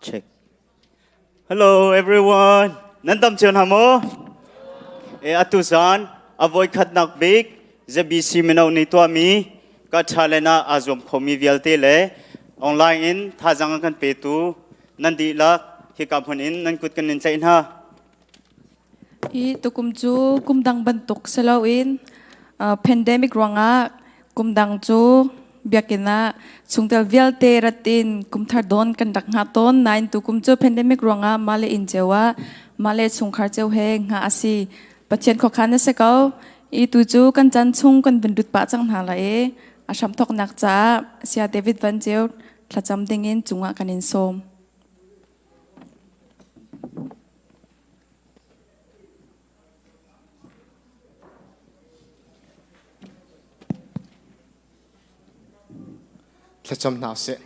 Check. Hello everyone. Nan dam cio hna maw? E atu zan a voikhatnak bik ZBC mino nih tuahmi ka talent ah aa zuam khomi vialte le online in thazang an kan petu nan dihlak hika hmun in nan kut kan in tlaih hna. Hi tukum cu kum dang bantuk si loin pandemic ruangah kum dang cu biakinn ah chungtel vialte rat in kumthar dawn kan rak hngah tawn. Nain tukum cu pandemic ruangah mah le inn cio ah mah le chungkhar cio he hngah a si. Pathian khuakhan a si ko. I tu cu kan chan chung kan vun lut pah cang hna lai i a hramthawknak caah Saya David Van Ceu thlacam dingin cungah kan in sawm. Thlacam hna sih.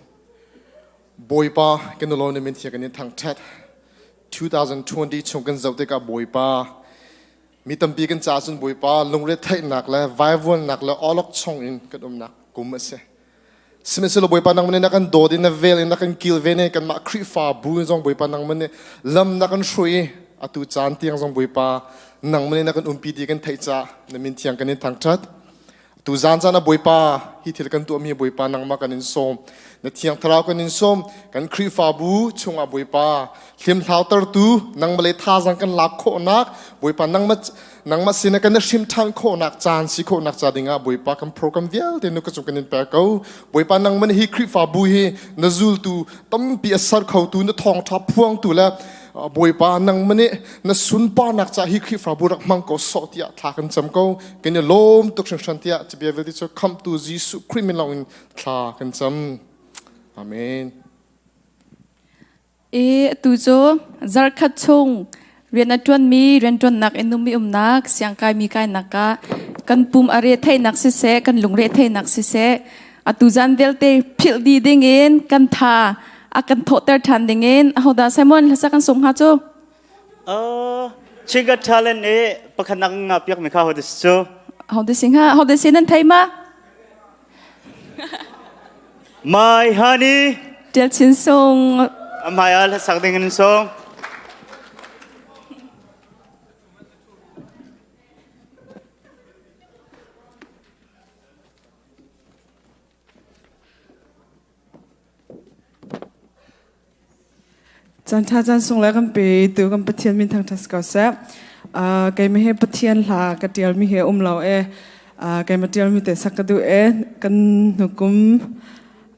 Bawipa kan lo na min thiang kan in thangṭhat. 2020 chung kan zoh tikah Bawipa mi tampi kan ca cun Bawipa lungretheihnak le vaivuannak le awlokchong in kan umnak kum a si. Sihmanhsehlaw Bawipa nangmah nih na kan dawt i na vel in na kan kilven i kanmah Khrihfabu zong Bawipa nangmah nih lam na kan hruai i atu caan tiang zong Bawipa nangmah nih na kan umpi ti kan theih caah na min thiang kan in thangṭhat. Tu zan caan ah Bawipa hi thil kan tuahmi Bawipa nangmah kan in sawm. Na thiang thlarau kan in sawm. Kan Khrihfabu chungah Bawipa hlimhlautertu nangmah le thazaang kan lak khawhnak Bawipa nangmah nangmah sin ah kan i hrim ṭhan khawhnak caan si khawhnak ca dingah Bawipa kan program vialte nu ka cung kan in per ko. Bawipa nangmah hi Khrihfabu hi na zultu tampi a ser khotu na thawngṭha phuangtu le Bawipa nangmah nih na sunparnak ca hi Khrihfabu rak hmang ko sawh tiah thla kan cam ko. Kan i lawm tuk hringhran tiah cabia vialte cu khamhtu Jesuh Khrih min lawng in thla kan cam. Amen. I atu cu zarkhat chung rian a ṭuanmi rianṭuannak in numi umnak siangkaimi kainak ah kan pum a re theihnak siseh kan lungre theihnak siseh atu zan vialte philh dih dingin kan tha a kan thawhter ṭhan dingin ahodah Simon hlasa kan sung hnga cu? Chinga talent nih pakhatnak nga piak mi kha ho de cu? Ho de si hnga? Ho de si nan thei ma? My honey. Tial Chin Sung. Amai al sak ding in song. Caan ṭha caan sung le kan pe tu kan Pathian min thangṭhat si ko seh. Keimah hi Pathian hla ka ṭialmi hi a um lo e. Keimah ṭialmi te sak ka duh e. Kan hnukum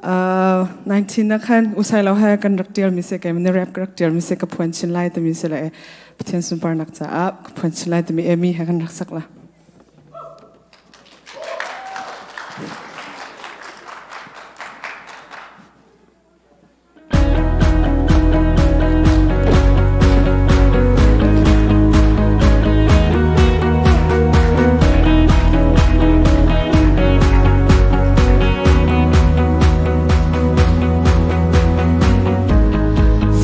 19 ah khan usai lo he kan rak ṭialmi si keimah nih rap ka rak ṭialmi si ka phuan chin lai timi si le e. Pathian sunparnak caah ka phuan chin lai timi emi he kan rak sak la.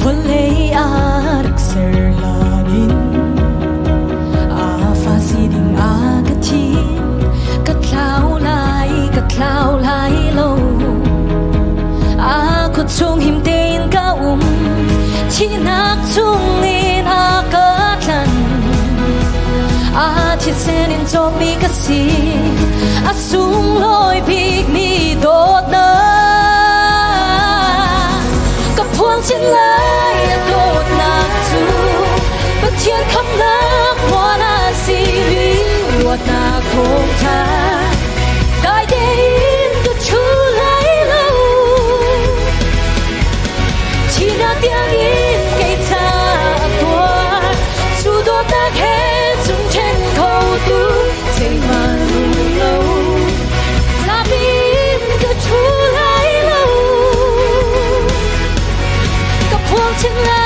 Vawlei a rak ser hlan in a fa si ding a ka thim ka thlau lai ka thlau lai lo A kut chung him tein ka um thihnak chungin a ka tlan a thisen in cawmmi ka si a sunglawi bikmi dawtnak ka phuang chin lai a dawtnak cu Pathian khamnak hmual a si luatnak thawngṭha Dai tein ka ṭhu lai lo. Thihnak tiangin kei ca a tuar. Cu dawtnak he cung ṭhen khotu zeihmanh um lo. Zapi in ka ṭhu lai lo. Ka phuang chin lai.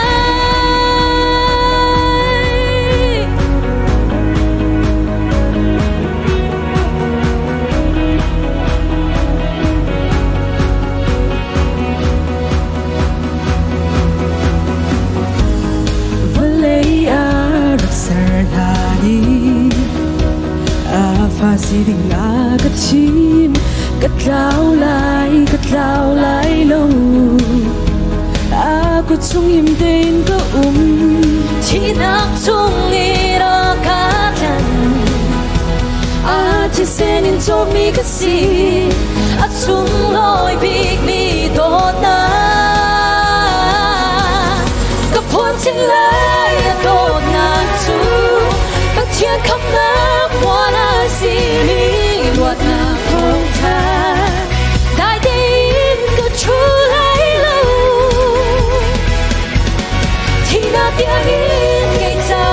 Vawlei a rak ser hlan i a fa si ding a ka thim ka tlau lai ka tlau lai lo a kut chung him tein ka um. Thihnak chung i ra ka tlan. A thisen in cawkmi ka si. A sunglawi bikmi dawtnak. Ka phuan chin lai a dawtnak cu Pathian khamnak puan a simi luatnak thawngṭha. Dai tein ka ṭhu lai lo. Thihnak tiangin kei ca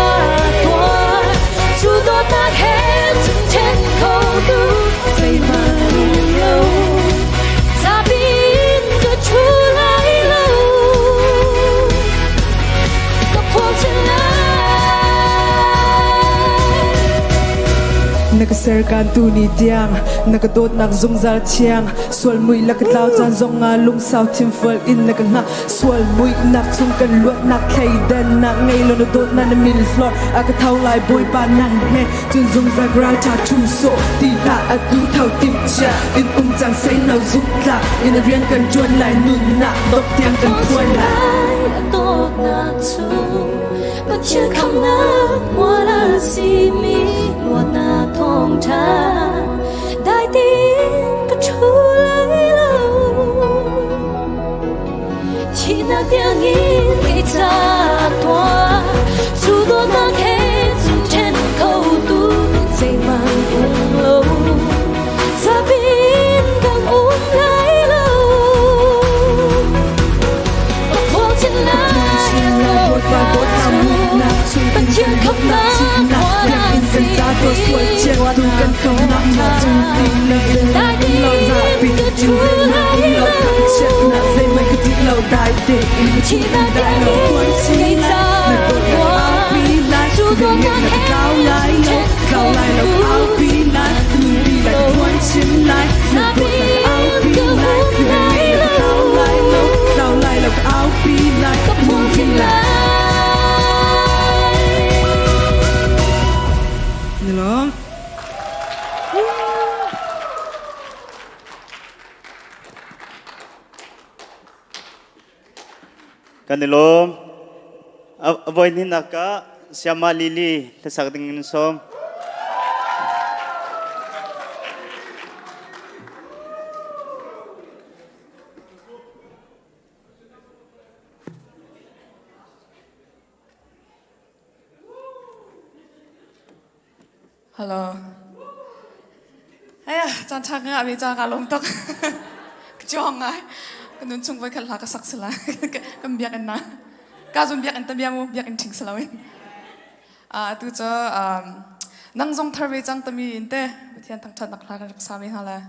tuah. Cu dawtnak he cun ṭhen khotu zeihmanh um lo. Zapi in ka ṭhu lai lo. Ka phuang chin lai. Na ka serkan tu ni tiang na ka dawtnak zungzal thiang sual mui la ka tlau caan zong ah lungsau thimfual in na ka hngah sual muihnak chung kan luatnak thleidannak ngei lo na dawtnak na min hlor a ka tho lai bawipa nang he cun zungzal ral tha thu sawh ti hlah atu tho tim chia in um cang sei no zuk tla in a rian kan tuan lai nunnak dok tiang kan phuan lai Dawtnak cu Pathian khamnak mual a simi luatnak thawngṭha dai tein ka ṭhu lai lo. Thihnak tiangin kei ca tuah cu dawtnak he cun ṭhen khotu zeihmanh um lo. Zapi in kan um lai lo. Ka phuang chin lai dawtnak cu Pathian khamnak mual a simi luatnak thawngṭha dai tein ka ṭhu lai lo. Thihnak tiangin kei ca tuah cu dawtnak he cun ṭhen khotu zeihmanh um lo. Zapi in ka um lai lo. Ka phuang chin lai. Nilawm. Kan i lawm. A voi hnihnak ah Siama Lily hlasak ding in sawm. Hello. Hey, caan ṭha ka ngahmi ca kaa lawm tuk. Ka cuang ngai. Ka nun chung voi khat hla ka sak sila. Kan biakinn na. Ka zun biakinn ta bia mu biakinn ṭhing si loin. Atu cu nang zong thar ve cang tami in te Pathian thangṭhatnak hla kan rak sa ve hna lai.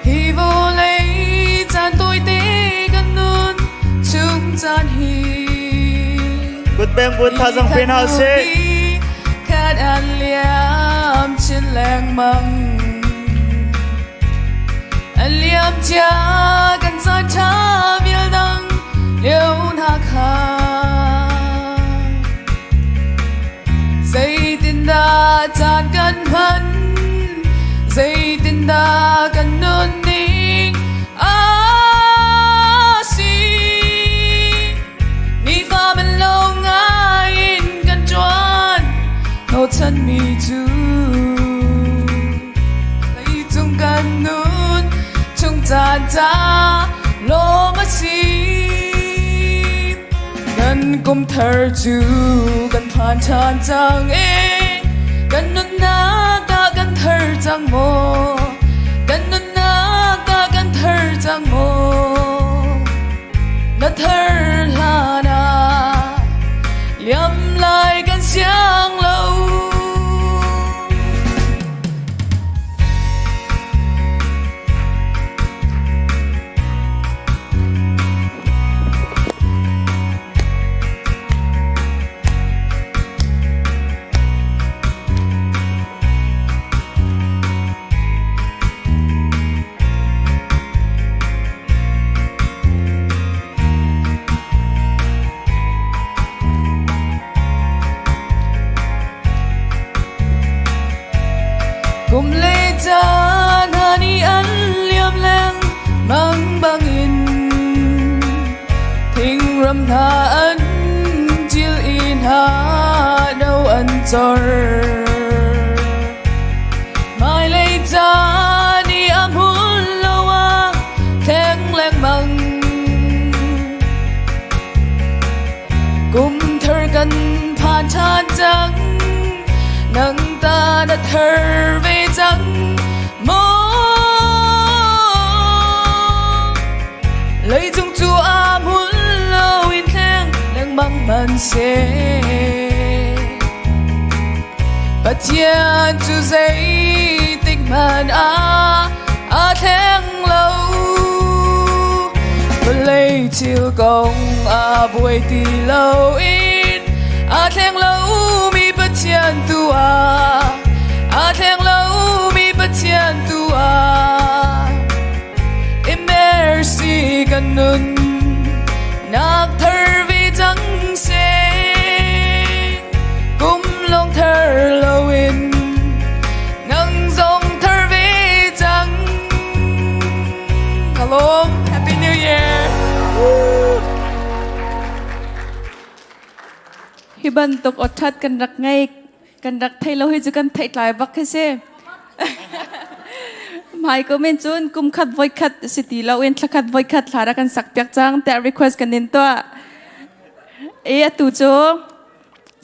Hi vawlei caan tawite kan nun chung caan hi Kutbeng bu thazang pe hna usih. Khat an liam chin lengmang. An liam cia kan caan ṭha vial dang lio hna kha. Zeitindah caan kan hman, zeitindah kan nunning a si. Nifa man lo ngai in kan ṭuan, hnawhchanmi cu leicung kan nun chung caan ca lawng a si. Kan kum thar cu kan phan ṭhan cang i kan nunnak ah kan thar cang maw? Kan nunnak ah kan thar cang maw? Na thar hlan ah liam lai kan siang lo. hna an ṭil i hna no an cor. Hmailei caan i a hmun lo ah thleng lengmang. Kum thar kan phan ṭhan cang, nang ta na thar ve cang maw? Leicung cu aa hmun lo in thleng lengmang hmanhseh. Pathian cu zeitik hmanh ah aa thleng lo. Vawlei thil kong aa buai ti loin aa thleng lomi Pathian tu ah aa thleng lomi Pathian tu ah i mercy kan nun nak thar ve cang seh. Kum lawng thar loin nang zong thar ve cang. Hello, Happy New Year! Hi bantuk awṭhat kan rak ngei kan rak thei lo hi cu kan theih tlai bak khi si. Hmai kum in cun kum khat voi khat si ti lo in thla khat voi khat hla rak kan sak piak cang tiah request kan in tuah. E atu cu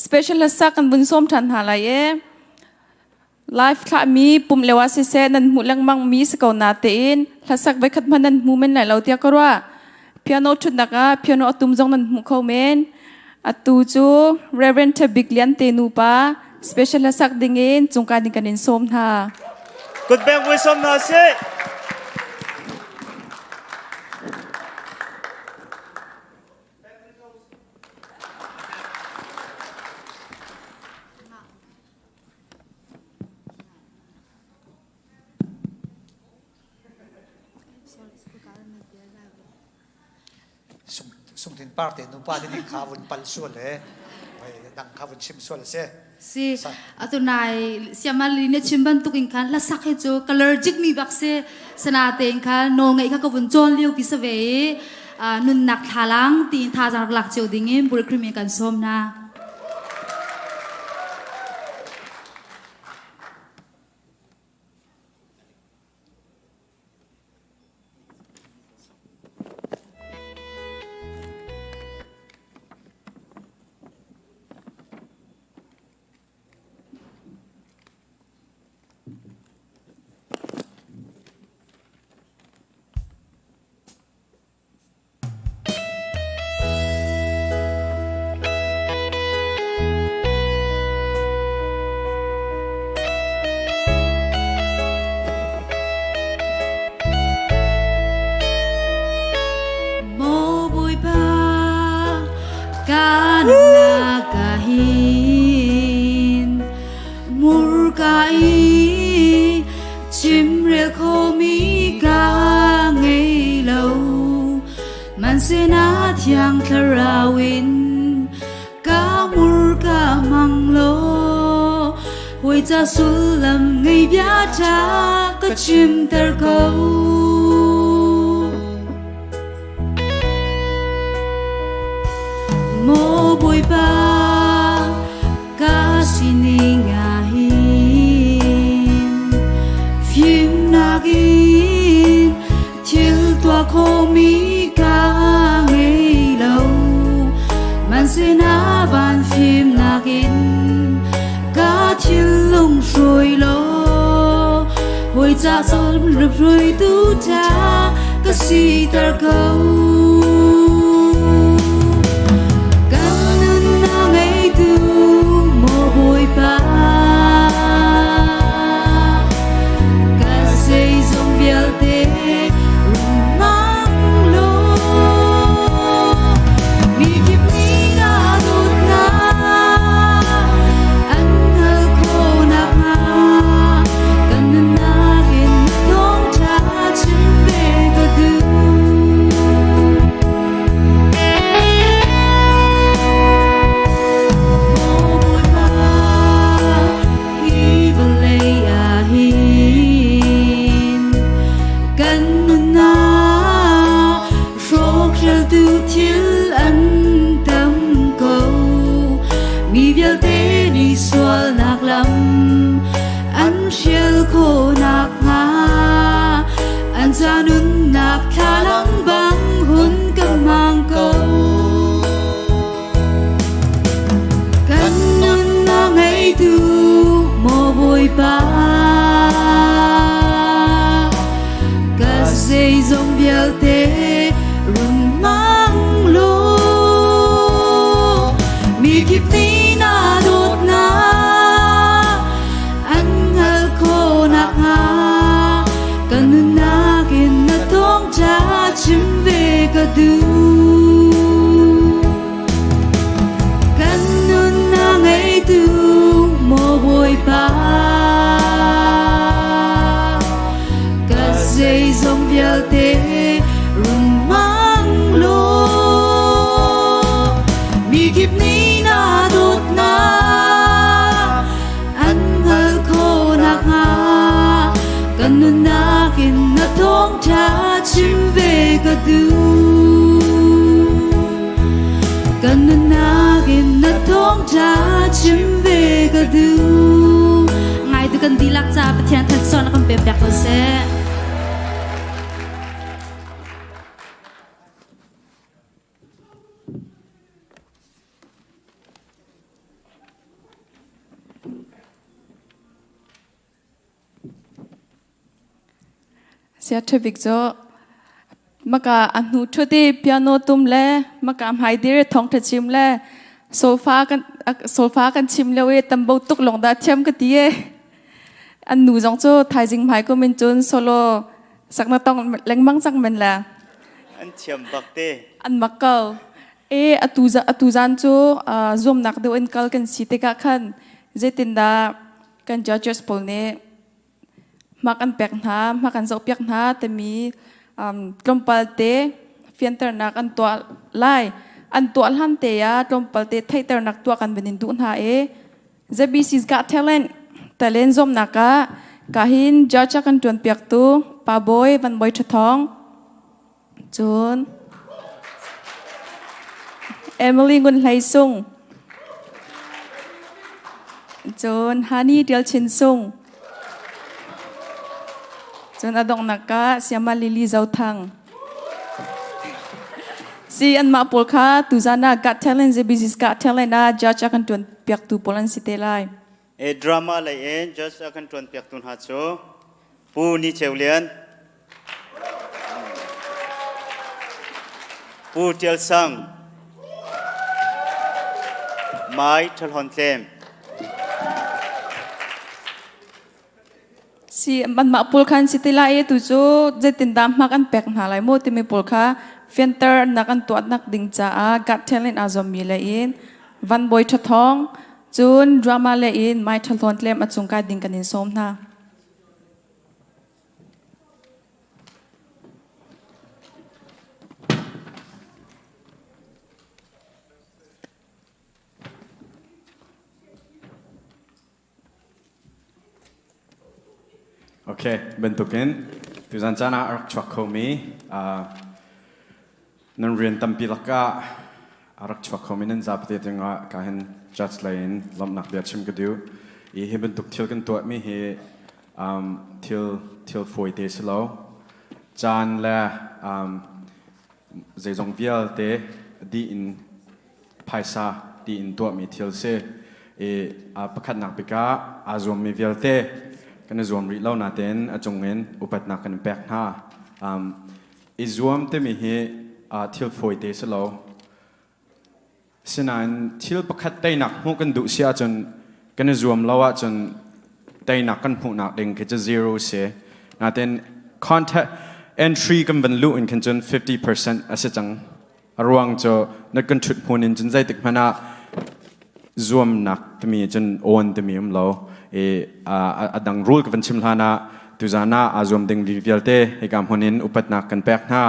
special hlasa kan vun sawm ṭhan hna lai e. Live thlahmi pum lio ah siseh nan hmuh lengmang mi si ko na tein hlasak voi khat hmanh nan hmu men lai lo tiah ka ruah. Piano ṭhutnak ah piano a tum zong nan hmuh kho men. Atu cu Reverend Tha Bik Lian te nupa special hlasak dingin cungka ding kan in sawm hna. Kutbeng vui sawm hna sih. Sungtin par te nupa te nih kha vun pal sual he dang kha vun chim sual a si. Si atu nai siamali ne chim bantuk in khan hlasak hi cu kalorjik mi bak si sana te in khan nawl ngeih kha ka vun cawn lio pi sa ve i nunnak thlalang tiin thazaang rak lak cio ding in Burkhrim in kan sawm hna. Maw Bawipa, ka nunnak ka hin murka i chimrel khomi ka ngei lo man sinah thiang thlarau in ka murka mang lo hawi ca sullam ngei bia ṭha ka chimter ko. Maw Bawipa, ka sining ah hin fimnak in thil tuah khomi ka ngei lo. Man sinah van fimnak in ka thinlung hruai law hawi ca sol hruaitu ṭha ka siter ko. Kan nunnak ngeitu maw Bawipa, ka zeizong vialte rung hmang law mikip nih na dawtnak an hngalh khawh nakhnga kan nunnak in thawngṭha chim ve ka duh. Bawipa Ka zeizong vialte run hmang law Mi kip nih na dawtnak an hngalh khawh nakhnga ka nunnak in na thawngṭha chim ve ka duh. Kan nunnak ngeitu maw Bawipa ka zeizong vialte run hmang law mi kip nih na dawtnak an hngalh khawh nakhnga kan nunnak in na thawngṭha chim ve ka duh. Kan nunnak in na thawngṭha chim ve ka duh. Ngai tu kan dihlak ca Pathian thluachuah na kan pek piak ko seh. Sia ṭhabik cu maka a hnu ṭhut i piano tum le maka hmai dir thawngṭha chim le sofa kan sofa kan chim lio i tambo tuk lawng dah thiam ka ti e. An nu zong cu thaizing hmai kum in cun solo sakna tong lengmang cang men la. An thiam bak te. An mak ko. E atu atu zan cu zuamnak deuh in kal kan si tikah khan zeitindah kan judges pawl nih hmak an pek hna, hmak an zohpiak hna timi tlawmpal te fianternak an tuah lai. An tuah hlan te ah tlawmpal te theihternak tuah kan van in duh hna i ZBC's Got Talent talent zuamnak ah kahin judge a kan ṭuanpiaktu Pa Bawi Van Bawi Ṭha Thawng Cun Emily Ngun Hlei Sung. Cun Hani Tial Chin Sung. Cun a donghnak ah Siama Lily Zothang. Si anmah pawl kha tuzan ah Got Talent ZBC's Got Talent ah judge a kan tuan piaktu pawl an si te lai. E drama lei in judge a kan tuan piaktu hna cu Pu Ni Ceu Lian, Pu Tial Sang, Mai Ṭhalhawn Tlem. Si anmah pawl khan si ti lai i tu cu zeitindah hmak an pek hna lai maw timi pawl kha fianter nak an tuahnak ding caah Got Talent aa zuammi le in Van Bawi Ṭha Thawng cun drama le in Mai Ṭhalhawn Tlem a cung kai ding kan in sawm hna. Okay, bantukin tuzan caan ah a rak chuak khomi nan rian tampi lakah a rak chuak khomi nan zapite cungah ka hin judge lei in lawmhnak bia chim ka duh. I hi bantuk thil kan tuahmi hi thil thil fawi te si lo. Caan le zeizong vialte dih in phaisa tiin tuahmi thil si. I pakhatnak bik ah aa zuammi vialte kan i zuam rih lo nain a cungin upatnak kan in pek hna. I zuam timi hi thil fawite si lo. Sinain thil pakhat teinak hmuh kan duh si ahcun kan i zuam lo ahcun teinak kan hmuhnak ding khi cu zero si. Nain contact entry kan van luh in khin cun 50% a si cang. A ruang cu na kan ṭhut hmun in cun zeitik hmanh ah zuamnak timi cun awn timi um lo. I a dang rule ka van chim hlan ah tuzan ah aa zuam ding vialte hika hmun in upatnak kan pek hna.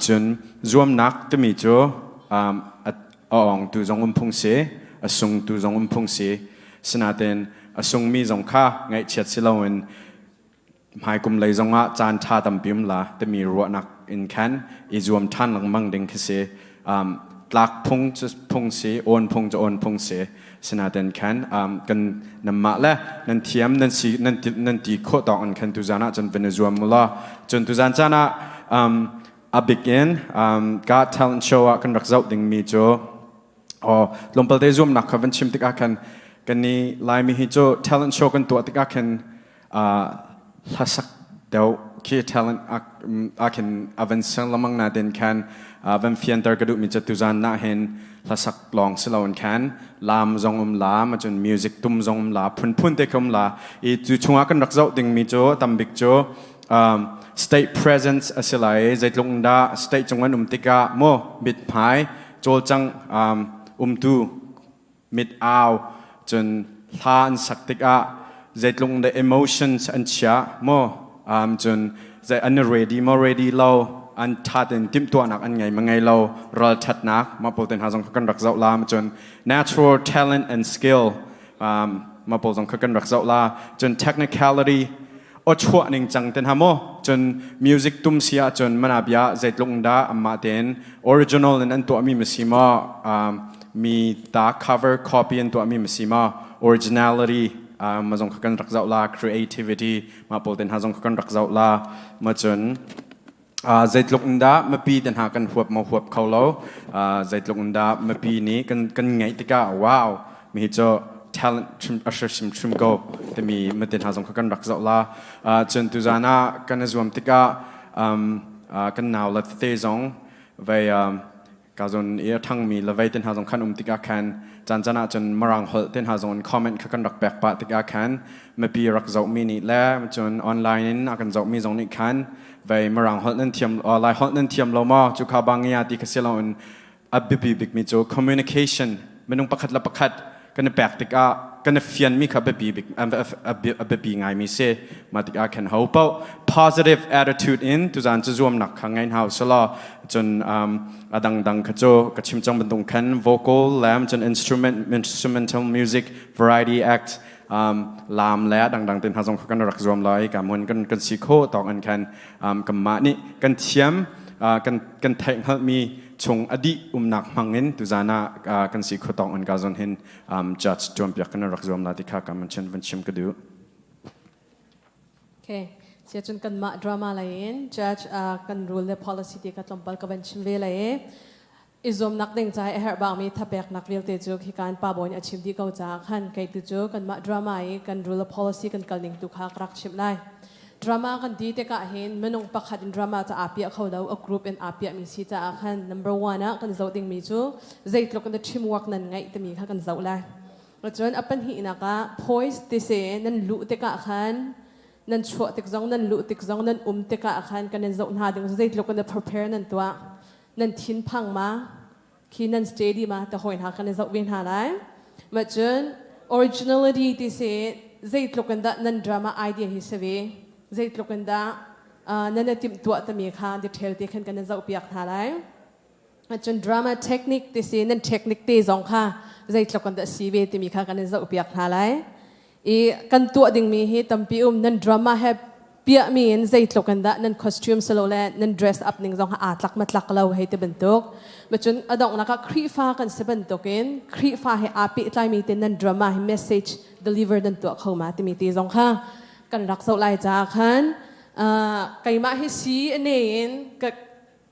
Cun zuamnak timi cu a awngtu zong um phung si, a sungtu zong um phung si. Sinain a sungmi zong kha ngaihchiat si loin hmaikum lei zongah caan ṭha tampi um la timi ruahnak in khan i zuam ṭhan lengmang ding khi si. Tlak phung cu phung si, awn phung cu awn phung si. Sinain khan kan nanmah le nan thiam nan si nan ti, nan ti khawh tawk in khan tuzan ah cun van i zuam u law cun tuzan caan ah a bik in Got Talent Show ah kan rak zoh dingmi cu tlawmpal te zuamnak kha van chim tikah khan Kan ni Laimi hi cu talent show kan tuah tikah khin hlasak deuh khi talent ah khin a van siang lamang natin khan van fianter ka duhmi cu tuzan nah hin hlasak lawng si loin khan laam zong um la macun music tum zong um la phunphun te khi um la i cu chungah kan rak zoh dingmi cu tambik cu state presence a si lai zeitluk dah state cung an um tikah mu mithmai cawlcang umtu mit au cun hla an sak tikah zeitluk the emotions an chia maw cun zei an ready maw ready lo an that in timhtuahnak an ngei ma ngei lo ral thatnak mah pawl te hna zong kha kan rak zoh la cun natural talent and skill mah pawl zong kha kan rak zoh la cun technicality aw chuah ning cang te hna maw cun music tum si ahcun mana bia zeitluk dah amah tein original in an tuahmi ma si maw mi ta cover copy an tuahmi ma si maw originality ma zong kha kan rak zoh la creativity ma pawl te hna zong kha kan rak zoh la ma cun zeitluk in dah mipi te hna kan huap maw huap kho lo zeitluk in dah mipi nih kan kan ngeih tikah wow mi hi cu talent hrim a hrim hrim ko timi mate hna zong kha kan rak zoh la cun tuzan ah kan i zuam tikah kan nau le tete zong vei ka zon i a ṭhangmi le vei te hna zong khan um tikah khan caan caan ah cun Mirang holh te hna zong in comment kha kan rak pek pah tikah khan mipi rak zohmi nih le cun online in a kan zohmi zong nih khan vei Mirang holh nan thiam Lai holh nan thiam lo maw cu kha bangia ti kha si loin a biapi bikmi cu communication minung pakhat le pakhat kan i pek tikah kan i fianmi kha biapi bik a biapi ngaimi si mah tikah khan ho paoh positive attitude in tuzan cu zuamnak kha ngei hna usalaw cun a dangdang kha cu ka chim cang bantuk khan vocal lam cun instrument instrumental music variety act lam le dangdang te hna zong kha kan rak zuam lai ka mun kan kan si kho tawk an khan kanmah nih kan thiam kan kan theih hngalhmi chung a dih umnak hmangin tuzan ah kan si kho tawk an ka zon hin judge tuan piak kan rak zuam la ti kha ka man chen van chim ka duh. Okay. Sia cun kanmah drama lei in judge kan rule le policy ti ka tlawmpal ka van chim ve lai i i zuamnak ding ca i a herh bakmi thapeknak vialte cu khi kan pa bawi nih a chim dih ko caah khan kei tu cu kanmah drama i kan rule le policy kan kal ning tu kha ka rak chimh lai. Drama kan ti tikah hin minung pakhat in drama ca aa piah kho lo a group in aa piahmi si caah khan number one ah kan zoh dingmi cu zeitluk in the teamwork nan ngeih timi kha kan zoh lai. Cun a pahnihnak ah poise ti si nan luh tikah khan nan chuah tik zong nan luh tik zong nan um tikah khan kan in zoh hna ding zeitluk in prepare nan tuah nan thin phang ma khi nan steady ma ta hoi hna kan i zoh ve hna lai ma cun originality ti si zeitluk in dah nan drama idea hi si ve zeitluk in dah nan i timh tuah tami kha detail te khan kan in zoh piak hna lai cun drama technique ti si nan technique te zong kha zeitluk in dah si ve timi kha kan in zoh piak hna lai i kan tuah dingmi hi tampi um nan drama he piahmi in zeitluk in dah nan costume silole nan dress up ning zong aa tlak ma tlak lo hei ti bantuk ma cun a donghnak ah Khrihfa kan si bantukin Khrihfa he aa pehtlaimi te nan drama hi message deliver nan tuah kho ma timi te zong kha kan rak zoh lai caah khan keimah hi si ane in ka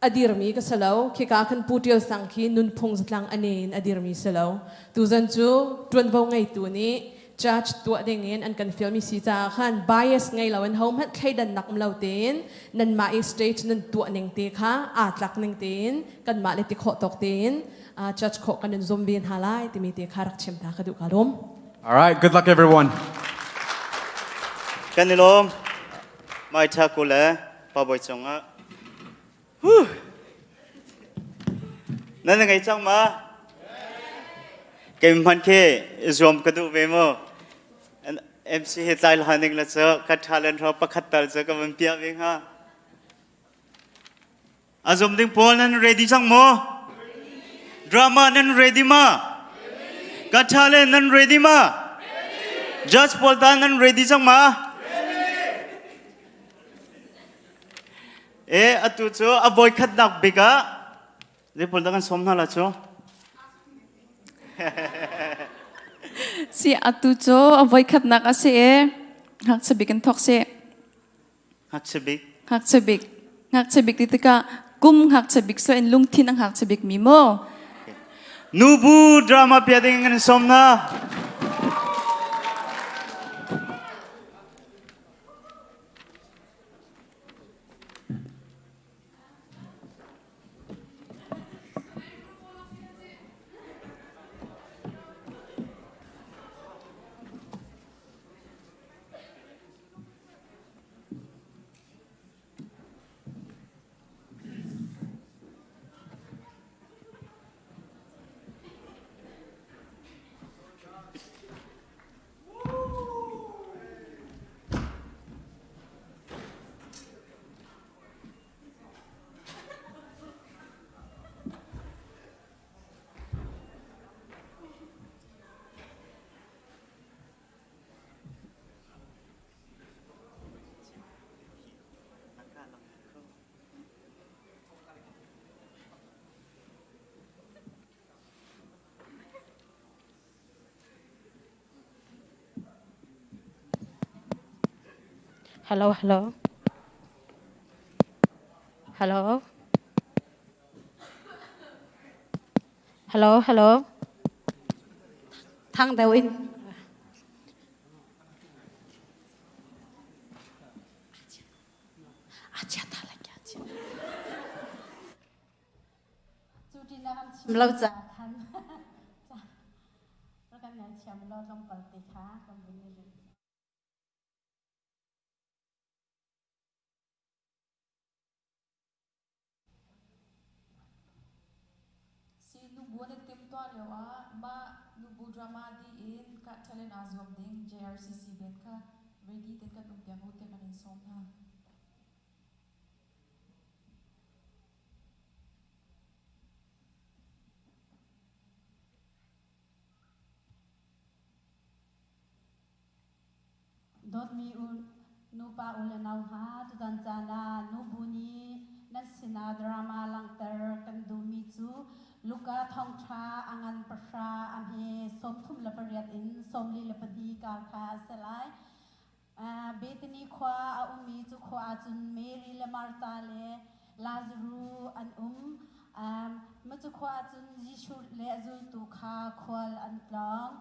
a dirmi ka si lo khika khan Pu Ṭial Sang khi nunphung zatlang a ne in a dirmi si lo tuzan cu ṭuanvo ngeitu nih judge tuah ding in an kan fialmi si caah khan bias ngei lo in hohmanh thleidannak um lo tein nanmah i stage nan tuah ning te kha aa tlak ning tein kanmah le ti khawh tawk tein judge khawh kan in zum ve hna lai timi te kha rak chim ta ka duh ka lawm. All right, good luck everyone. Kan i lawm. Mai tha ko le pa bawi cungah Nan ngei cang ma? Kei hman khi zuam ka duh ve mu. MC hi tlai la ning la cu ka talent ro pakhat tal cu ka van piah ve hnga. A zum ding pawl nan ready cang maw? Drama nan ready ma? Ka talent nan ready ma? Judge pawl ta nan ready cang ma? E atu cu a voikhatnak bik ah zeipol dah kan sawm hna la cu? Si atu cu a voikhatnak a si e. Ngakchia bik in thawk si. Ngakchia bik. Ngakchia bik. Ngakchia bik ti tikah kum ngakchia bik so in lungthin a ngakchia bik mi maw? Nubu drama pia ding kan sawm hna. Hello, hello. Hello. Hello, hello. Thang deuh in. Chim lo ca khan kan nan thiam lo tlawmpal te kha kan vun i rin. Si nubu an i timhtuah lio ah mah nubu drama dih in Got Talent aa zuam ding JRCC band kha ready tein kan um piak u tiah kan in sawm hna. Dawtmi u nupa u le nau hna, tutan caan ah nubu nih nan sinah drama langhter kan duhmi cu Luka thawngṭha a ngan pahra a hme 38 in 42 kar kha a si lai. Bethany khua a ummi cu khua ah cun Mary le Martha le Lazaruh an um. Mah cu khua ah cun Jesuh le a zultu kha khual an tlawng.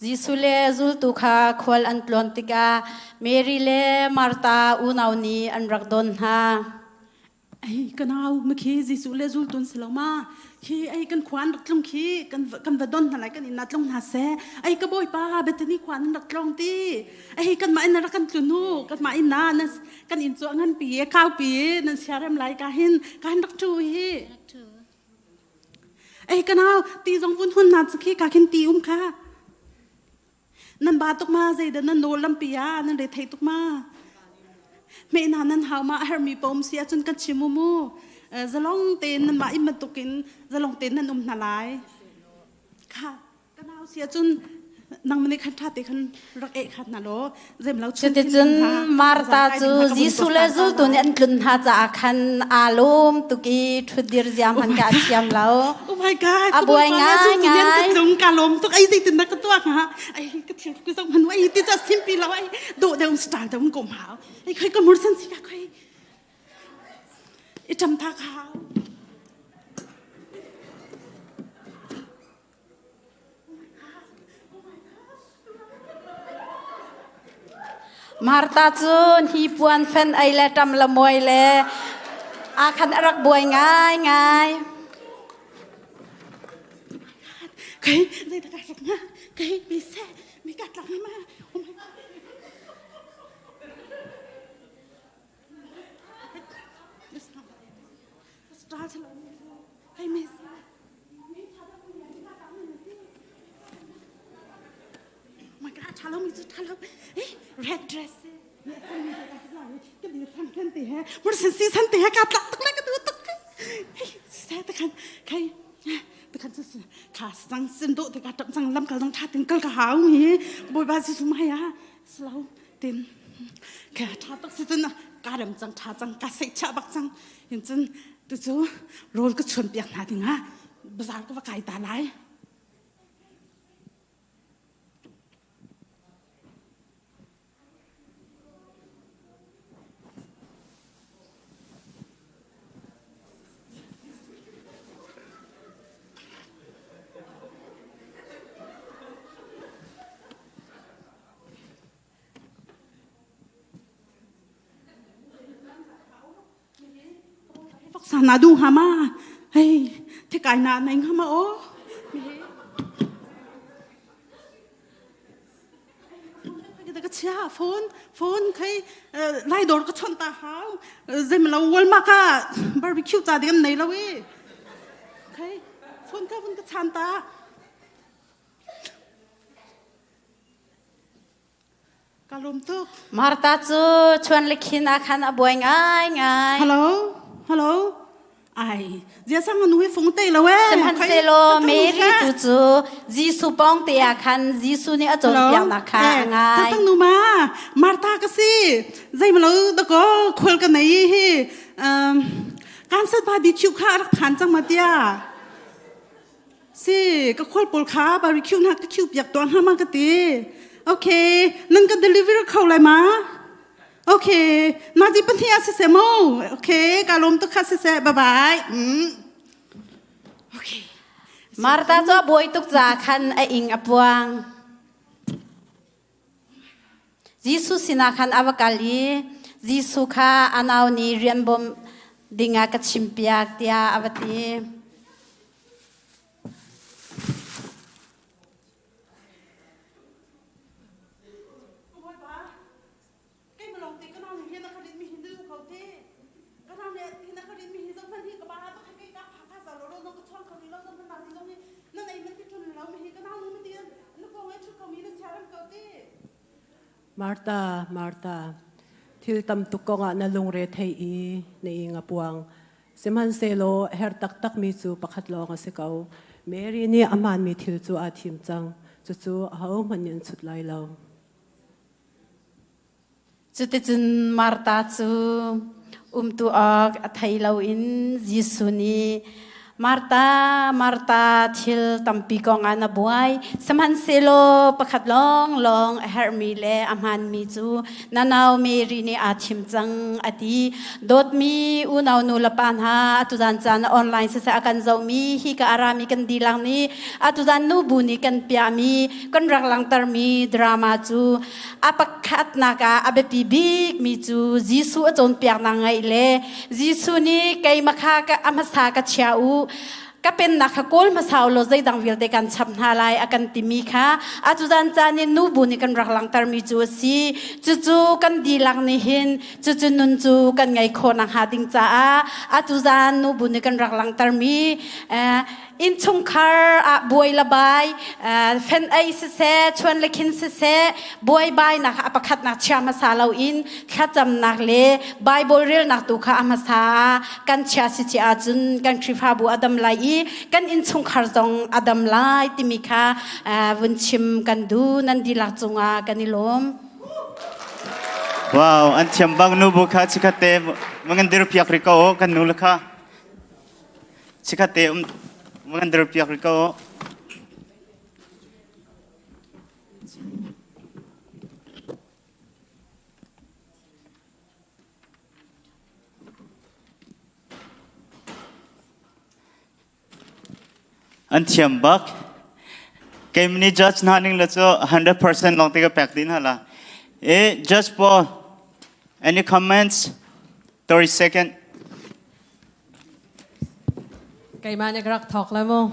Jesuh le zultu kha khual an tlawn tikah Mary le Martha unau nih an rak don hna. Ai ka nau makhi Jesuh le zultu an si lo ma? Khi ai kan khua an rak tlung khi kan kan va don hna lai kan inn ah tlung hna seh. Ai ka bawipa Bethany khua nan rak tlong ti. Ai kanmah inn rak kan tlun u. Kanmah inn ah kan inn cu a nganpi e kaupi nan siarem lai ka hin ka hin rak ṭu hi. Ei ka nau ti zong vun hun na cu khi ka khin ti um kha. Nan ba tuk ma zeidah nan nawl lampi ah nan re thei tuk ma. Me na nan hau ma a hermi pom si ahcun kan chim mu mu. Zalong tein nan mah inn bantukin zalong tein nan um hna lai. Kha Ka nau si ahcun nangmah nih khan ṭha te khan rak eh khan hna law zemlo chun Cuticun Martha cu Jesuh le zultu nih an tlun hna caah khan aa lawm tuk i ṭhutdir zia hmanh kha a thiam lo. Oh my God! A buai ngai ngai. Ka tlung ka lawm tuk ai zeitin dah ka tuah hnga? Ai ka thil ka zoh hmanh ai ti ca simpi lo ai dawh deuh style deuh ko hau. Ai khoi ka mur san si ka khoi. I ṭam tha ka hau. Martha cu hnipuan fen ei le ṭam le muai le aa khan a rak buai ngaingai. Kai zeidah ka rak nga? Kai mi seh mi ka tlak ma? Oh my God. Kai mi My God, ṭha lo mi cu ṭha lo. Eh, red dress. Mur sen si san te he ka tlak tuk le ka tu tuk. Sai te khan khai te khan su kha sang sin do te ka tap sang lam kal dong tha tin kal ka hau hi boi ba si su mai a slow tin ka tha tuk si cun ka rem cang tha cang ka sei cha bak cang hin cun tu cu rawl ka chuan piak hna ding ah bazar ka va kai ta lai Sana du hama hei thikai na nei hama o ka chia phone phone khai lai dor ka chon ta hau zem lo wal ma ka barbecue cha ding nei lo e khai phone ka phone ka chan ta Ka lawm tuk. Martha cu chuan le khin ah khan a buai ngaingai. Hello, hello. Ai, zia sang nu hi fung te lo e. Sihmanhsehlaw Mary tu cu Jesuh pawng te ah khan Jesuh nih a cawnpiaknak kha a ngai. Tang nu ma, Martha ka si. Zei ma lo da ko khual ka nei hi. Um, kan sat barbecue kha rak phan cang ma tia. Si, ka khual pawl kha barbecue na ka khiu piak tuan ha ma ka ti. Okay, nan ka deliver kho lai ma? Okay, nazi pahnih ah siseh mu. Okay, ka lawm tuk kha siseh. Bye bye. Mm. Okay. Martha cu a buai tuk caah khan a ing a puang. Jesuh sinah khan a va kal i Jesuh kha a nau nih rian bawmh dingah ka chimpiak tiah a va ti. Martha, Martha, thil tam tuk kongah na lungre thei i na ing a puang. Sihmanhsehlaw her taktakmi cu pakhat lawng a si ko. Mary nih a hmaanmi thil cu aa thim cang. Cucu ahohmanh nih an chut lai lo. Cuticun Martha cu umtu awk a thei loin Jesuh nih Martha, Martha, thil tampi kong ah na buai. Sihmanhsehlaw pakhat lawnglawng a herhmi le a hmaanmi cu na nau Mary nih aa thim cang, a ti. Dawtmi unau nu le pa hna, atuzan caan online siseh a kan zohmi hi ka a rami kan dihlak nih atuzan nubu nih kan piahmi, kan rak langhtermi drama cu A pakhatnak ah a biapi bikmi cu Jesuh a cawnpiaknak ngaih le Jesuh nih keimah kha a hmasa ka chia u ka pennak kha kawl hmasa u law zeidang vialte kan chap hna lai a kan timi kha atuzan caan in nubu nih kan rak langhtermi cu a si. Cucu kan dihlak nih hin cucu nun cu kan ngei khawh nakhnga ding caah atuzan nubu nih kan rak langhtermi innchungkhar ah buai la bai fen ei siseh chuan le khin siseh buai bai nak a pakhat nak chia hmasa lo in thlacamnak le Bible relnak tu kha a hmasa kan chia si chi ahcun kan Khrihfabu a dam lai i kan innchungkhar zong a dam lai timi kha vun chim kan du nan dihlak cungah kan i lawm. Wow, an thiam bang nu bu kha chikhat te mangan dir piak ri ko kan nu le kha. Chikkhat te um va kan dirpiak rih ko. An thiam bak. Keimah nih judge hna ning le cu 100% lawng te ka pek dih hna la. Eh, Judge Paul, any comments? 30 second. Keimah nih ka rak thawk lai mu.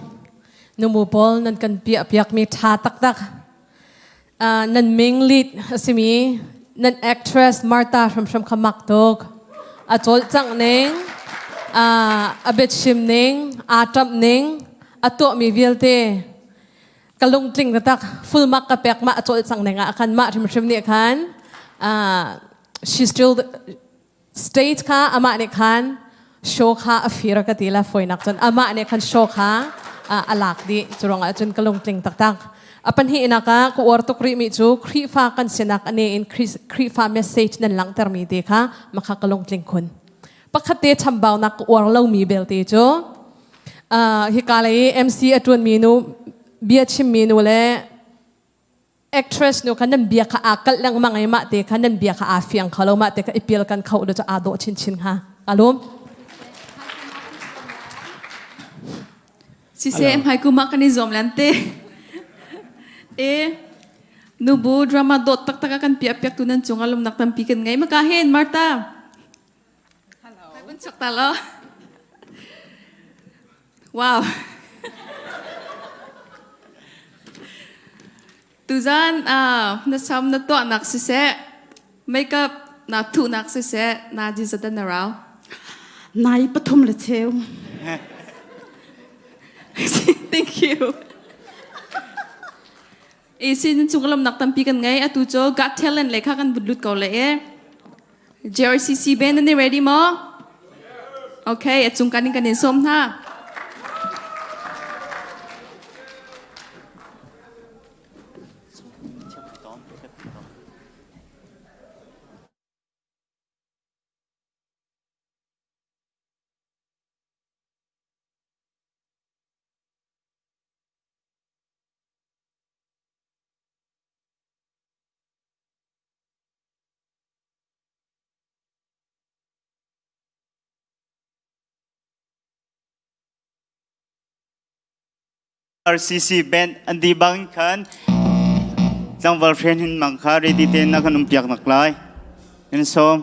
Numu pawl nan kan piah piakmi ṭha taktak. Uh, nan ming lead a simi nan actress Martha hramhram kha mak tuk. A cawlcangh ning, uh, a biachim ning, aa ṭamh ning, a tuahmi vialte ka lungtling taktak full mark ka pek mah a cawlcangh ning ah khan mah hrimhrim nih khan uh, she still State kha amah nih khan show kha a fir ka ti la foinak cun amah nih khan show kha a lak dih cu ruangah cun ka lungtling taktak a pahnihnak ah ka uar tuk rihmi cu Khrihfa kan sinak ane in Khrihfa message nan langhtermi te kha makha ka lungtling khun pakhat te chambaunak ka uar lomi belte cu hika lei MC a ṭuanmi nu bia chimmi nu le actress nu kha nan bia kha aa kalh lengmang i mah te kha nan bia kha aa fiang kho lo mah te kha i pial kan kho cu aa dawh chinchin hnga alum Siseh hmai kum ah kan i zuam lan te e nubu drama dawt taktak a kan piah piak tu nan cung ah lomnak tampi kan ngei maka hen Martha Hello. Vun chak ta lo. Wow. Tuzan uh, na sam na tuahnak siseh, makeup na thuhnak siseh, na jizatan na rau. Nai pathum le cheu. Thank you. E sin chung lamnak tampi kan ngei atu cu Got Talent le kha kan vun lut ko le e. JRCC band nan i ready maw? Okay, a cung kan in kan in sawm hna. RCC band an di bang khan tlangval hren hin mang kha ready te na kan um piak nak lai in sawm.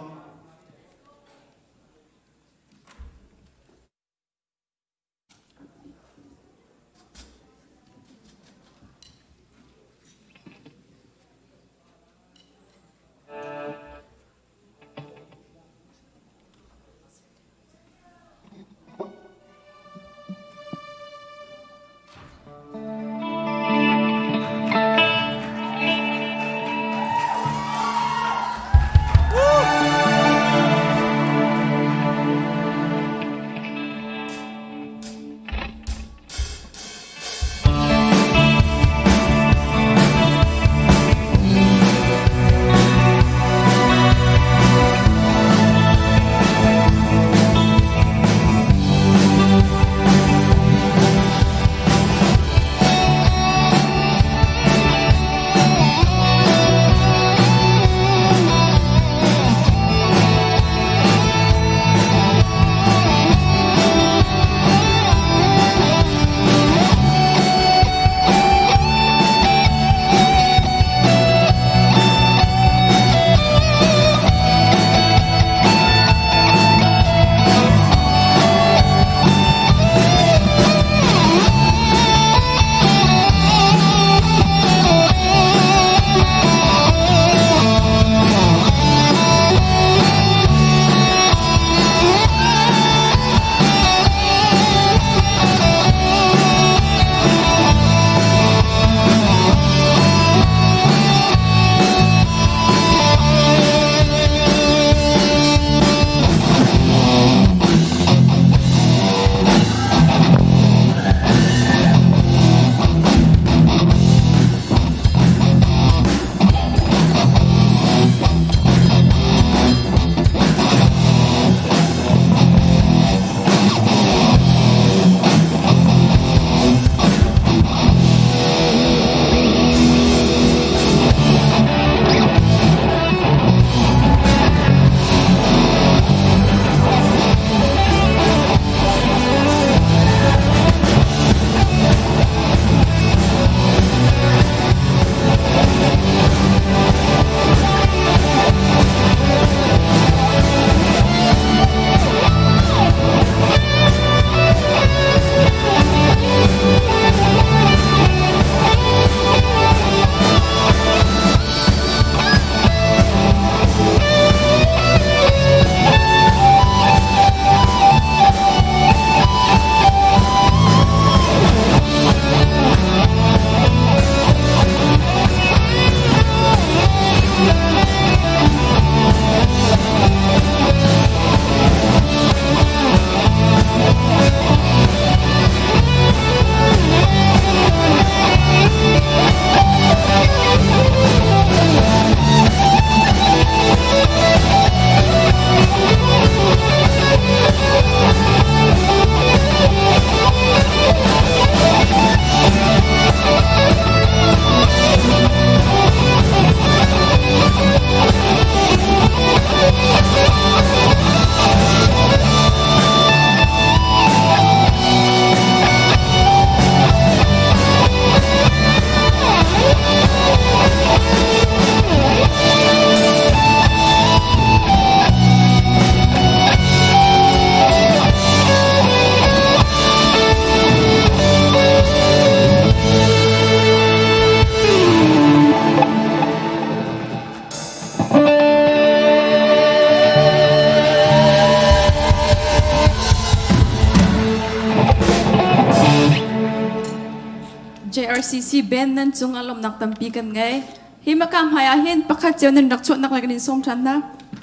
JRCC band nan cung ah lawmhnak tampi kan ngei. Hi makam hmai ah hin pakhat cio nan rak chuahnak lai kan in sawm ṭhan hna.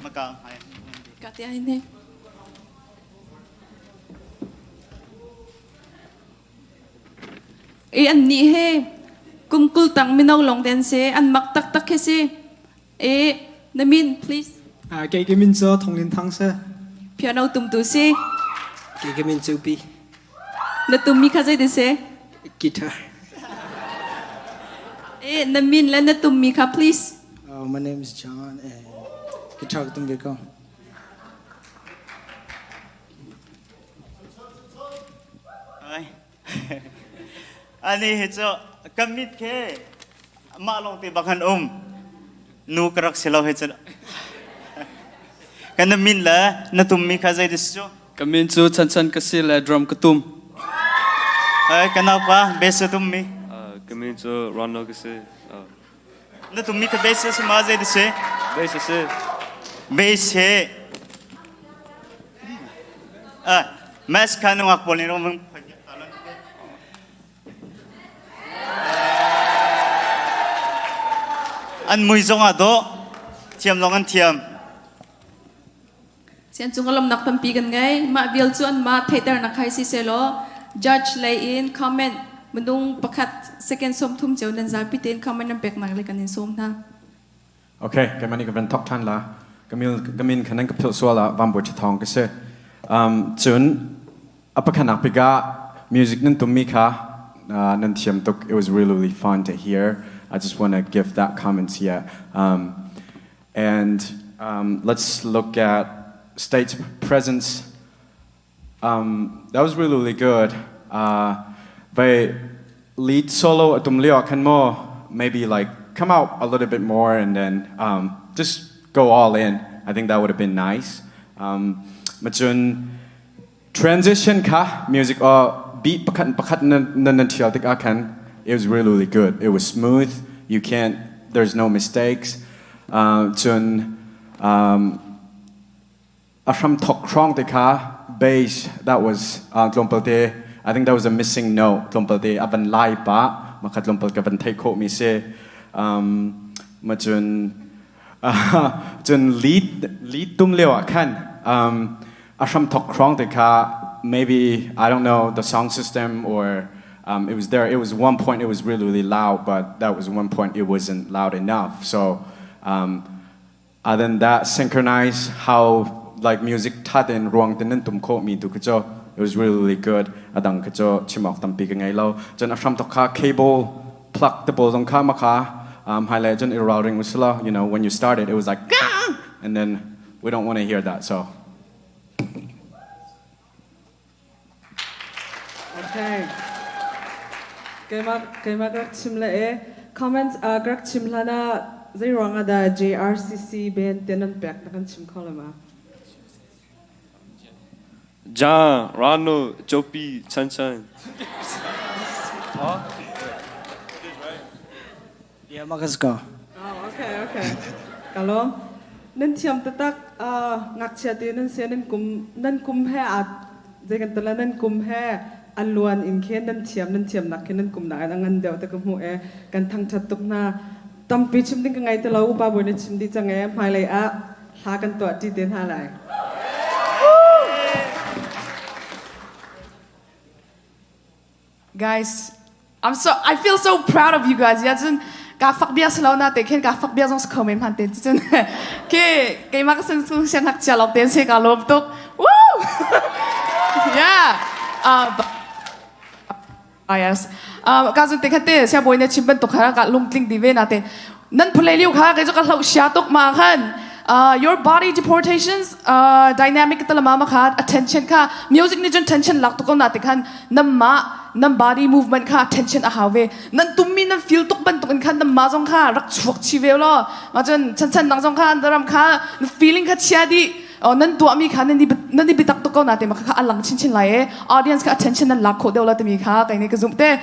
Makam hmai. Ka te ah hin hi. I an nih he kum 20 tang mino lawng te an si. An mak taktak khi si. E na min please. Kei ke min cu Thong Lin Thang si. Piano tumtu si. Kei ke min cu Pi. Na tummi kha zei si? Guitar. E na min le na tummi kha please. My name is John and guitar ka tum ve ko. Ani hi cu kan mit khi mah lawng te bak han um. Nu ka rak si lo hi cu. Kan na min le na tummi kha zei dis cu? Ka min cu Chan Chan ka si le drum ka tum. Hai ka naupa bass na tummi. Ka min cu Ronald ka si. Na tummi kha bass si ma zei dis si? Bass si. Bass he. Ah, mask kha nungak pawl nih rong An mui zong ah dawh. Thiam lawng an thiam. Sian cung lawmnak tampi kan ngei. Mah vial cu anmah theihternak hai si selaw judge lei in comment minung pakhat second 30 ceu nan zapi tein comment nan peknak le kan in sawm hna. Okay, keimah nih ka van thok ṭhan la. Ka min kha nan ka philh sual ah Van Bawi Ṭha Thawng ka si. Cun a pakhatnak bik ah music nan tummi kha nan thiam tuk. It was really, really fun to hear. I just want to give that comment here. And let's look at stage presence. That was really, really good. But lead solo a tum lio khan mo maybe like come out a little bit more and then just go all in. I think that would have been nice. Macun transition kha music beat pakhat pakhat nan nan thial tik khan it was really really good. It was smooth. You can't there's no mistakes. Cun a hram thok hrawng te kha bass that was tlawmpal te I think that was a missing note tlawmpal te a van lai pa makhat tlawmpal ka van thei khawh mi si ma cun cun lead tum lio ah khan a hram thok hrawng te kha maybe I don't know the sound system or it was there it was one point it was really really loud, but that was one point it wasn't loud enough. So other than that, synchronize how like music that in ruang tin nan tum kho mi tu chu it was really really good. Adang kha chu chimok tampi ka ngai lo. Cun a hram tok kha cable plug te pawl zong kha ma kha highlight cun i routing usla when you started it was like "Gah!" and then we don't want to hear that, so. Okay. Keimah ka rak chim le e comments ka rak chim hlan ah zei ruang ah dah JRCC band te nan pek na kan chim kho lo ma? John, Ronald, Jopi, Chan Chan. Huh? Yeah, Magaska. Oh, okay. Kalom. Nan thiam tatak ngakchia te nan se nan kum he a zei kan tala nan kum he an luan in khen nan thiam nak khen nan kum nak an ngan deuh te ka hmu e kan thangthat tuk na tampi chim ding ka ngai te lo upa boi na chim di chang e hmailei ah hla kan tuah ti te hna lai. Guys, I feel so proud of you guys. Ya cun ka fak bia salo na te khen ka fak bia zong sakho men han te cun ke keimah ka sin sung siang hak chia lok ten se ka lom tuk. Woo! Yeah. Ah yes. Ka cun te khat te sia boy na chim ban tuk kha ka lungtling di ve na te. Nan phulei liu kha ke chu ka hlau sia tuk ma khan. Your body deportations dynamic talama ma kha attention kha music ni chun tension lak tuk na te khan nam ma nam body movement kha attention a haw ve nan tummi nan feel tuk ban tuk in khan nam ma zong kha rak chuak chi ve lo ma chun chan chan nang zong kha ram kha feeling kha chia di nan tuah mi kha nan ni bitak tuk ko na te ma kha alang chin chin lai e audience kha attention nan lak kho deuh la te mi kha kai ni ka zum te.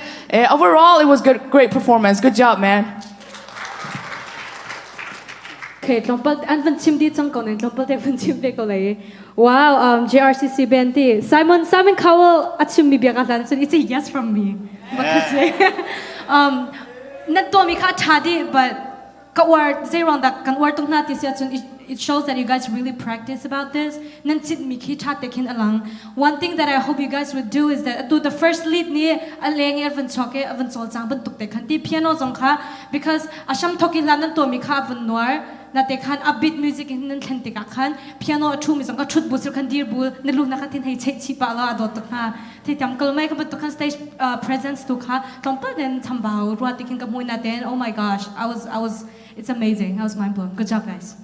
Overall it was good, great performance. Good job, man. Okay, tlawmpal an van chim di chang ko nen tlawmpal te van chim ve ko lai. Wow, JRCC band ti Simon Cowell a chim mi bia ka hlan cun it's a yes from me. Because nan to mi kha tha di but ka war zei rong dak kan war tuk na ti sia cun. It shows that you guys really practice about this. Nan chit mi khi tha te khin alang. One thing that I hope you guys would do is that atu the first lead ni a leng i van chok i van chol chang bantuk te khan ti piano zong kha because asham thoki la nan to mi kha van nuar na te khan upbeat music in nan thlen tikah khan piano a thu mi zong kha thut bu sil khan dir bu na lu na kha thin hei chei chi pa la adot tuk ha thi tam kal mai ka bantuk khan stage presence tu kha tlawmpal den chambau rua ti khin ka hmui na ten oh my gosh I was it's amazing. I was mind blown. Good job, guys.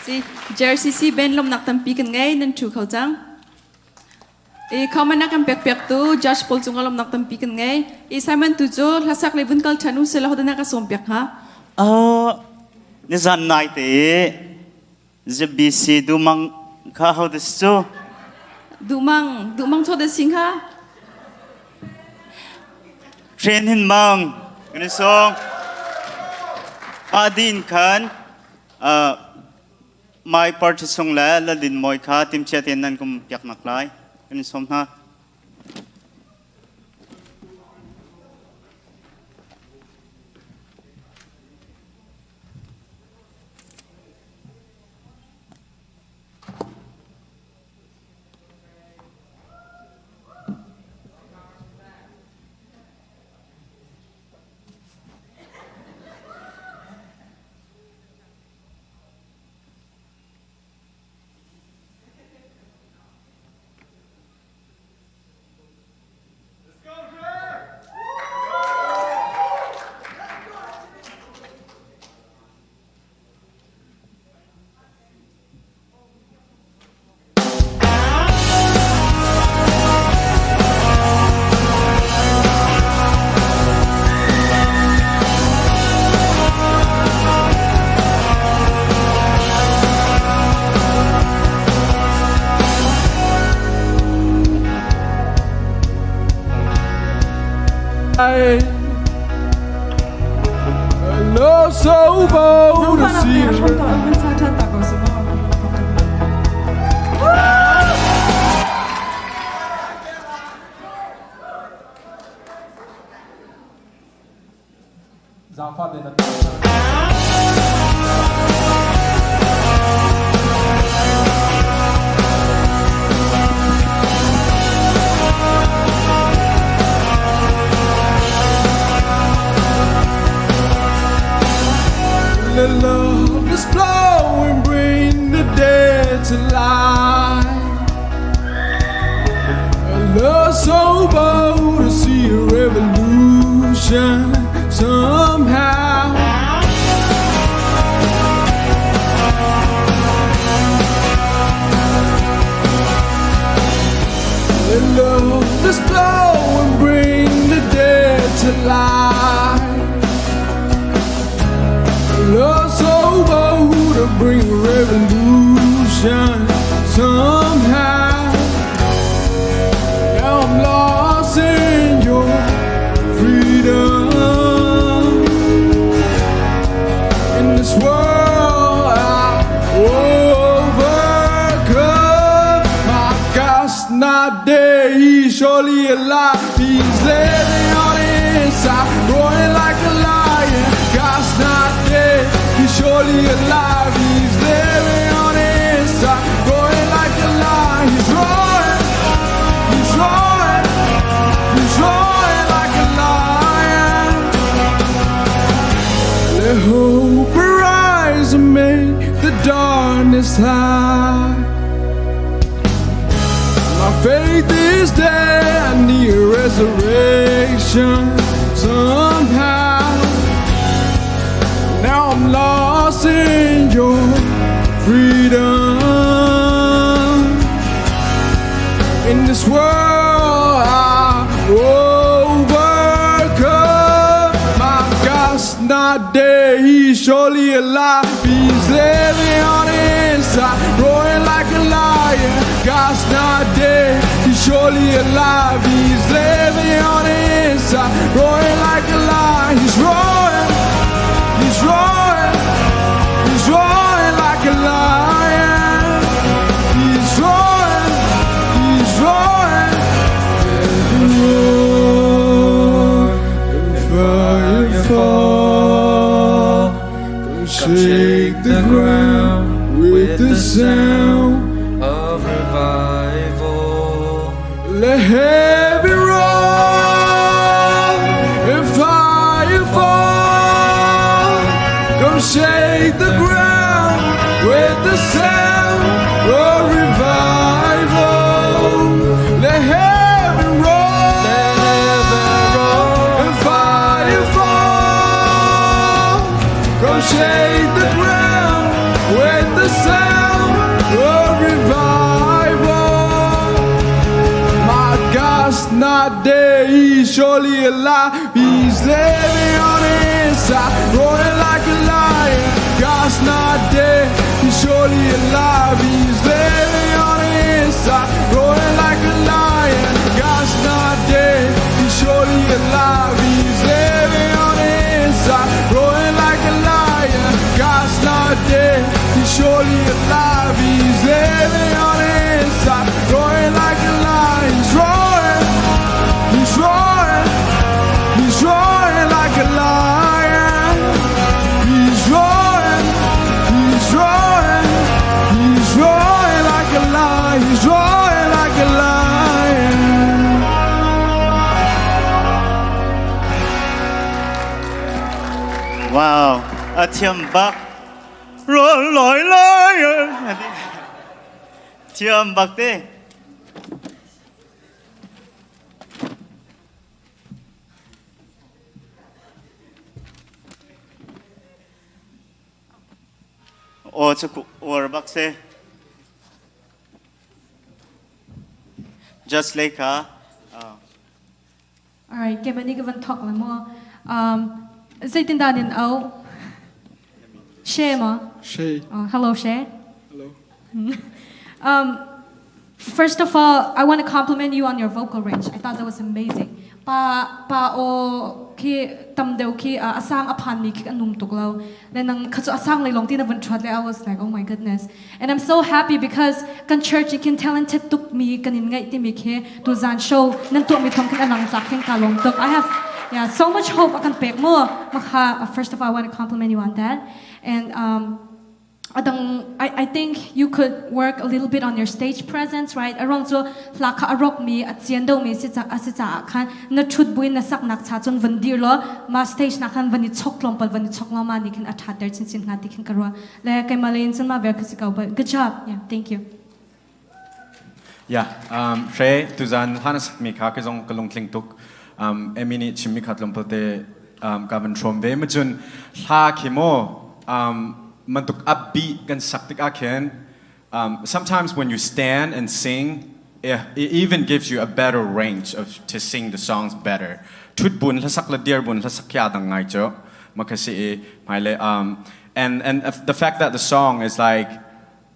Si JRCC band lomnak tampi kan ngei nan thu kho cang. I comment na kan pek pek tu Judge Paul cunga lomnak tampi kan ngei. I Simon tu cu hlasak le vun kal than u se la hodana ka som pek ha. Nizan nai te ZBC dumang kha ho des cu? Dumang, dumang cho de sing ha. Train hin mang kan song. Adin khan my party sung le lalin moi kha timchia ten nan kum piak nak lai kan som hna. Love so bold to see The love is flowing, bring the dead to life. A love so bold to see a revolution somehow. The love is flowing, bring the dead to life. Love so bold to bring a revolution somehow. Now I'm lost in your freedom. In this world, I overcome. My God's not dead, he's surely alive. He's living on the inside, roaring like a lion. God's not dead, he's surely alive. He's living on the inside, roaring like a lion. He's roaring, he's roaring, he's roaring like a lion. Let hope arise and make the darkness hide. My faith is dead, I need a resurrection somehow. Now I'm lost in your freedom. In this world, I overcome. My God's not dead, he's surely alive. He's living on the inside, roaring like a lion. God's not dead, he's surely alive. He's living on the inside, roaring like a lion. He's roaring, he's roaring, he's roaring like a lion. He's roaring, he's roaring. Roar and fire fall. Shake the ground with the sound of revival. Let heaven roll and fire fall. Come shake the ground with the sound of revival. Let heaven roll and fire fall. Come shake the ground with the sound of revival. My God's not dead, he's surely alive. He's living on the inside, roaring like a lion. God's not dead, he's surely alive. He's living on the inside, roaring like a lion. God's not dead, he's surely alive. He's living on the inside, roaring like a lion. God's not dead, he's surely alive. He's living on the inside, roaring like a lion. He's roaring, he's roaring, he's roaring like a lion. He's roaring, he's roaring, he's roaring like a lion. He's roaring like a lion. Wow, a thiam bak. Roll loi loi. Thiam bak te. Aw cu uar bak si. Just like ha. Alright, kemani ka van thok la mo. Zeitin dan in au? She ma? She. Hello, She. Hello. First of all, I want to compliment you on your vocal range. I thought that was amazing. Pa pa o khi tam deuh khi asang aphan mi khi anum tuk lo. Le nang kha chu asang lei long ti na van thuat le I was like, oh my goodness. And I'm so happy because kan church i khin talented tuk mi kan in ngai ti mi khi tu zan show nan tuah mi thong khin alang chak khin ka lom tuk. I have yeah, so much hope akan pek mu. Makha first of all, I want to compliment you on that. And adang I think you could work a little bit on your stage presence, right? Arong cu hla kha a rock mi a cian do mi si ca a si caah khan na thut buin na sak nak cha cun van dir law ma stage na khan van i chok tlawmpal van i chok law ma ni khin a tha ter chinchin hnga ti khin ka ruah. Le keimah le in cun ma vel kha si ko but good job. Yeah, thank you. Yeah, hre tuzan hlan a sakmi kha ka zong ka lungtling tuk. Amy nih chimmi kha tlawmpal te ka van hrawm ve. Ma cun hla khi mu mantuk upbeat kan sak tikah khin sometimes when you stand and sing it even gives you a better range of to sing the songs better. Thut bun hlasak le dir bun hlasak khi aa dang ngai cu. Ma kha si i hmailei and the fact that the song is like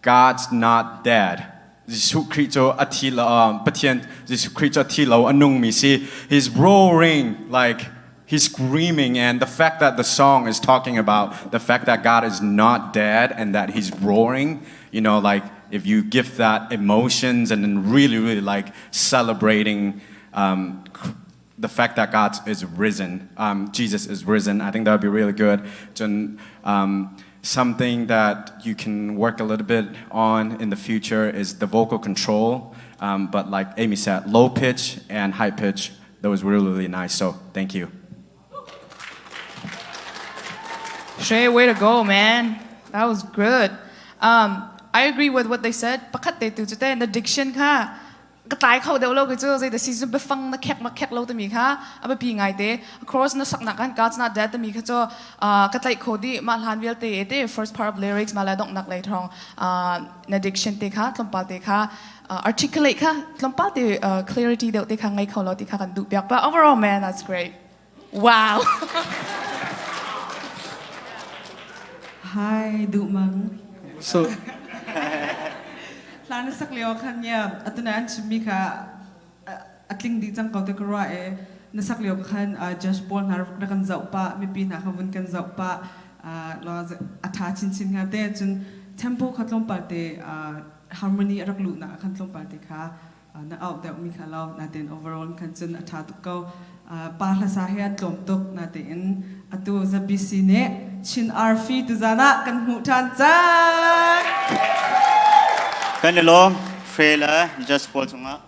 God's not dead. Jesuh Khrih cu a thi lo, Pathian Jesuh Khrih cu a thi lo, a nungmi si. He's roaring like he's screaming and the fact that the song is talking about the fact that God is not dead and that he's roaring, like if you give that emotions and then really, really like celebrating the fact that God is risen, Jesus is risen, I think that would be really good. Cun, something that you can work a little bit on in the future is the vocal control. But like Amy said, low pitch and high pitch, that was really, really nice. So thank you. Shay, way to go, man. That was good. I agree with what they said. Pakhat te tu cu te na diction kha ka tlai kho deuh lo cu zei da si cu biafang na khek ma khek lo timi kha a biapi ngai te chorus na sak nak kan God's not dead timi kha cu ka tlaih kho di mah hlan vialte e te first part of lyrics ma le dongh nak lei thong na diction te kha tlawmpal te kha articulate kha tlawmpal te clarity deuh te kha ngai kho lo ti kha kan duh piak but overall man that's great wow Hi, duh mang. So Hlan na sak lio khan ya atuna an chimmi kha a tling dih cang ko te ka ruah e na sak lio khan Josh Paul hna na kan zoh pah mipi hna kha vun kan zoh pah lo a tha chinchin hnga te cun tempo kha tlawmpal te harmony a rak luh nak khan tlawmpal te kha na auh deuhmi kha lo natein overall khan cun a ṭha tuk ko pa hlasa he an tlawm tuk natein Atu ZBC nih Chin Arfi tuzan ah kan hmuh ṭhan cang. Kan i lawm Frey le Judge pawl cungah.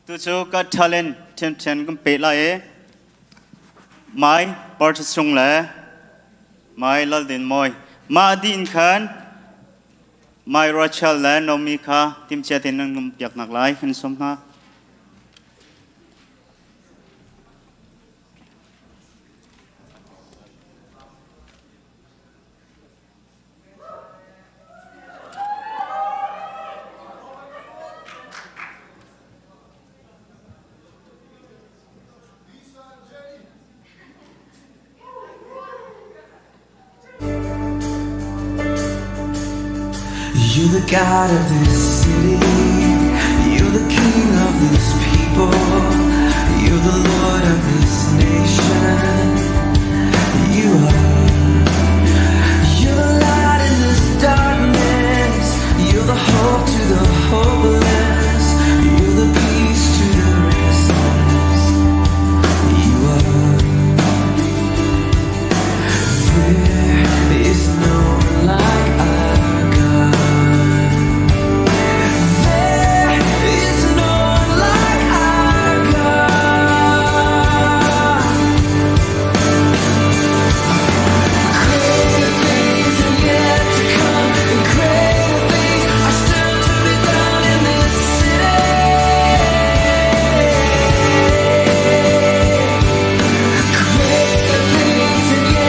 Tu cu ka talent ṭhiamṭhiam kan peh lai i Mai Party Sung le Mai Laldin Mawi. Mah dih in khan Mai Rachel le Nomi kha timhcia tein nan um piak nak lai kan sawm hna. You're the God of this city. You're the king of this people. You're the Lord of this nation. You are. You're the light in this darkness. You're the hope to the hopeless. You're the peace to the restless. You are. There is no one like our God. There is no one like our God. Greater things are yet to come, and greater things are still to be done in this city. Greater things are yet to come, and greater things are still to be done in this city. Greater things are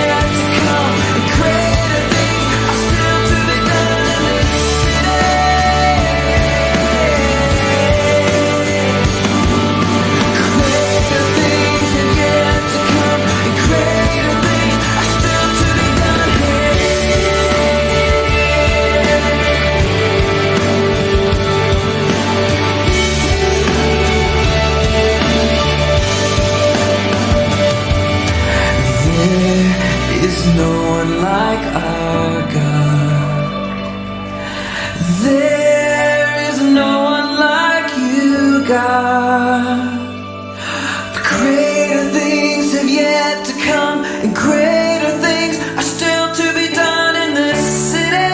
yet to come, and greater things are still to be done There is no one like our God. There is no one like you, God. For greater things have yet to come, and greater things are still to be done in this city.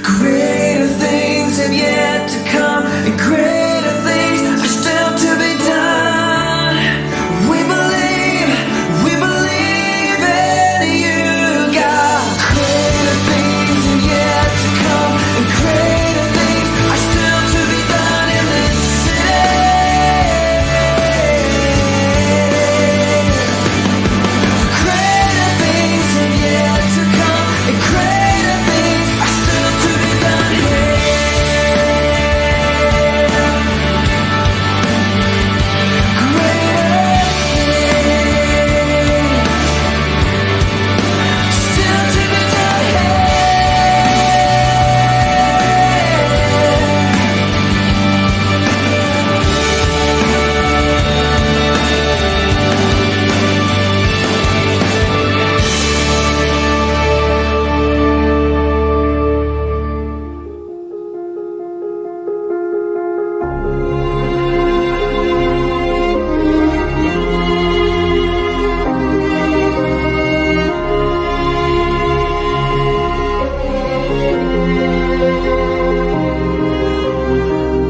Greater things have yet to come, and greater things are still to be done. We believe in you, God. Greater things have yet to come, and greater things are still to be done in this city. Greater things have yet to come, and greater things are still to be done here. Greater things still to be done here.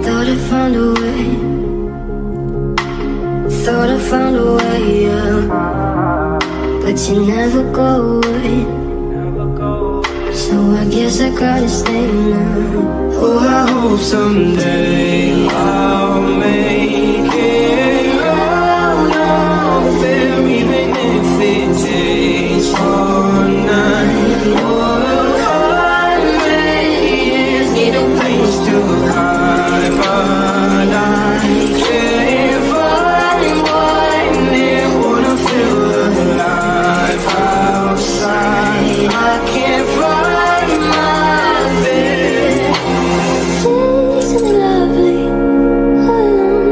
Thought I found a way. Thought I found a way, yeah. But you never go away. So I guess I gotta stay now. Oh, I hope someday I'll make it out of there, even if it takes all night. All I need is need a place to hide, but I can't find one. It wanna feel alive outside. I can't find my fear. Isn't it lovely? All alone.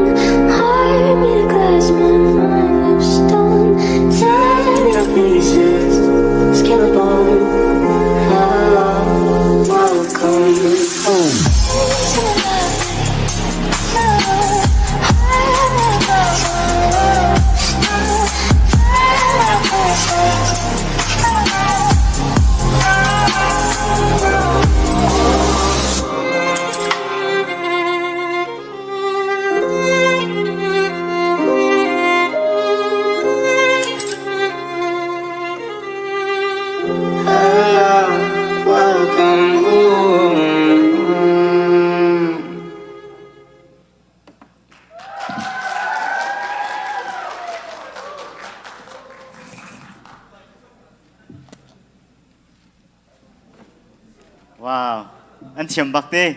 Wow, an thiam bak te.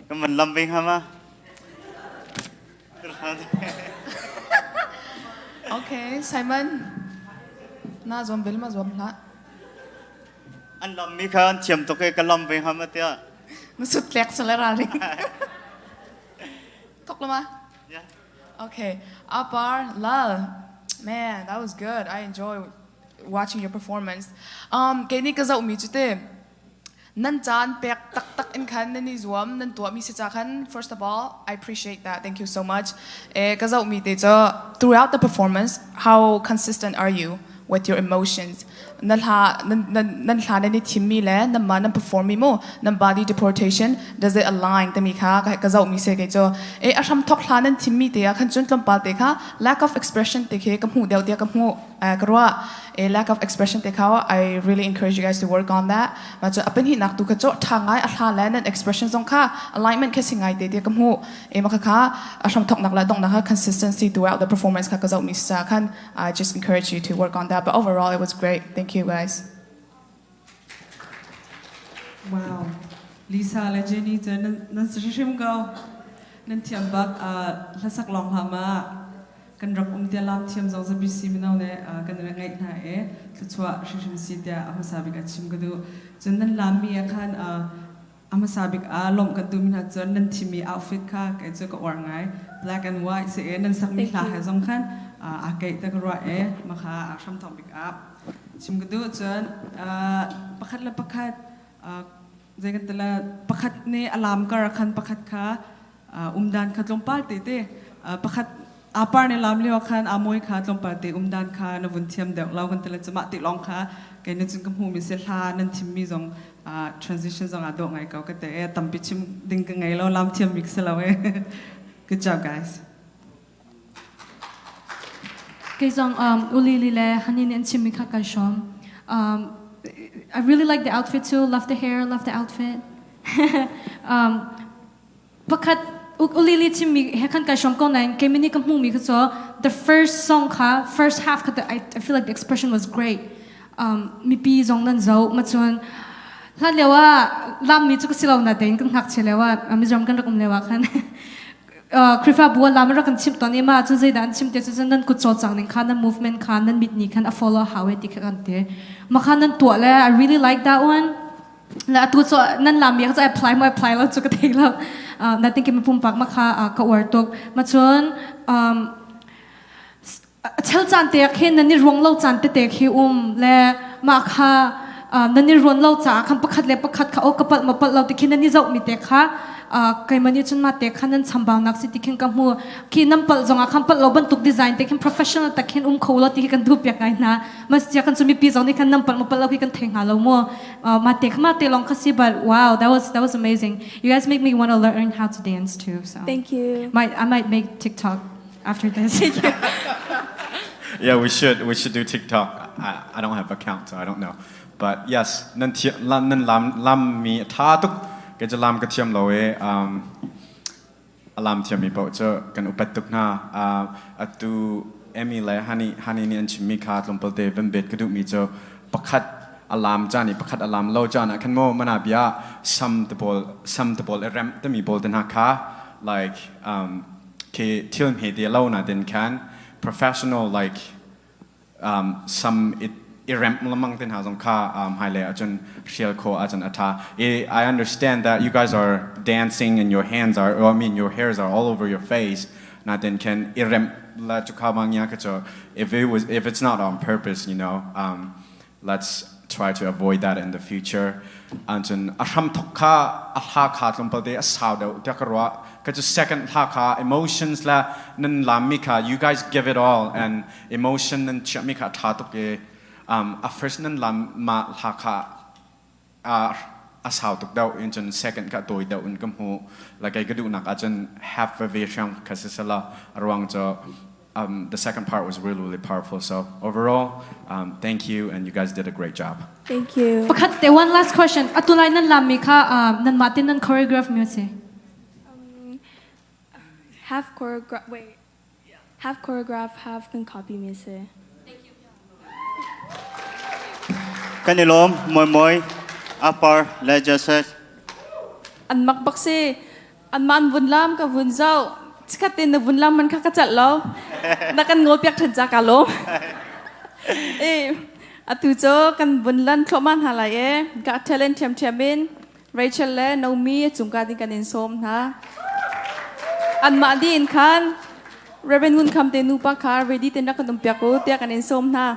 Kan van lam ve hnga ma? Okay, Simon. Na zuam bel ma zuam hlah. An lam mi kha an thiam tuk e ka lam ve hnga ma tiah. Na sut tlek sale ralring. Tok lama? Yeah. Okay. Apar Lal. Man, that was good. I enjoy watching your performance. Kei nih ka zohmi cu te nan caan pek taktak in khan nan i zuam nan tuahmi si ca khan first of all I appreciate that. Thank you so much. Eh, ka zohmi te cu throughout the performance how consistent are you with your emotions? Na hla nan hla nan i thimmi le nanmah nan perform mi mu nan body deportation does it align timi kha ka zohmi si kei cu e a hram thok hla nan thimmi te ah khan cun tlawmpal te kha lack of expression te khi ka hmuh deuh tiah ka hmuh ka ruah a lack of expression te kha I really encourage you guys to work on that ma cu a pahnihnak tu kha cu tha ngai a hla le nan expression zong kha alignment kha si ngai te tiah ka hmuh e ma kha kha a hram thoknak le donghnak kha consistency throughout the performance kha ka zohmi sa khan I just encourage you to work on that but overall it was great thank you guys Wow. Lisa le Jenny cu nan si hrim ko. Nan thiam bak hlasak lawng hlah ma kan rak um tia lam thiam zong ZBC mino ne kan rak ngaih hna e thluachuah hrimhrim si tiah a hmasa bik a chim ka duh. Cun nan lam mi ah khan a hmasa bik ah lawmh kan duhmi hna cun nan thimmi outfit kha kei cu ka uar ngai. Black and white si e nan sakmi hla he zong khan aa keih te ka ruah e makha a hramthawk bik ah chim ka duh cun pakhat le pakhat zei kan tila pakhat nih a lam kar khan pakhat kha umdan kha tlawmpal te te pakhat apar ne lam lio khan amoi kha tlawmpal te umdan kha na vun thiam deuh lo kan tila chama ti long kha kei na cun ka hmu mi se hla nan thim mi zong transition zong a dawh ngai ko ka te e tampi chim ding ka ngei lo lam thiam bik se lo e good job guys. Kei zong Ulili le Hani nih an chimmi kha kai hrawm. I really like the outfit too. Love the hair, love the outfit. Pakhat Ulili chimmi he khan kai hrawm ko nain keimi nih ka hmuhmi kha cu the first song kha first half kha I feel like the expression was great. Mipi zong nan zoh ma cun hlan lio ah lammi cu ka si lo na tein kan ngakchia lio ah Mizoram kan rak um lio ah khan Khrihfabu ah lam rak kan chimh tawn i mah cu zeidah an chim ti cu nan kut cawlcang ning kha nan movement kha nan mit nih khan a follow hau e ti kha kan ti mah kha nan tuah le I really like that one le atu cu nan lam mi kha apply mo apply lo cu ka thei lo na think mi pumpak ma kha ka uar tuk ma cun a chel caan te khin nan i ruang lo caan tete khi um le mah kha nan i ruan lo caah khan pakhat le pakhat kha o ka palh ma palh lo ti khin nan i zoh mi te kha keimah nih cun mah te kha nan chambaunak si ti khin ka hmu khi nan palh zongah khan palh lo bantuk design te khin professional tak khin um kho lo ti khi kan duh piak ngai hna mas cia kan cu mipi zong nih khan nan palh ma palh lo khi kan thei hnga lo mu mah te kha mah te lawng kha si but wow that was amazing. You guys make me want to learn how to dance too, so Thank you. Might I might make TikTok after this. Yeah, we should. We should do TikTok. I don't have account, so I don't know. But yes, nan thi lam nan lam lam mi tha tuk ke chu lam ka thiam lo e alam thiam mi paoh cu kan upat tuk hna. Atu Amy le Hani nih an chimmi kha tlawmpal te van bet ka duh mi cu pakhat alam caan i pakhat alam lo caan ah khan mo mana bia sam te pawl sam te pawl rem te mi pawl te hna kha like khi thil hme te lo na tin khan professional like sam it i remh lamang te hna zong kha hmailei ahcun hrial khawh ahcun a ṭha. I understand that you guys are dancing and your hands are, or I mean your hairs are all over your face. Natin khan i remh la chu kha bang ya ka cho if it's not on purpose, let's try to avoid that in the future. Ancun a hram thok kha a hla kha tlawmpal te a sau deuh tiah ka ruah. Ka cu second hla kha emotions la nan lam mi kha you guys give it all and emotion nan chiah mi kha a ṭha tuk i a first nan lam ma hla kha a sau tuk deuh in cun second kha tawi deuh in ka hmu like ka duhnak ahcun half a ve hriang kha si sela a ruang cu the second part was really really powerful. So overall, thank you and you guys did a great job. Thank you. Pakhat te, one last question. Atu lai nan lam mi kha nan mah tin nan choreograph mi si? Half choreograph, wait, half choreograph, half kan copy mi si. Kan i lawm moi moi. Apar le Joseph. An mak bak si. An man vun lam ka vun zau. Chikat te na vun lam man kha ka chat lo. Na kan ngol piak than cha ka lo. E atu cho kan vun lan thlo man ha lai e. Ka talent thiam thiam in Rachel le Naomi chungka din kan in som hna. An mah din khan Reverend Ngun Kham te nu pa kha ready ten rak kan um piak u tiah kan in som hna.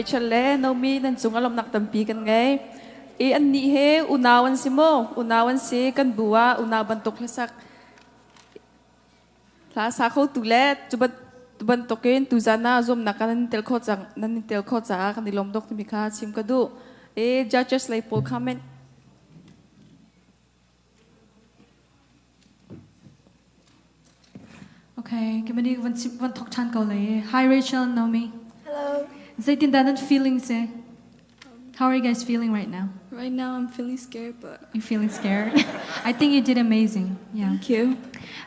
Rachel le Naomi nan cung a lawmhnak tampi kan ngei. I annih he unau an si maw? Unau an si. Kan bu ah unau bantuk hlasak hla sa kho tu le cu bantukin tuzan ah zuamnak ah nan tel kho cang nan tel kho caah kan i lawm tuk timi kha chim ka duh. I judges lei pawl comment. Okay, kimani van van thok than ko lai. Hi Rachel and Naomi. Hello. Zeitin dah nan feeling se? How are you guys feeling right now? Right now I'm feeling scared, but You're feeling scared? I think you did amazing. Yeah. Thank you.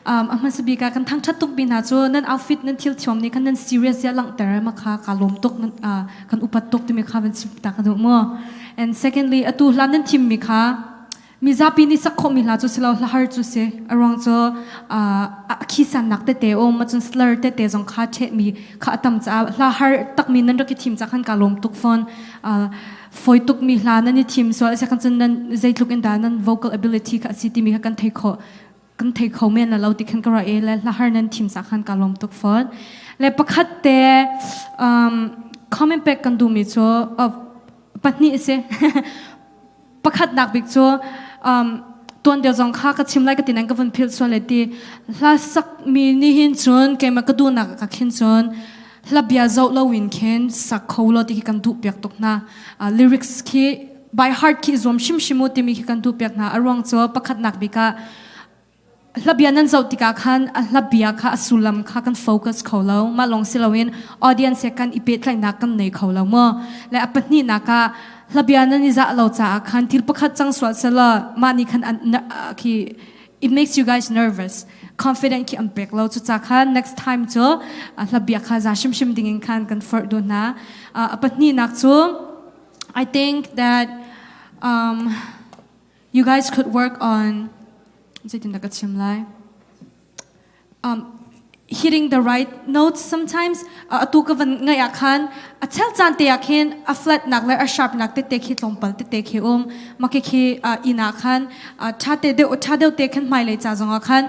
Um, a hmasa bik ah kan thangṭhat tuk bina cu nan outfit nan thil thiam nih khan nan serious ya langhter ma kha ka lawm tuk nan uh, kan upat tuk timi kha van chim ta ka duh mu. And secondly, atu hlan nan thim mi kha Mizapi nih sak khawhmi hla cu si lo hla har cu si. A ruang cu a khisannak tete um acun slur tete zong kha ṭhehmi kha a tam caah hla har takmi nan rak i thim ca khan kaa lawm tuk fawn. Fawi tukmi hla nan i thim sual a si khan cun nan zeitluk in dah nan vocal ability kha a si timi kha kan thei khawh kan thei kho men la lo ti khan ka ruah i le hla har nan thim ca khan kaa lawm tuk fawn. Le pakhat te comment pek kan duhmi cu pahnih a si. Pakhatnak bik cu um, tuan deuh zong kha ka chim lai ka ti nan ka vun philh sual le ti hla sakmi nih hin cun keimah ka duhnak ka khin cun hla bia zoh loin khin sak kho lo ti khi kan duh piak tuk hna. Lyrics khi by heart khi zuam hrimhrim u timi khi kan duh piak hna. A ruang cu pakhatnak bik ah hlabia nan zoh tikah khan a hlabia kha a sullam kha kan focus kho lo. Mah lawng si loin audience he kan i pehtlaihnak kan nei kho lo maw? Le a pahnihnak ah hlabia nan i zah lo caah khan thil pakhat cang sual selaw mah nih khan khi it makes you guys nervous. Confident khi an pek lo. Cucaah khan next time cu hlabia kha za hrimhrim dingin khan kan forh duh hna. A pahnihnak cu I think that you guys could work on zeitin dah ka chim lai hitting the right notes sometimes. Atu ka van ngai ah khan a chel caan te ah khin a flat nak le a sharp nak tete khi tlawmpal tete khi um ma khi khi inn ah khan tha te deuh tha deuh te khan hmailei ca zong ah khan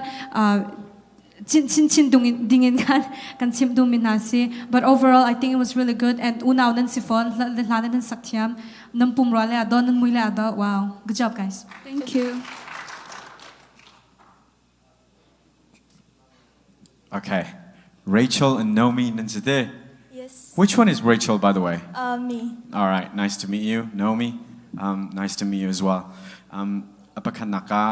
chin chin chin ding in khan kan chim duh mi hna si. But overall, I think it was really good, and unau nan si fawn le hla nan sak thiam nan pum ra le ado nan mui le ado. Wow, good job, guys. Thank you. Okay. Rachel and Nomi Nanzide. Yes. Which one is Rachel, by the way? Me. All right. Nice to meet you, Nomi. Nice to meet you as well. Apakhat naka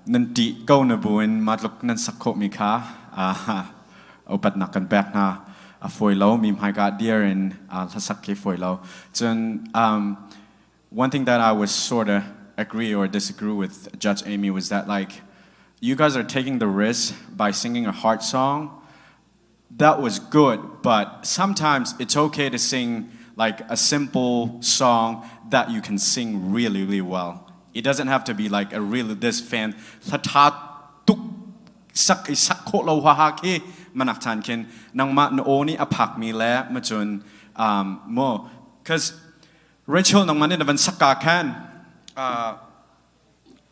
nan ti ko na buin matluk nan sak khawh mi kha upatnak kan pek hna. A fawi lo mi hmaika dear in hlasak khi fawi lo. Cun one thing that I was sort of agree or disagree with Judge Amy was that, like, you guys are taking the risk by singing a hard song. That was good, but sometimes it's okay to sing like a simple song that you can sing really, really well. It doesn't have to be like a really this fan tuk sak i sak khawh lo ha ha khi manak chan khin nangmah na aw nih a phak mi le macun mo cause Rachel, nangmah nih na van sak ka khan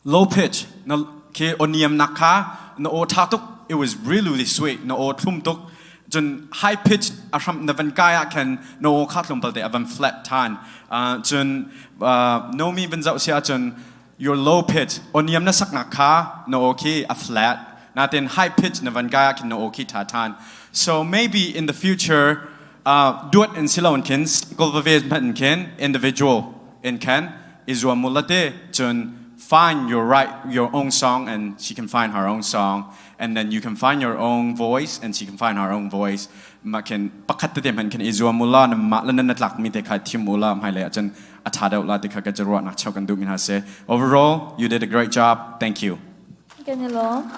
low pitch na khi oniam nak kha na aw tha tuk. It was really, really sweet. Na aw thlum tuk. Cun high pitch a hram na van kai ah khan na aw kha tlawmpal te a van flat than. Cun Nomi van zoh si ahcun your low pitch oniam na sak nak kha na aw khi a flat natin high pitch na van kai ah khin na aw khi tha than. So maybe in the future, duet in silon khin single vave hmanh khin individual in khan i zuam mu late. Cun find your right your own song, and she can find her own song, and then you can find your own voice and she can find her own voice. Ma khin pakhat tete hmanh khin i zuam mu la na mah le na tlak mi te kha thim u la hmai le ahcun a tha deuh la ti kha ka ruah nak cheu kan duh mi hna si. Overall, you did a great job. Thank you. Kan i lawm.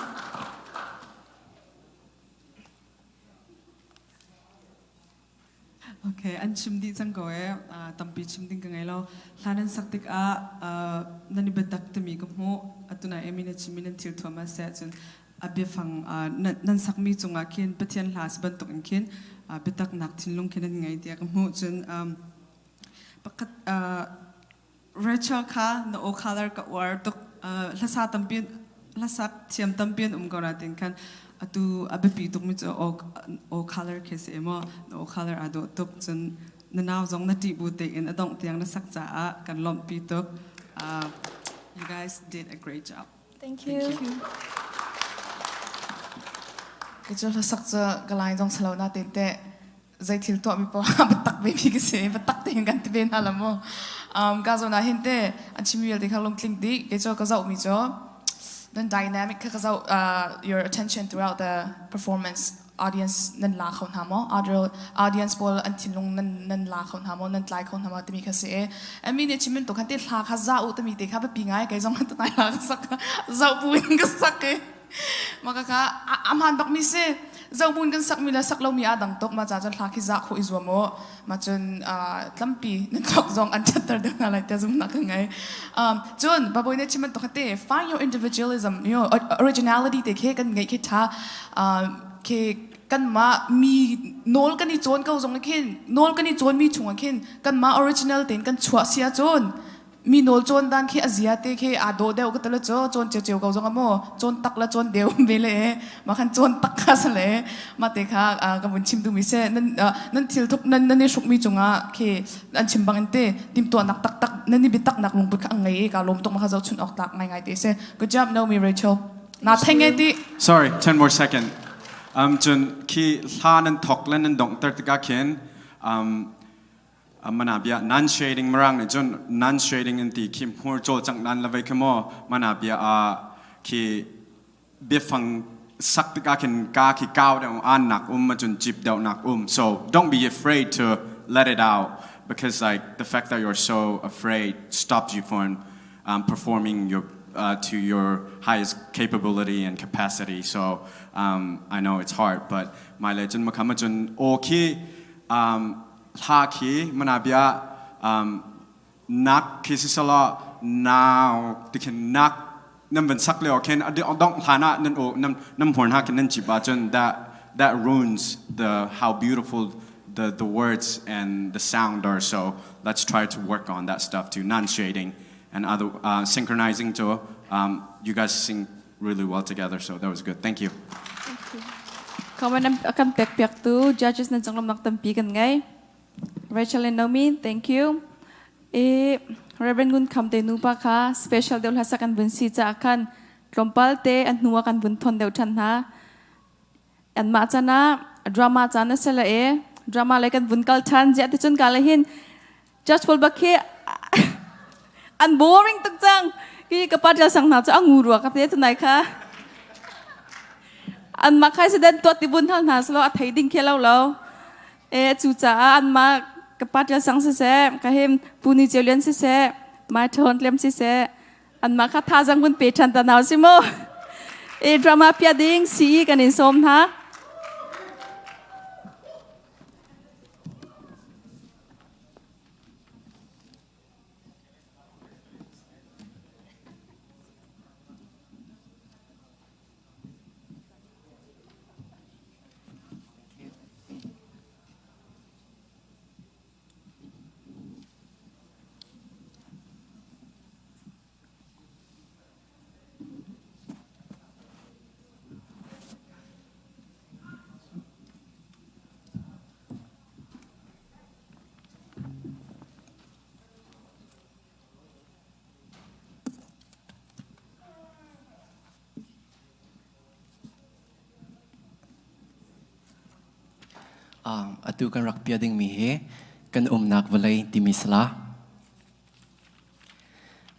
Okay, an chim dih cang ko e. Tampi chim ding ka ngei lo. Hla nan sak tikah nan i biatak timi ka hmuh. Atu na Amy na chimmi nan thil thuam ah seh cun a biafang nan sakmi cungah khin Pathian hla si bantuk in khin biataknak thinlung khin nan ngei tiah ka hmuh. Cun pakhat Rachel kha na aw color ka uar tuk. Hlasa tampi hlasak thiam tampi an um ko na tin khan atu a biapi tukmi cu aw color khi si maw na aw color aa dawh tuk. Cun. Na nau zong na ṭih bu tein a dongh tiang na sak caah kan lawmhpi tuk. You guys did a great job. Thank you. Thank you. Ka cu hlasak cu ka lai zong salo na te te zei thil tuah mi poah biatak ve mi ka si biatak tein kan ti ve hna la mu ka zo na hin te an chim vialte kha lungtling dih ke cu ka zoh mi cu nan dynamic kha ka zoh your attention throughout the performance audience nan la kho hna maw audience pawl an thinlung nan nan la kho hna maw nan tlai kho hna maw timi kha si e mi nih chim to khan te hla kha za u timi te kha biapi ngai kei zong tu nai hla ka sak zoh bu in ka sak i mah ka kha a hmaan bak mi si zoh bu in kan sak mi le sak lo mi aa dang tuk ma ca cun hla khi za kho i zuam u ma cun tlampi nan thok zong an thatter deuh hna lai te zumnak ka ngei cun babawi nih chim bantuk te find your individualism you know, originality te khi kan ngeih khi tha khi kanmah mi nawl kan i cawn ko zong khin nawl kan i cawn mi chungah khin kanmah original tein kan chuah si ahcun mi nawl cawn dan khi a zia te khi aa dawh deuh ka tala cu cawn ceu ko zong maw cawn tak la cawn deu ve le ma khan cawn tak kha sa le ma te kha ka vun chim du mi se nan nan thil thuk nan nan i hruk mi cungah khi an chim bang in te timtuah nak tak tak nan i bitak nak lungput kha ang ngei ka lawm tuk ma kha zo chun ok tak ngai ngai te se good job Naomi Rachel na theng ti Sorry, 10 more second. Cun khi hla nan thok le nan dongh ter tikah khin mana bia non shading marang nih cun non shading in ti khi hmur cawlcangh nan la vei khi maw mana bia a khi biafang sak tikah khin ka khi kau deuh an nak um cun cip deuh nak um. So don't be afraid to let it out, because like the fact that you're so afraid stops you from performing your to your highest capability and capacity. So I know it's hard, but my legend makama cun o khi hla khi mana bia nak khi si sala now ti khin nak nan van sak leo khin dong hlan ah nan o nam nam horn ha khin nan chip ah cun that ruins the how beautiful the words and the sound are. So let's try to work on that stuff too, non-shading and other synchronizing too. You guys sing really well together, so that was good. Thank you. Comment kan pek piak tu judges nan changlam nak tampi kan ngai. Rachel and Naomi, thank you. E Reverend Ngun Kham te nu pa kha special deuh hla sak an vun si cha khan tlawmpal te an hnuwa kan vun thon deuh than hna. An mah chana drama chan a sela e drama le kan vun kal than zia te chun ka le hin judge pawl bak khi an boring tuk cang ki ka pa sang hna chu angu rua ka te tunai kha an ma khai se den to ti bun hal hna slo a thei ding khe lo lo e chu cha an ma ka pa sang se se ka hem puni chelian se se ma thon tlem se se an ma kha tha jang bun pe than ta naw si mo e drama pia ding si kan in som na. Atu kan rak pia dingmi hi kan umnak vawlei timi sala.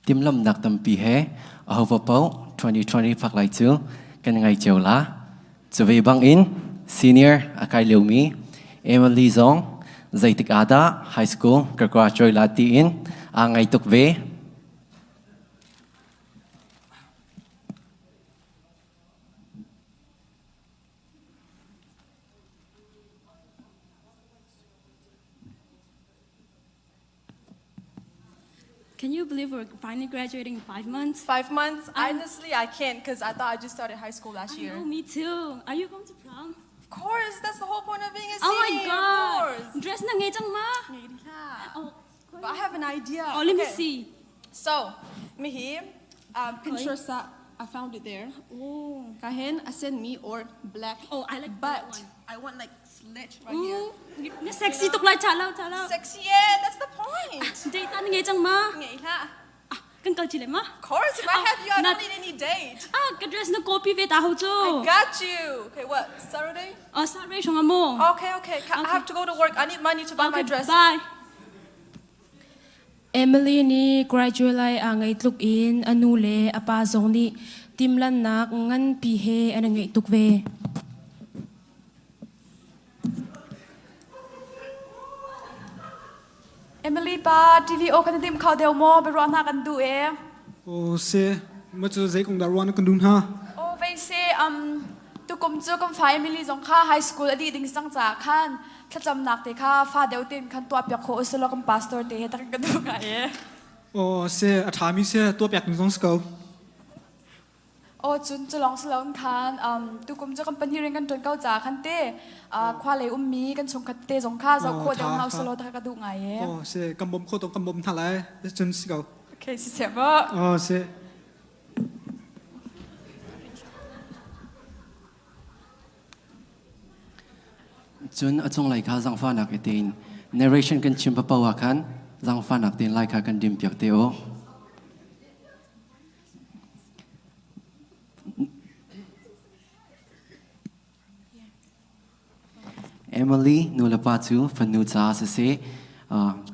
Timlamnak tampi he ahova paoh 2020 phak lai cu kan ngai cio la. Cuve bangin senior a kai liomi Emily zong zeitik ah dah high school ka graduate la tiin aa ngai tuk ve. Can you believe we're finally graduating in 5 months? 5 months? Honestly, I can't because I thought I just started high school last I year. know, me too. Are you going to prom? Of course, that's the whole point of being a Oh my senior. God. Of course. Dress na ngei cang ma? Oh, but I have an idea. Oh, let me Okay. see. So, mihi, Pinterest. I found it there. Oh. Kahin a me or black. Oh, I like but one. I want like slit right here. Na sexy tuk lai cha lo cha lo. Sexy, yeah, that's the point. Date ta ngei chang ma? Ngei la. Ah, kan kal chi le ma? Of course, if I have you, I don't need any date. Ah, ka dress na copy ve ta ho chu. I got you. Okay, what? Saturday? Oh, Saturday shong mo. Okay, okay. I have to go to work. I need money to buy my dress. Bye. Emily nih graduate lai aa ngaih tluk in a nu le a pa zong nih timlannak nganpi he an i ngaih tuk ve. Emily pa TV o kan tim kho deuh maw biaruah hna kan duh e. O se ma cu zei kong dah ruan kan dun ha? O vei se um tukum cu kan fa Emily zong kha high school a dih ding sang ca khan thlacamnak te kha fa deuh tin khan tuah piak khawh usulaw kan pastor te he tak kan duh ngai e. Aw se a ṭhami se tuah piak ding zong si ko. Aw cun cu lawng si loin khan um, tukum cu kan pahnih ring kan ṭuan ko ca khan te khua lei ummi kan chungkhat te zong kha zoh khawh deuh hna usulaw ta ka duh ngai e. Aw se kan bawm kho tong kan bawm hna lai cun si ko. Okay si se ba. Aw se. Cun a cunglei kha zaangfahnak i tein narration kan chim paoh ah khan zaangfahnak tein lai kha kan dim piak te u. Emily nulepa cu fanu caah siseh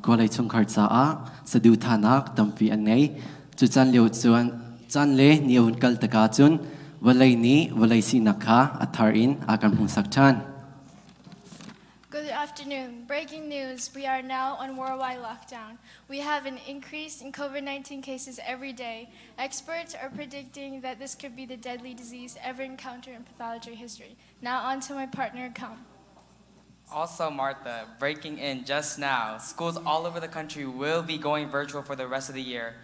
khualei chungkhar caah saduhthahnak tampi an ngei. Cu caan lio cun caan le ni a hun kal tikah cun vawlei nih vawlei sinak kha a thar in a kan hmuhsak ṭhan. Good afternoon. Breaking news. We are now on worldwide lockdown. We have an increase in COVID 19 cases every day. Experts are predicting that this could be the deadly disease ever encountered in pathology history. Now, on to my partner, Kam. Also, Martha, breaking in just now, schools all over the country will be going virtual for the rest of the year.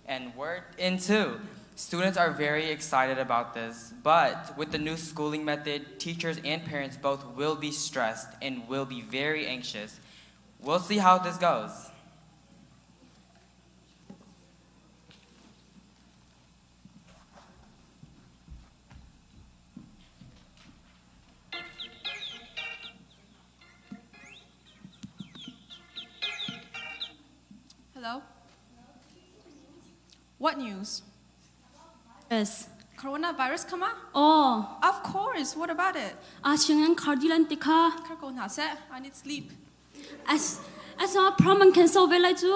And we're in too. Students are very excited about this, but with the new schooling method, teachers and parents both will be stressed and will be very anxious. We'll see how this goes. Hello? What news? Yes. Coronavirus come out? Oh. Of course. What about it? Ah, sianginn khar dilan ti kha. Khar ko hna seh. I need sleep. As as a prom an cancel ve lai cu.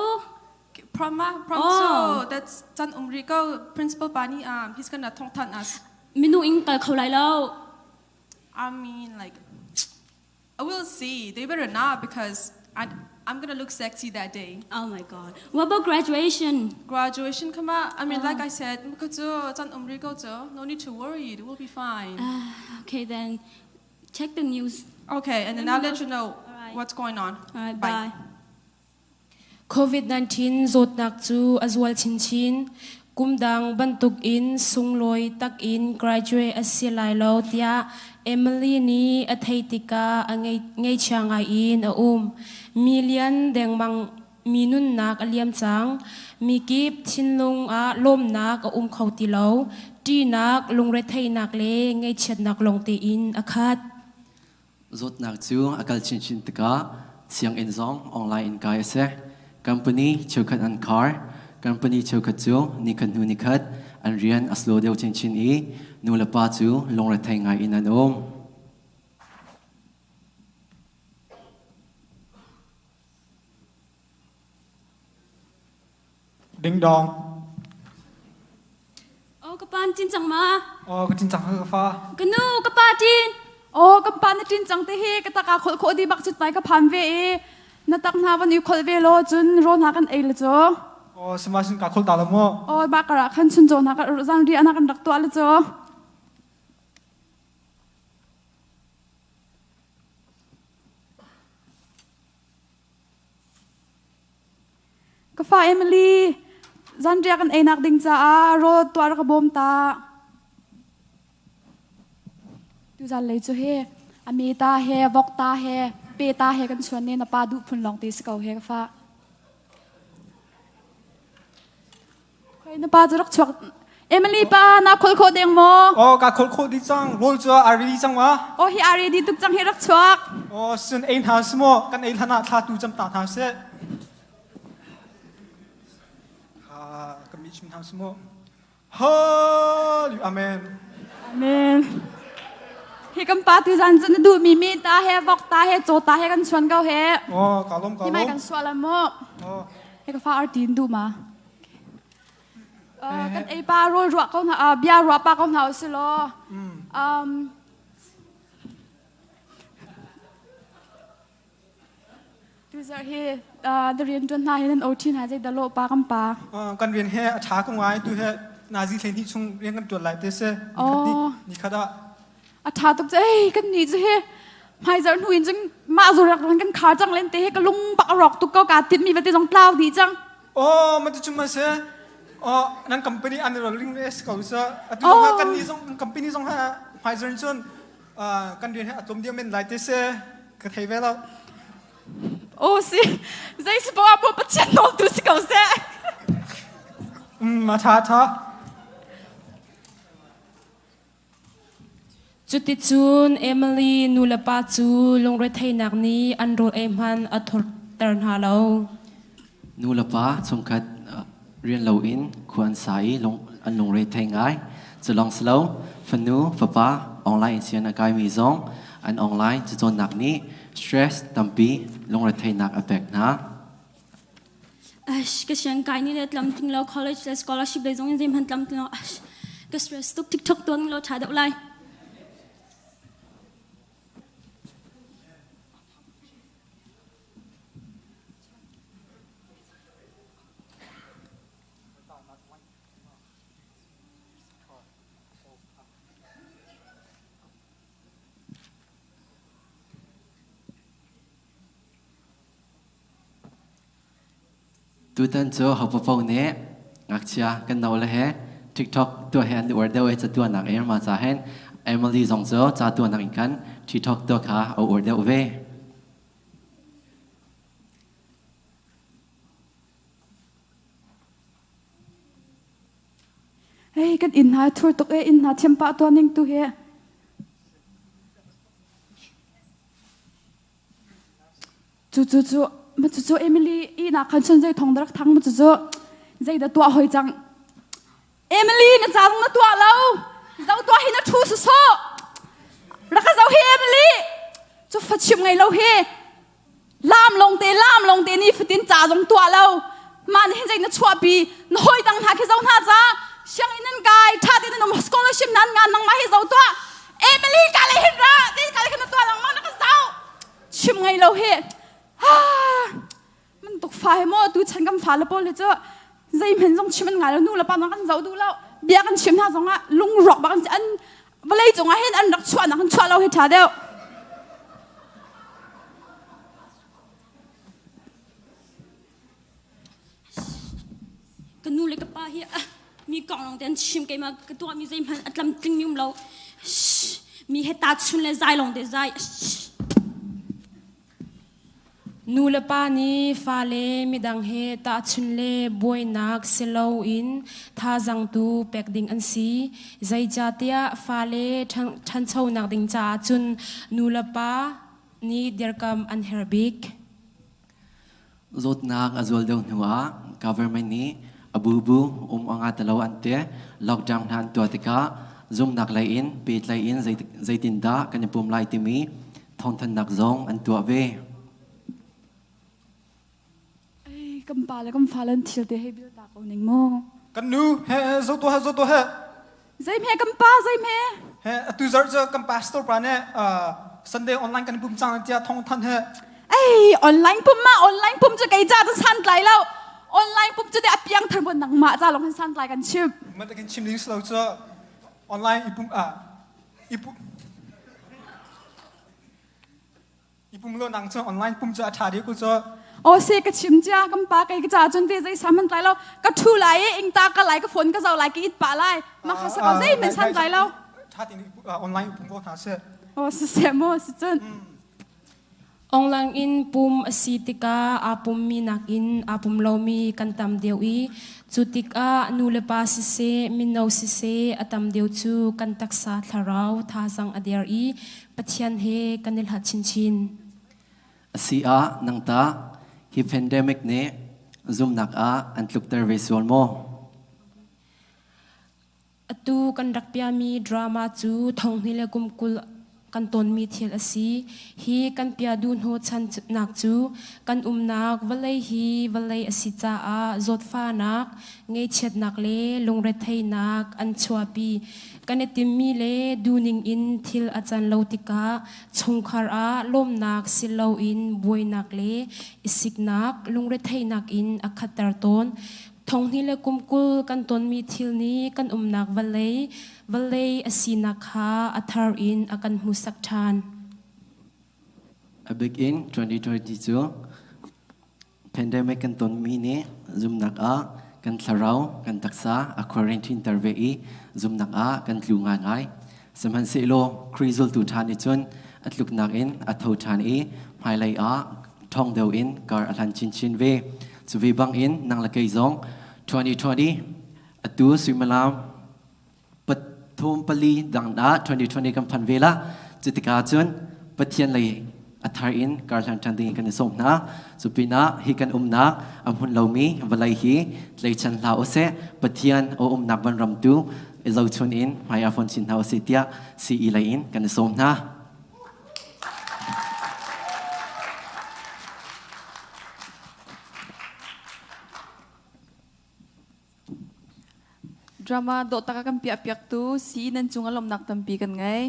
Prom ma? Prom Oh. so that's chan umri ko principal pa nih he's gonna thong than us. Minu in kal kho lai lo. I mean like I will see. They better not because I I'm gonna look sexy that day. Oh my god. What about graduation? Graduation come out. I mean, Oh. like I said, chan umri ko no need to worry. It will be fine. Okay then. Check the news. Okay, and then I'll let you know what's going on. All right, bye. COVID-19 zawtnak cu a zual chinchin. Kum dang bantukin sunglawi takin graduate a si lai lo tiah Emily nih a theih tikah a ngeichia ngai in a um. Million dengmang mi nunnak a liam cang. Mikip thinlung ah lawmnak a um kho ti lo. Ṭihnak, lungretheihnak le ngaihchiatnak lawng tein a khat. Zawtnak cu a kal chinchin tikah sianginn zong online in kai a si. Company cheukhat an khar. Company cheukhat cu nikhat hnu nikhat an rian a slow deuh chinchin i nulepa cu lungrethei ngai in an um. Ding dong. Oh, ka pa cin cang ma? Oh, ka cin cang ka fa. Ka nu, ka pa cin. Oh, ka pa na cin cang te hi ka taka khol kho di bak chut mai ka phan ve i na tak hna van i khol ve lo cun ro hna kan ei le cho. Oh, sima sin ka khol ta lo mo. Oh, ba kara khan chun jo hna ka zang ri ana kan rak to le cho. Ka fa Emily, zanriah kan einak ding caah rawl tuah rak ka bawm ta. Tuzan lei cu he a me ta he vok ta he pe ta he kan chuan ne na pa duh phun lawng te si ko he ka fa. Khoi na pa cu rak chuak Emily pa na khol kho deng maw? Oh ka khol kho di cang rawl cu a ready cang ma? Oh hi a ready tuk cang hi rak chuak. Oh sun ei hna si maw kan ei hlan ah thla tu cam ta hna seh. Ha kan mi chim hna si maw? Hallelujah amen. Amen. Hi kan pa tu zan cu na duh mi mi ta he vok ta he caw ta he kan chuan ko he. Oh ka lom ka lom. Hi mai kan sual la mu. Oh. Hi ka fa arti in duh ma? Kan ei pa rawl ruah ko hna bia ruah pa ko hna usih law. Um Tuzarh hi na rian ṭuan hna hi nan OT hna zei dah lawh pa kan pa. Kan rian he a ṭha ko ngai tu he nazi hlei hnih chung rian kan ṭuan lai te si. Ni khat ah. A ṭha tuk cu ei kan ni cu hi hmaizarh hnu in cun mah zurak kan khar cang len te hi ka lung bak a rawk tuk ko kaa tinh mi vate zong tlau dih cang. Oh, ma tu ma se. Oh, nan company an rolling es ko sa. Atu zong ha kan ni zong company zong ha hmaizarh cun kan rian he a tlawm deuh men lai te se ka thei ve lo. Oh si zei si poah po Pathian nawl tu si ko seh. Ma tha tha. Cuticun Emily nulepa cu lungretheihnak nih an rawl ei hmanh a thurter hna lo. Nulepa chungkhat rian loin khua an sa i an lungre thei ngai. Cu lawng si lo, fanu, fapa online in sian a kaimi zong an online cacawnnak nih stress tampi lungretheihnak a pek hna. Ash, ka siang kai ni le tlamtling lo college le scholarship le zong in zeihmanh tlamtling lo. Ash, ka stress tuk TikTok tuan lo tha deuh lai. Tutan cu hopapoh nih ngakchia kan no le he TikTok tuah he an uar deuh i catuahnak in mah ca hin Emily zong cu ca tuahnak in khan TikTok tuah kha a uar deuh ve. Hei kan inn hna thur tuk e inn hna thiam pah tuah ning tu hi. Cu cu cu ma cu cu Emily ihnak khan cun zei thong rak thang ma cu cu zei dah tuah hoi cang. Emily na ca na tuah lo. Zo tuah hi na thu sawsawh. Rak ka zo hi Emily. Cu fa chim ngei lo hi. Lam long te lam long te ni fatin ca zong tuah lo. Mah nih hin zei na chuahpi na hawi dang hna khi zo hna ca sianginn nan kai tha te nan um scholarship nan ngan nangmah hi zo tuah Emily ka le hin ra te ka le khan na tuah langmang na ka zau chim ngei lo hi ha man tuk fa he maw tu chan kan fa le pawl hi cu zei hmanh zong chim an ngai lo nu le pa zong kan zoh duh lo bia kan chim hna zong ah lungrawk bak an si an vawlei cung ah hin an rak chuah nak an chuah lo hi tha deuh Ka nu le ka pa hi mi kong lawng te an chim keimah ka tuahmi zeihmanh a tlamtling mi um lo. Mi he ta chun le zai lawng te zai. Nu le pa nih fale midang he tahchun le buainak si loin thazaang tu pek ding an si. Zeicahtiah fale ṭhanchonak ding caah cun nu le pa nih dirkamh an herh bik. Zawtnak a zual deuh hnuah government nih a bubu um a nga ti lo an ti. Lockdown hna an tuah tikah zumnak lei in pehtlaih in zeitindah kan i pum lai timi thawngthanhnak zong an tuah ve. Ei, kan pa le kan fa le an thil te hei bil ta ko ning mu. Kan nu he zo to he zo to he. Zei hme kan pa zei hme. He atu zarh cu kan pastor pa nih Sunday online kan pum cang tiah thawng thanh he. Ei online pum ma online pum cu kei ca cu san tlai lo. Online pum cu de a piang thar bon nang mah ca long hin san tlai kan chim. Ma takin chim ding lo cu online ipum a ipu Ipum lo nang cu online pum cu a ṭha dih ku cu. Aw se ka chim cia kan pa kei ka ca cun te zei sam man tlai lo ka ṭhu lai i ingta ka lai ka phone ka zoh lai ka it pah lai ma kha sa ko zei men san tlai lo. Ṭha tin online upum ko hna seh. Aw si se mu si cun. Online in pum a si tikah aa pummi nakin aa pum lomi kan tam deuh i cu tikah nulepa siseh, mino siseh a tam deuh cu kan taksa thlarau thazaang a der i Pathian he kan i hlat chinchin. Asi ah nang tah hi pandemic nih zumnak ah an tlukter ve sual maw? Atu kan rak piahmi drama cu thonghnih le kum 20 kan tonmi thil a si. Hi kan piah duh hnawhchannak cu kan umnak vawlei hi vawlei a si caah zawtfahnak, ngaihchiatnak le lungretheihnak an chuahpi. Kan i timmi le duhning in thil a can lo tikah chungkhar ah lawmnak si loin buainak le i siknak, lungretheihnak in a khatter tawn. Thonghnih le kum 20 kan tonmi thil nih kan umnak vawlei, vawlei a sinak kha a thar in a kan hmuhsak ṭhan. A bik in 2020 cu pandemic kan tonmi nih zumnak ah kan thlarau, kan taksa a quarantine ter ve i zumnak ah kan tlu ngaingai. Sihmanhsehlaw Khrih zultu ṭha nih cun a tluknak in a tho ṭhan i hmailei ah ṭhawng deuh in kar a hlan chinchin ve. Cu ve bangin nang le kei zong 2020 atu suimilam pathum pali dang ah 2020 kan phan ve la. Cutikah cun Pathian lei a thar in kar hlan ṭhan ding kan i sawm hna. Cu pinah hi kan umnak a hmun lomi vawlei hi tleichan hlah usih. Pathian a umnak van ram tu i zohchun in hmai ah fon chin hna usih tiah CE lei in kan i sawm hna. Drama dawh tak a kan piah piaktu si nan cung a lawmnak tampi kan ngei.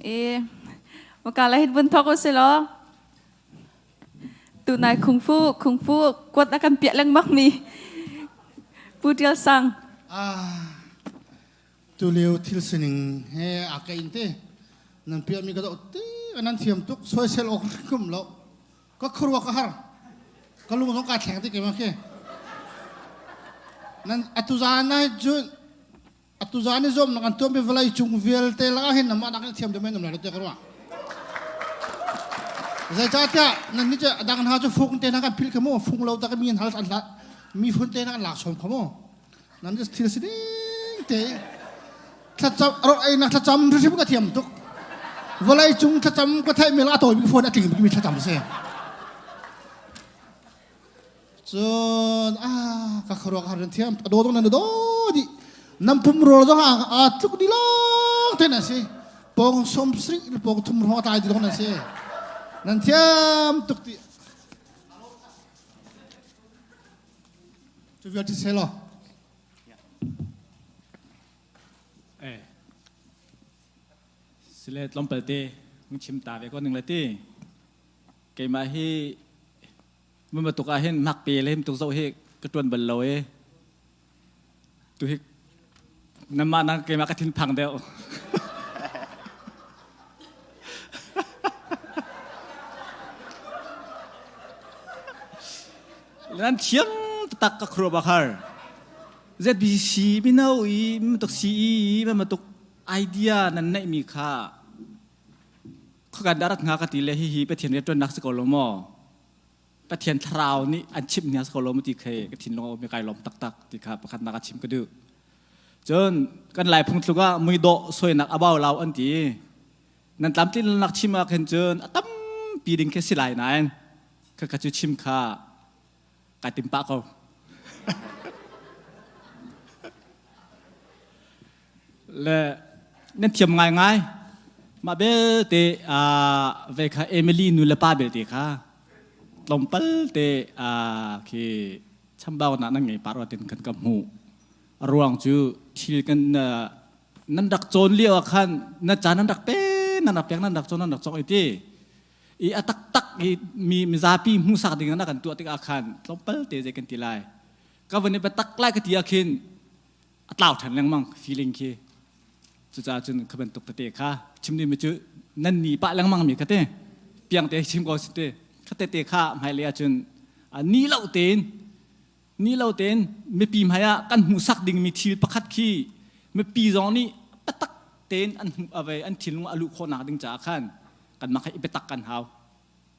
E maka la hin vun thok usih law. Tunai kung fu kung fu kuat a kan piah lengmang mi Pu Tial Sang. Ah, tulio thil sining he a ka in te nan piah mi ka doh te nan thiam tuk soisel ok kum lo ka khuruak ka har ka lung zong ka thleng ti ke ma khi nan atu zan na cun atu zan i zom nak an tuam bi vawlei cung vialte lakah hin namah nak in thiam deuh men nam lai te ka ruah zeicahtiah nan ni cu dang hna cu fung te hna kan phil kha mu fung lo tak mi hal an hlat mi phun te hna an lak chom kha mu nan just thil si ding te thlacam ro ei nak thlacam hrim ka thiam tuk vawlei cung thlacam ka theih mi la tawi mi phone a tling mi thlacam si Cun ah ka khuaruah ka har thiam a daw dong nan do di nam pum rawl zong a a tluk di lawng te na si pong som sri pong thum ro tai di lawng na si nan thiam tuk ti cu vial ti se lo Eh sile tlawmpal te hung chim ta ve ko ning le ti keimah hi Mama tuk ah hin mak pe le him tuk zoh hi ka tuan bal lo e. Tu hi namah nang keimah ka thin phang deuh. Nan thiam tak ka khruwa bakar. ZBC mino i tuk CE mama tuk idea nan neih mi kha khuakan darat nga ka ti le hihi Pathian rianṭuannak si ko lo maw? Pathian thlarau nih an chimh nia si ko lo maw ti khi ka thinlung a um i kai lawm taktak ti kha pakhatnak a chim ka duh. Cun kan Lai phungthluk ah muidawh soinak a bau lo an ti. Nan tlamtlinnak chim ah khin cun a tampi ding khi si lai nain khakha cu chim kha kai tim pah ko. Le nan thiam ngaingai. Mah belte ve kha Emily nu le pa belte kha tlawmpal te khi chambau na nan ngei par tin kan ka hmuh. A ruang cu thil kan nan rak cawn lio ah khan na ca nan rak pe nan rak pek nan rak cawn nan rak cawk i ti i a taktak i mi mizapi hmuhsak ding na kan tuah tikah khan tlawmpal te zei kan ti lai ka van i biatak lai ka ti ah khin a tlau ṭhan lengmang feeling khi cucaah cun kha bantuk tete kha chim ding mi cu nan ni pah lengmang mi kha te piang te chim ko si te kha tete kha hmailei ah cun ni lo tein ni lo tein mipi hmai ah kan hmuhsak ding mi thil pakhat khi mipi zong nih biatak tein an hmuh ave an thinlung a luh khawhnak ding caah khan kanmah kha i biatak kan hau.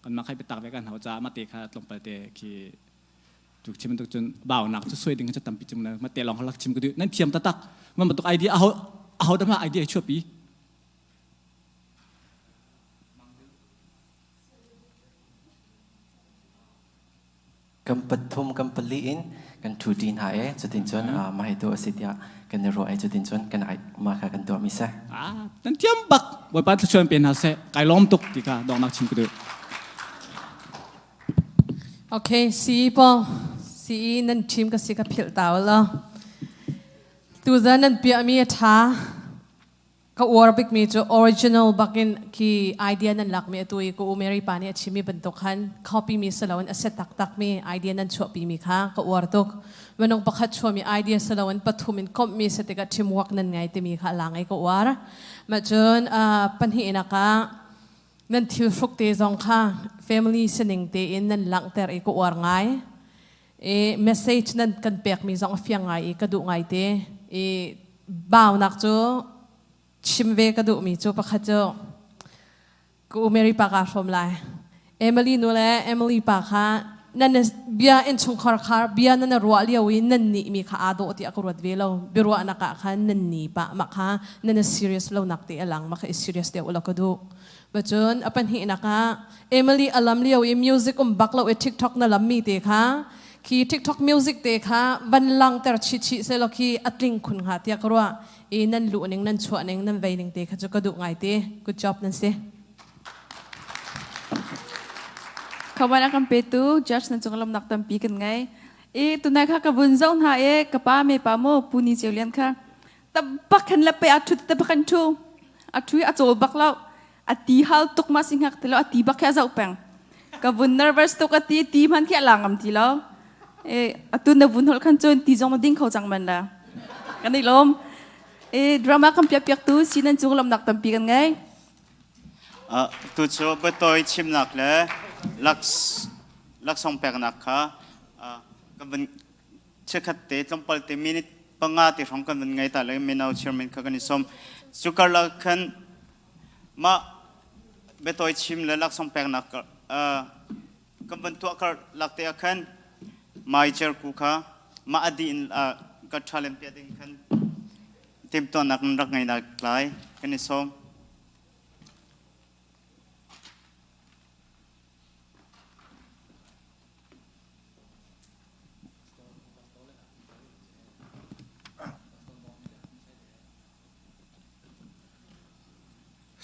Kan mah khai biatak ve kan hau caah mate kha tlawmpal te khi tu chim bantuk cun baunak cu suai ding cu tampi cung na mate lawng halak chim ka duh. Nan thiam taktak. Man bantuk idea aho aho dah mah idea chuahpi? Kan pathum kan pali in kan thu ṭi hna i cutin cun mah hi tu a si tiah kan i ruah i cutin cun kan mah kha kan tuahmi si. Nan thiam bak. Bawipa thluachuah in pe hna seh. Kai lawm tuk ti kha donghnak chim ka duh. Okay, CE Paul, CE nan team ka si ka philh ta la. Tuzan nan piahmi a ṭha. Ka uar bikmi cu original bakin khi idea nan lakmi atu i ka u Mary pa nih a chimmi bantuk khan copy mi si loin a si taktakmi idea nan chuahpimi kha ka uar tuk. Minung pakhat chuahmi idea si loin pathum in komhmi si tikah teamwork nan ngei timi kha a lang i ka uar. Mah cun pahnih ah nan thil hruk te zong kha family sining tein nan langhter i ka uar ngai. I message nan kan pekmi zong a fiang ngai i ka duh ngai te. I baunak cu chim ve ka duhmi cu pakhat cu ka u Mary pa kaa hrawm lai. Emily nu le Emily pa kha nan bia innchungkhar kha bia nan ruah lio i nan nih mi kha aa dawh tiah ka ruat ve lo. Biaruahnak ah khan nan ni pah mah kha nan serious lo nak te a lang mah kha i serious deuh lo ka duh. Cun a pahnihnak ah Emily a lam lio i music um bak lo i TikTok na lam mi te kha khi TikTok music te kha van langter chih chih se lo khi a tling khun hnga tiah ka ruah i nan luh ning nan chuah ning nan vei ning te kha cu ka duh ngai te. Good job nan si. Khawan a kan petu judge nan cung lomnak tampi kan ngei. I tunai kha ka vun zoh hna i ka pa me pa mo pu ni ceu lian kha tabak khan la pe a thu te bak kan thu a thu a chawl bak lo a ti hal tuk ma si ngak ti lo a ti bak khi a zoh peng ka vun nervous tuk a ti ti hman khi a la ngam ti lo e atu na vun hol khan cun ti zong na ding kho cang man la kan i lawm e drama kan piak piak tu sinan cung lomnak tampi kan ngei. Tu cu biatawi chimnak le laksawng peknak kha kan vun chiakhat te tlawmpal te minute 5 te hrawng kan vun ngei ta le mino chairman kha kan i sawm. Cu karlak khan mah biatawi chim le laksawng peknak kan van tuah karlak te ah khan mai cerku kha mah a dih in ka ṭha piah ding khan timhtuahnak nan rak ngei lai kan i sawm.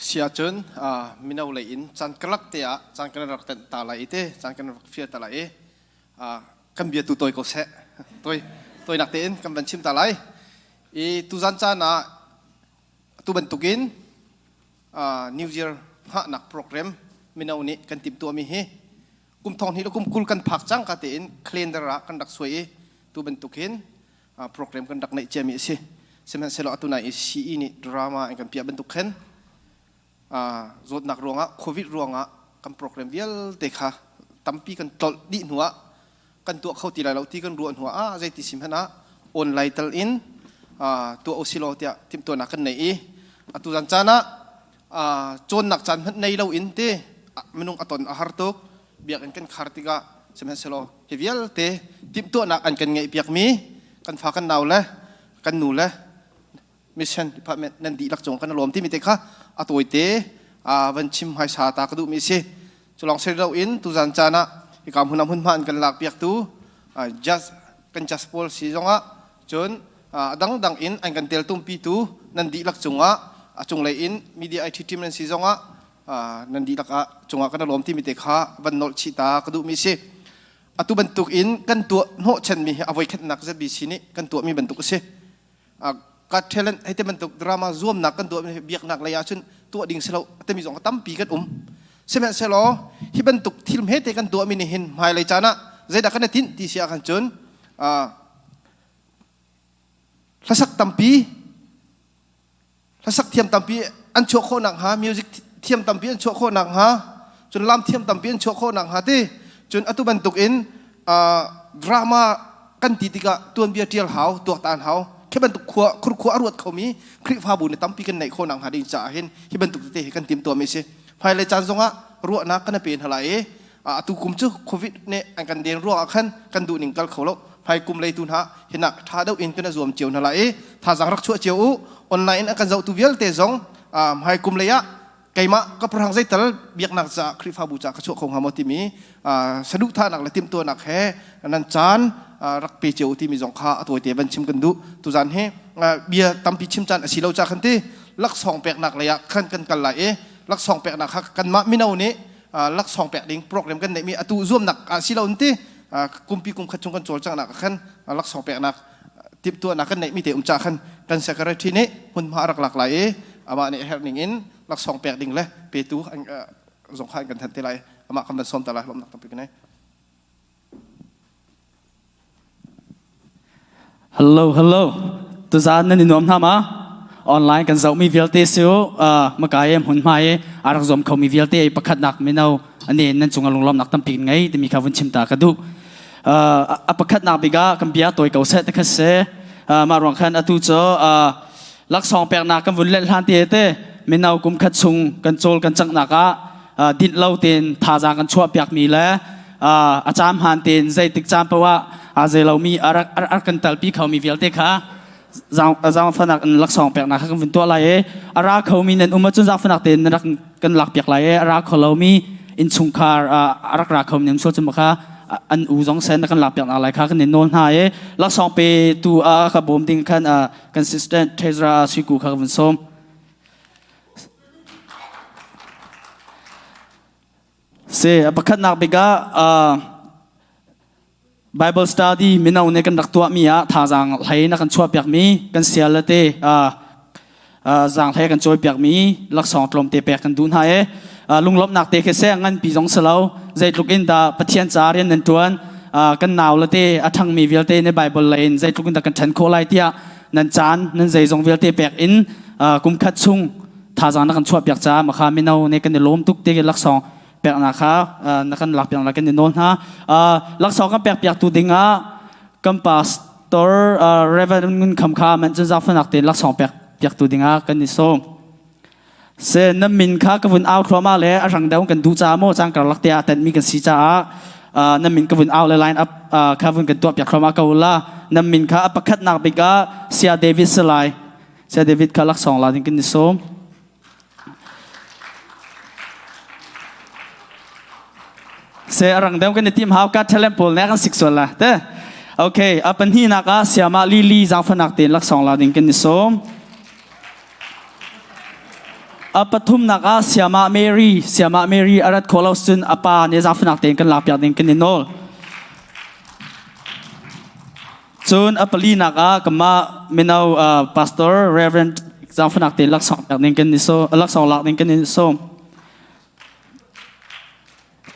Si ahcun mino lei in caan karlak te ah caan kan rak tenh ta lai i te caan kan rak fial ta lai i kan bia tu tawi ko seh toi toinak tein kan van chim ta lai i tuzan caan ah atu bantukin New Year hngahnak program mino nih kan timhtuahmi hi kum thong hnih le kum 20 kan phak cang ka tein calendar ah kan rak suai i tu bantuk hin program kan rak neih ciami a si. Sihmanhsehlaw atu nai i CE nih drama in kan piah bantuk khin zawtnak ruangah COVID ruangah kan program vialte kha tampi kan tlolh dih hnuah kan tuah kho ti lai lo ti kan ruah hnuah ah zeiti sim hmanh ah online tal in tuah usilaw tiah timhtuahnak kan nei i atu zan caan ah cawnnak caan hmanh nei lo in te minung a ton a har tuk biakinn kan khar tikah sihmanhsehlaw hi vialte timhtuahnak an kan ngeih piakmi kan fa kan nau le kan nu le mission department nan dihlak cung kan lawm timi te kha a tawite van chim hmaisa ta ka duhmi si. Culong sir lo in tuzan caan ah hika hmun ah hmunhma an kan lak piaktu just kan just pawl si zongah cun a dangdang in an kan teltumpi tu nan dihlak cungah a cunglei in media IT team nan si zongah nan dihlak ah cungah kan lawm timi te kha van nolh chih ta ka duhmi si. Atu bantuk in kan tuah hnawhchanmi hi a voikhatnak ZBC nih kan tuahmi bantuk a si. Got Talent hei te bantuk drama zuamnak kan tuah biaknak lei ah cun tuah ding si lo timi zong tampi kan um. Sihmanhsehlaw hi bantuk thil hmete kan tuahmi nih hin hmailei caan ah zeidah kan i tinh ti si ah khan cun hlasak tampi hlasak thiam tampi an chuah khawh nakhnga, music thiam tampi an chuah khawh nakhnga, cun lam thiam tampi an chuah khawh nakhnga ti cun atu bantuk in drama kan ti tikah tuanbia ṭial hau tuaktan hau khi bantuk khua khurkhua a ruat khomi Khrihfabu nih tampi kan neih khawh nakhnga ding caah hin hi bantuk tete hi kan timhtuahmi a si. Hmailei caan zongah Ruahnak kan pe hna lai i atu kum cu COVID nih an kan den ruangah khan kan duh ning kal kho lo. Hmai kum lei tu hna hinak ṭha deuh in kan zuam cio hna lai i thazaang rak chuah cio u. Online in a kan zohtu vialte zong hmai kum lei ah keimah ka prahang zeital biaknak caah Khrihfabu caah ka chuah kho hnga maw timi saduhthahnak le timhtuahnak he nan caan rak pe cio timi zong kha a tawite van chim kan duh. Tuzan hi bia tampi chim caan a si lo ca khan ti laksawng peknak lei ah khan kan kal lai i laksawng peknak kha kanmah mino nih laksawng pek ding program kan neihmi atu zuamnak ah si lo ti kumpi kum khat chung kan cawlcanghnak ah khan laksawng peknak timhtuahnak kan neihmi te um ca khan kan secretary nih hmunhma a rak lak lai i amah nih herh ning in laksawng pek ding le petu zong kha an kan thanh te lai. Amah kan van sawm ta lai. Lawmnak tampi ka nei. Hello, hello. Tuzaan nan i nuam hna ma? Online kan zohmi vialte si u, maka e hmun hma e a rak zuam khomi vialte ei pakhatnak mino ane nan cung a lunglawmnak tampi ngei timi kha vun chim ta ka duh. A pakhatnak bik ah kan bia tawi ko seh te kha si. Mah ruang khan atu cu laksawng peknak kan vun leh hlan te te mino kum khat chung kan cawl kan canghnak ah dinh lo tein thazaang kan chuah piakmi le a caam han tein zeitik caan paoh ah aa zei lomi a rak kan talpi khomi vialte kha zaangfanak in laksawng peknak kha kan vun tuah lai i a ra khomi nan um ahcun zaangfanak tein nan rak kan lakpiak lai i a ra kho lomi innchungkhar a rak ra khomi nan um sual cun kha an u zong sen na kan lakpiak nak lai kha kan in nawl hna i laksawng petu a ka bawm ding khan kan assistant treasurer Suiku kha ka vun sawm. Si a pakhatnak bik ah Bible study mino nih kan rak tuahmi ah thazaang hlei na kan chuahpiakmi kan sial le te zaang hlei kan cawipiakmi laksawng tlawmte pek kan duh hna i lunglawmhnak te khi seh nganpi zong si lo zeitluk in dah Pathian ca rian nan ṭuan kan nau le te a ṭhangmi vialte nih Bible lei in zeitluk in dah kan ṭhen khawh lai tiah nan caan nan zeizong vialte pek in kum khat chung thazaang na kan chuahpiak caah makha mino nih kan i lawm tuk ti laksawng peknak kha na kan lakpiak kan i nawl hna. Laksawng kan pekpiaktu dingah kan pastor Reverend Ngun Kham kha man cun zaangfahnak tein laksawng pekpiaktu dingah kan i sawm. Se na min kha ka vun au thluahmah le a rang deuh kan duh caah maw cang karlak te ah tenhmi kan si caah na min ka vun au le line up kha vun kan tuah piak thluahmah ko la. Na min kha a pakhatnak bik ah Sia David Salai. Sia David kha laksawng la ding kan i sawm. Se arang deuh kan i tim hau ka talent pawl ne kan sik sual la te. Okay, a pahnihnak ah siama lili zaangfanak tein laksawng la ding kan i sawm. A pathumnak ah siama Mary, siama Mary arat khawh lo cun a pa nih zaangfanak tein kan lakpiak ding kan i nawl. Cun a palinak ah kanmah mino pastor Reverend zaangfahnak tein laksawng pek ding kan i sawm, laksawng lak ding kan i sawm.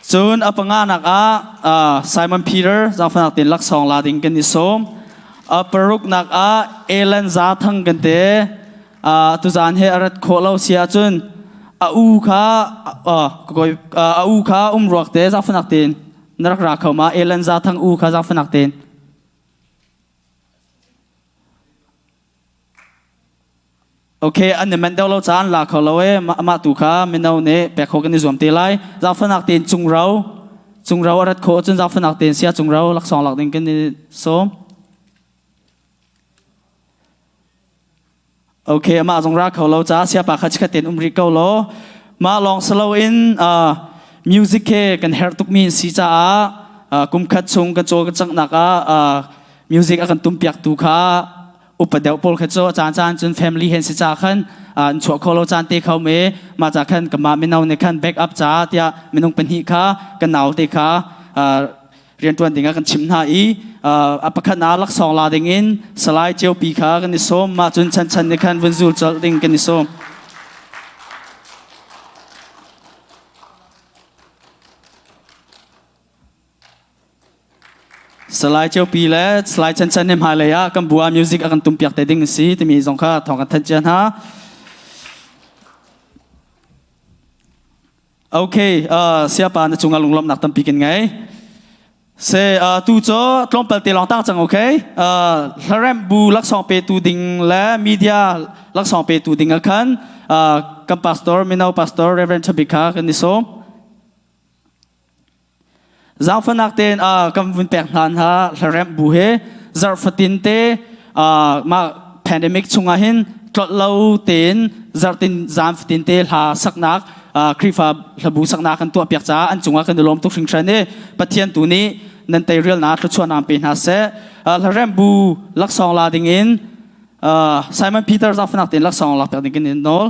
Cun a panganak ah Simon Peter zaangfahnak tein laksawng la ding kan i sawm. A paruknak ah Ellen Za Thang kan te. Tuzaan he a rat khawh lo si ahcun a u kha a u kha um ruak te zaangfahnak tein na rak ra kho ma? Ellen Za Thang u kha zaangfahnak tein. Okay, an i manh deuh lo caan la kho lo e mah tu kha mino nih pek kho kan i zuam te lai. Zaangfahnak tein cungro cungro a rat khawh cun zaangfahnak tein sia cungro laksawng lak ding kan i sawm. Okay, amah zong ra kho lo ca siapa kha chikhat tein um rih ko law. Mah lawng si loin music he kan herh tukmi si caah kum khat chung kan cawl kan canghnak ah music a kan tumpiak tu kha upa deuh pawl kha cu caan caan cun family hen si ca khan an chuah kho lo caan te kho me mah ca khan kanmah mino nih khan back up ca tiah minung pahnih kha kan nau te kha rianṭuan dingah kan chimh hna i a pakhat ah laksawng la dingin Salai Ceupi kha kan i sawm. Mah cun chanchan nih khan vun zul colh ding kan i sawm. Salai Ceupi le Salai Chanchan nih hmailei ah kan bu ah music a kan tumpiak te ding a si timi zong kha thawng kan thanh cia hna. Okay, siapa na cungah lunglawmhnak tampi kan ngei. Se tu cu tlawmpal te lawng tang cang okay? Hlaremh bu laksawng petu ding le media laksawng petu ding ah khan kan pastor mino pastor Reverend Chabik kha kan i sawm. Zaangfanak tein kan vun pek hna hna hlaremh bu he zarh fatin te mah pandemic chungah hin tlolh lo tein zarhtin zan fatin te hla saknak Khrihfa hlabu saknak kan tuah piak caah an cungah kan i lawm tuk hringhran i Pathian tu nih nan teirialnak thluachuah naam pe hna seh. Hlaremh bu laksawng la ding in Simon Peter zaangfanak tein laksawng lak piak ding kan in nawl.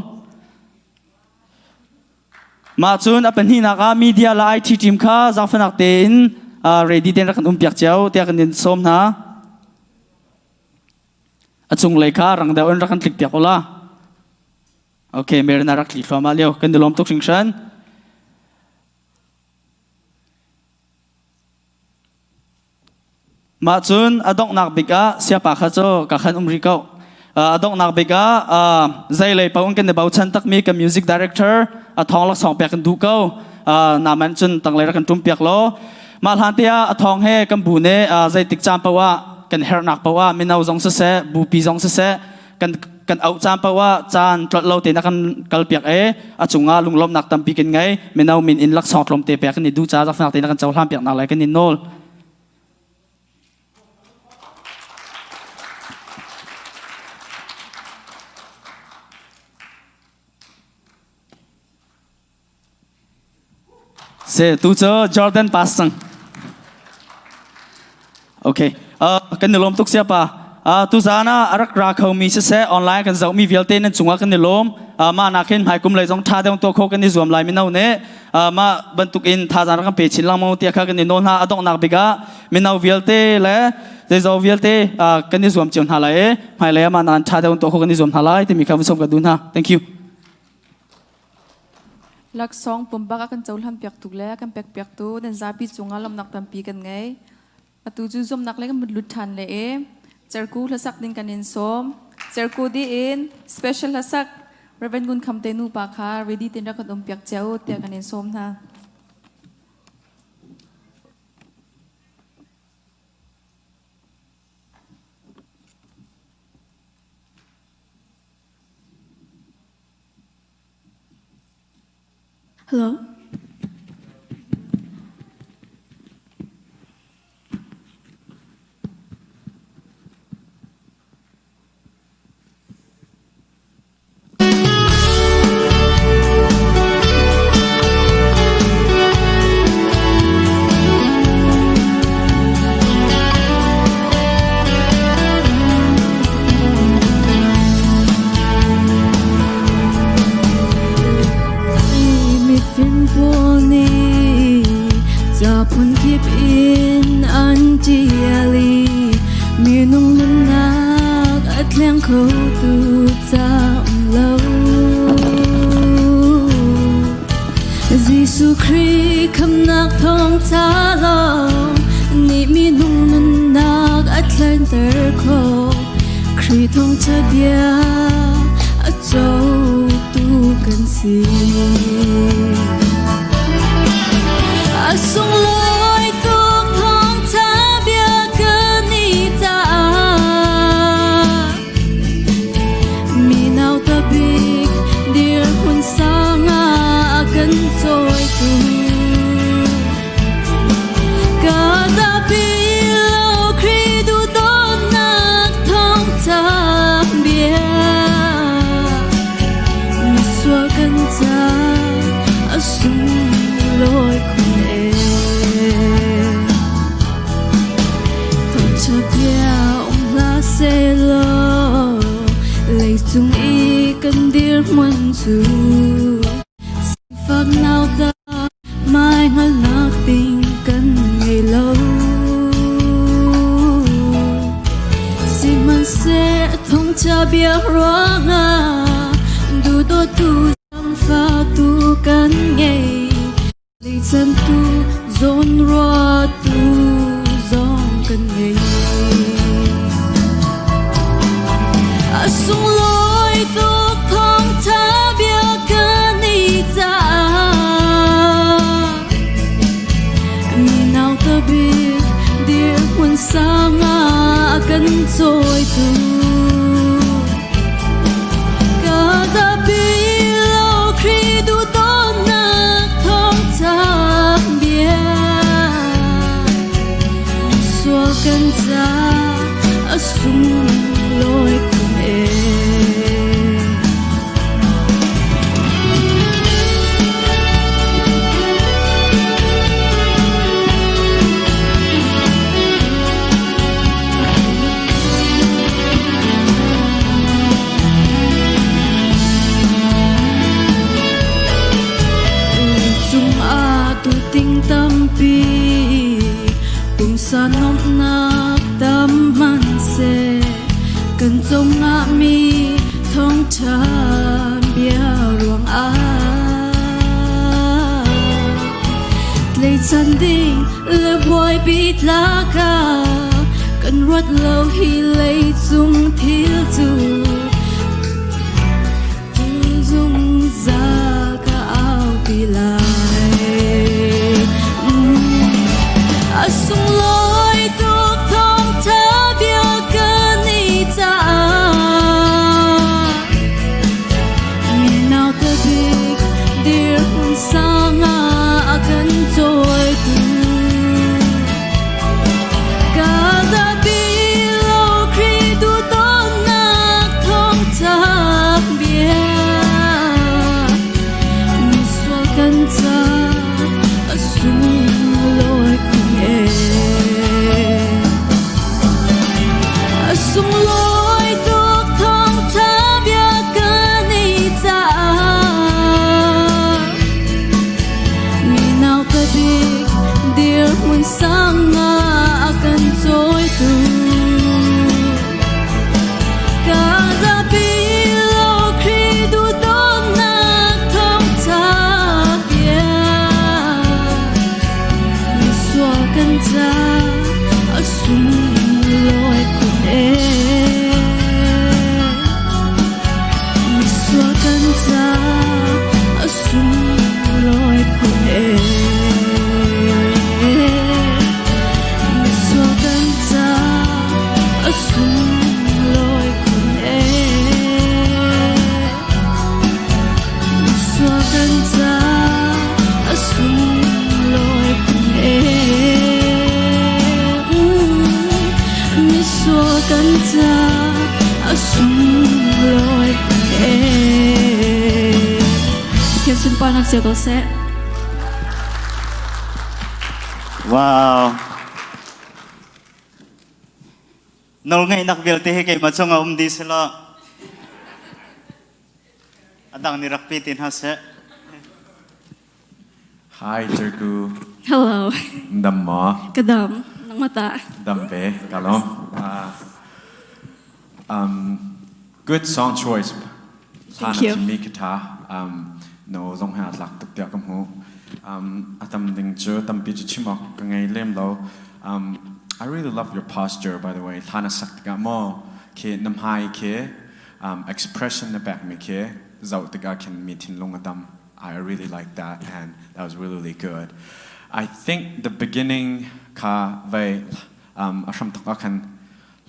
Mah cun a pahnihnak ah media le IT team kha zaangfahnak tein ready tein rak kan um piak cio tiah kan in sawm hna. A cunglei kha rang deuh in rak kan tlik piak ula. Okay, Marina rak tli thluahmah lio. Kan i lawm tuk hringhran. Mah cun a donghnak bik ah siapa kha cu ka khan um rih ko. A donghnak bik ah zeilei paoh in kan i bochan takmi ka music director a thawng laksawng pek kan duh ko. Naman cun tanglei rak kan ṭum piak law. Mah hlan te ah a thawng he kan bu nih zeitik caan paoh ah kan herhnak paoh ah mino zong siseh, bupi zong siseh kan kan auh caan paoh ah caan tlolh lo tein a kan kalpiak i a cungah lunglawmhnak tampi kan ngei. Mino min in laksawng tlawmte pek kan i duh caah zaangfahnak tein a kan cohlan piak nak lai kan in nawl. Se tu cu Jordan pass cang. Okay. Kan i lawm tuk sia pa. Tu zan ah a rak ra khomi siseh online kan zohmi vialte nan cungah kan i lawm. Mah nak hin hmaikum lei zong tha deuh tuah kho kan i zuam lai mino nih. Mah bantuk in thazaang rak kan pe chin lengmang tiah kha kan i nawl hna. A donghnak bik ah mino vialte le zeizo vialte kan i zuam cio hna lai i hmailei ah mah nakin tha deuh tuah kho kan i zuam hna lai timi kha vun sawm ka duh hna. Thank you. Laksawng pumpak a kan cohlan piaktu le a kan pek piaktu nan zapi cungah lawmhnak tampi kan ngei. Atu cu zuamnak le kan vun lut ṭhan le e. Cerku hlasak ding kan in sawm. Cerku dih in special hlasak Reverend Ngun Kham te nupa kha ready tein rak kan um piak cio tiah kan in sawm hna. Hello. Mifim pawl nih ca phunkip in an ṭial i minung nunnak a thleng khotu ca um lo. Jesuh Khrih khamnak thawngṭha lawng nih minung nunnak a thlenter khawh. Khrih thawngṭha bia a cotu kan si. A sunglawi tuk thawngṭha bia kan i caah Mi nauta bik dirhmun sang ah a kan cawitu. Ka zapi lo Khrih duhdawtnak thawngtha bia. Misual kan ca a sunglawi khun ee. Thawngtha bia um hlah sehlaw leicung i kan dirhmun cu sifak nauta mai hngalhnak ding kan ngei lo. Sihmanhseh thawngtha bia ruangah duhdawtu zaangfahtu kan ngei. Leichantu zawnruahtu zong kan ngei. A sunglawi tuk thawngtha bia kan i caah mi nauta bik dirhmun sang ah a kan cawitu. Ka zapi lo Khrih duhdawtnak thawngtha bia. Thawngṭha bia ruangah Tleichan ding le buaipi tlaka Kan ruat lo hi leicung thil cu Zungzal ka au ti lai. A sunglawi tuk thawngṭha bia kan i caah mi nauta bik dirhmun sang ah a kan cawitu. Ka zapi lo Khrih duhtawnnak thawngṭha bia misual kan ca a sunglawi khun ee. A sunglawi tuk thawngṭha bia kan i caah mi nauta bik dirhmun sang ah a kan cawitu. Ka zapi lo Khrih duhdawtnak thawngṭha bia misual kan ca a sunglawi khun ee. Misual kan ca a sunglawi khun ee. Misual kan ca a sunglawi khun ee. Misual kan ca a sunglawi khun ee. Misual kan ca a sunglawi khun ee. Pathian sunparnak cio ko seh. Wow. Nawlngeihnak vialte hi keimah chungah um dih selaw a dang nih rak pe te hna seh. Hi Turku. Hello. Dam maw? Ka dam. Nangmah tah? Dam ve. Ka lawm. Good song choice. Thank you. Mi ka tha. No zong he tlak tuk tiah ka hmu. A tam ding cu tampi cu chim awk ka ngei lem lo. I really love your posture by the way. Hla na sak tikah maw khi na hmai khi expression na pek mi khi zoh tikah khin mi thinlung a tam. I really like that and that was really really good. I think the beginning kha vei a hram thok ah khan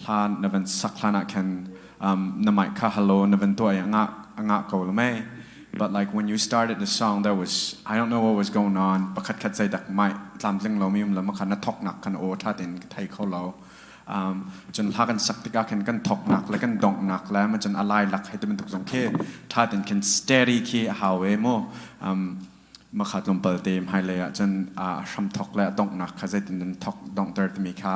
hla na van sak hlan ah khan na mic kha hello na van tuah i a ngah ko lo mei. But like when you started the song, there was I don't know what was going on. Pakhat khat zei dak mic tlamtling lo mi um lo ma kha na thoknak khan aw tha tein ka thei kho lo. Cun hla kan sak tikah khin kan thoknak le kan donghnak le ma cun a lai lak hei ti bantuk zong khi tha tein khin steady khi a hau e mu. Ma kha tlawmpal te hmailei ah cun a hram thok le a donghnak kha zeitin nan thok donghter timi kha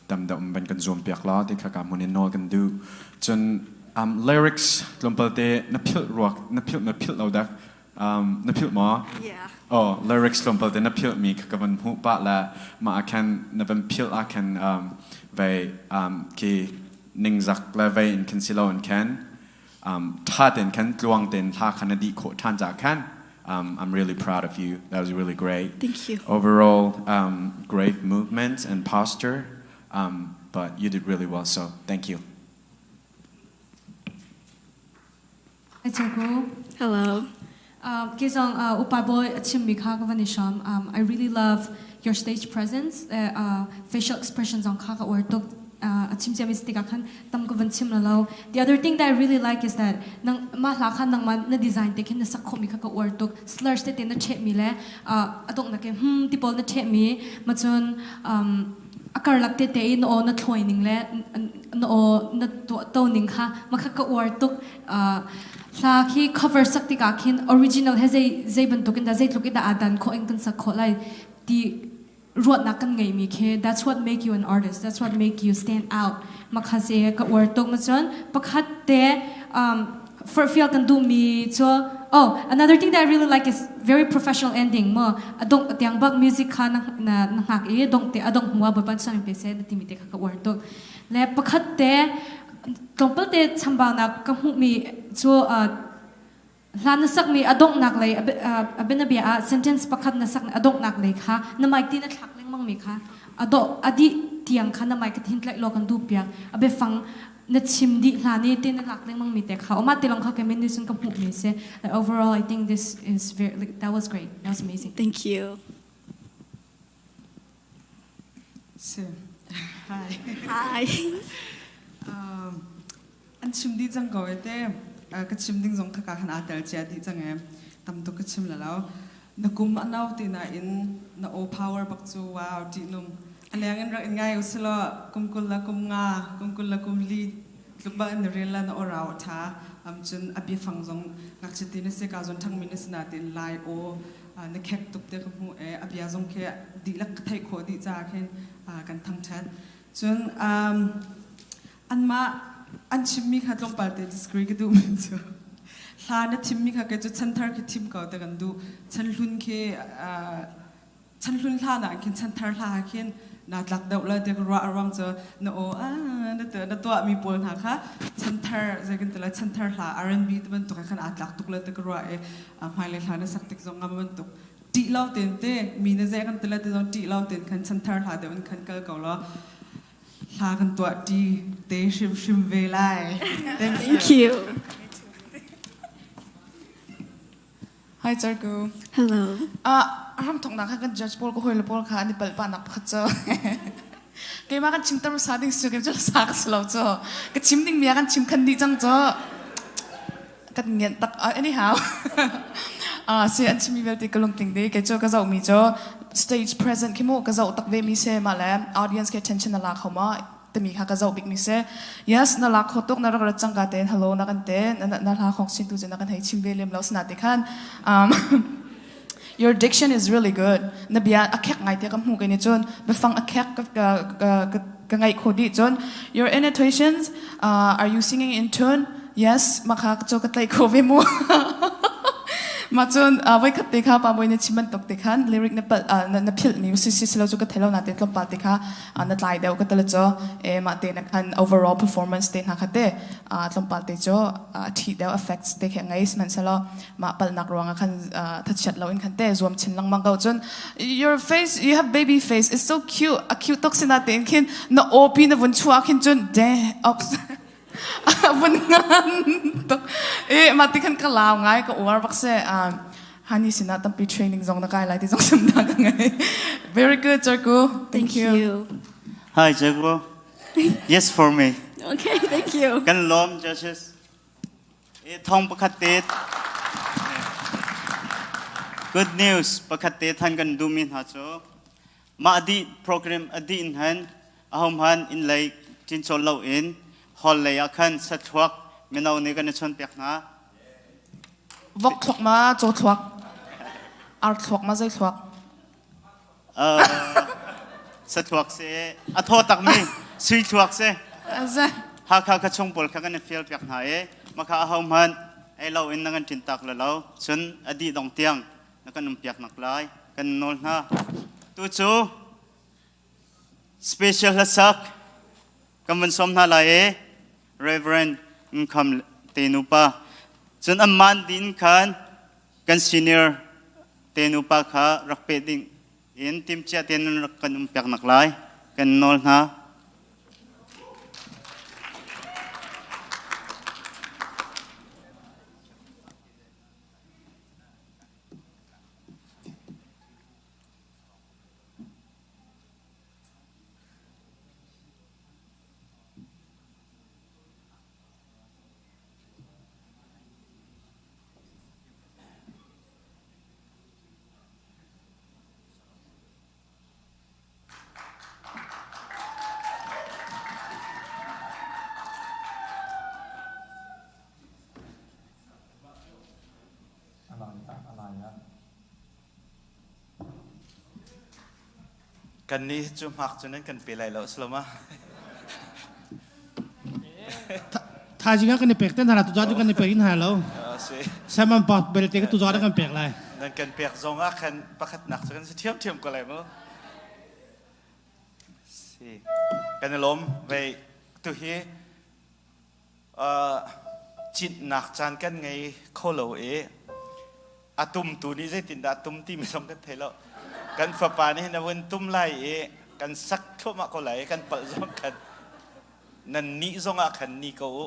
tam deuh ban kan zuam piak law ti kha ka hmun in nawl kan duh. Cun lyrics tlawmpal te na philh ruak na philh na philh lo dak na philh maw? Yeah. Oh, lyrics tlawmpal te na philh mi kha ka van hmuh pah le mah ah khan na van philh ah khan vei khi ningzak le vei in khin si lo in khan ṭha tein khan tluang tein hla kha na dih khawh ṭhan caah khan I'm really proud of you. That was really great. Thank you. Overall, great movement and posture, but you did really well, so thank you. Hi Choku. Hello. Kizong upa boy a chimmi kha ka van i hram. I really love your stage presence. Facial expressions zong kha ka uar tuk. A chim ciami si tikah khan tam ka van chim la lo. The other thing that I really like is that nang mah hla kha nangmah na design te khin na sak khawhmi kha ka uar tuk. Slurs tete na ṭhehmi le a donghnak ke hmm ti pawl na ṭhehmi ma cun a karlak tete i na aw na thlawi ning le na aw na tuah to ning kha ma kha ka uar tuk. Hla khi cover sak tikah khin original he zei zei bantuk in dah zeitluk in dah aa dan khawh in kan sak khawh lai ti ruahnak kan ngeimi khi that's what make you an artist that's what make you stand out makha se ka uar tuk ma cun pakhat te forhfial kan duhmi cu oh another thing that I really like is very professional ending mo adong tiang bak music kha na na na hngak i dong te adong hmuwa bawipa sang pe se na timi te kha ka uar tuk le pakhat te Tlawmpal te chambaunak ka hmuhmi cu hla na sakmi a donghnak lei a bianabia ah sentence pakhat na sak a donghnak lei kha na mic ti na thlak lengmang mi kha a dawh a dih tiang kha na mic ka thin tlaih law kan duh piak. A biafang na chim dih hlan i ti na lak lengmang mi te kha oma te long kha kemin nih cun ka hmuh mi si. Like overall I think this is very like, that was great. That was amazing. Thank you. Si. Hi. Hi. An chim dih cang ko e te. Ka chim ding zong khaka khan aa tel cia dih cang e. Tam tuk ka chim la lo. Na kum a no ti nain na aw power bak cu wow ṭihnung. A leng in rak in ngai usilo kum 20 le kum 5, kum 20 le kum 4 tluk bak in na rel la na aw rau a ṭha. Cun a biafang zong ngakchia ti na si ka zawn ṭhangmi na si natin Lai aw na khek tuk te ka hmuh e a bia zong khi dihlak ka theih khawh dih caah khin kan thangṭhat. Cun anmah an chimmi kha tlawmpal te disagree ka duhmi cu hla na thimmi kha kei cu chanthar khi thim ko te kan duh. Chanhlun khi chanhlun hla na khin chanthar hla khin na tlak deuh la te ka ruah. A ruang cu na aw na na tuahmi pawl hna kha chanthar zei kan ti lai chanthar hla R&B te bantuk khan aa tlak tuk la te ka ruah i hmailei hla na sak tik zong nga bantuk ṭih lo ten te mi na zei kan ti la te zong ṭih lo ten khan chanthar hla deuh in khan kal ko law hla kan tuah ṭi te hrimhrim ve lai. Thank you. Hi Charku. Hello. Ram thoknak kha kan judge pawl ka hawile pawl kha an i palh pah nak pakhat cu keimah kan chim tar sa ding su kem cu sa ka si lo cu ka chim ding mi ah kan chim khan dih cang cu kan ngian tak. Anyhow, si an chim mi vialte ka lungtling dih. Kei cu ka zoh mi cu stage present khi mu ka zoh tak ve mi si mah le audience ke attention na la kho ma timi kha ka zoh bik mi si. Yes, na lak kho tuk. Na rak rat cangka tein hello na kan te na hla khong sin tu cu na kan hei chim ve lem lo sana te khan your diction is really good. Na bia a khek ngai te ka hmu ke ni cun biafang a khek ka ka ka ngaih kho dih. Cun your annotations, are you singing in tune? Yes, makha cu ka tlaih kho ve mu. Ma cun voikhat te kha pa boi na chim bantuk te khan lyric na pal na philh mi si si lo cu ka thei lo na te tlawmpal te kha na tlai deuh ka tala cu e mah te na khan overall performance te hna kha te tlawmpal te cu thi deuh effects te khe ngei. Sihmanhsehlaw mah palnak ruangah khan thachiat lo in khan te zuam chin lengmang ko. Cun your face, you have baby face, it's so cute. A cute tuk sina tein khin na op na vun chuah khin cun de ops vun ngan tuk e mah ti khan ka lau ngai ka uar bak se. Hani sinah tampi training zong na kai lai ti zong sim na ka ngai. Very good, Charku. Thank you. Hi Charku. Yes for me. Okay, thank you. Kan lawm judges. E thong pakhat te good news pakhat te than kan du mi hna cu mah di program adi in han ahom han in lei chin chol lo in hall lei ah khan sathuak mino nih kan i chon piak hna. Vok thluak ma, caw thluak, ar thluak ma, zei thluak? Sathuak si a thaw takmi sui thluak si. Hakha ka chung pawl kha kan i fial piak hna i makha aho hmanh ei lo in na kan ṭin tak le lo cun a dih dong tiang na kan um piak nak lai kan nawl hna. Tu cu special hlasak kan van sawm hna lai i Reverend Ngkham te nupa cun amman din khan kan senior te nupa kha rak pe ding in timcia te nan rak kan um piak nak lai kan nawl hna. Kan nih cu hmak cu nan kan pe lai lo saloma. Thaizing ah kan i pek te hna la, tuzaan cu kan i pek in hna lo. Salmon pa belte ka tuzaan ah kan pek lai. Nan kan pek zong ah khan pakhatnak cu kan si ṭhiamṭhiam ko lai mu. Si. Kan i lawm. Vei tu hi. Citnak caan kan ngei kho lo i a tumtu nih zeitindah a tum timi zong kan thei lo. Kan fapa nih hin a vun tum lai i kan sak thluahmah ko lai i kan palh zong khan nan nih zongah khan ni ko u.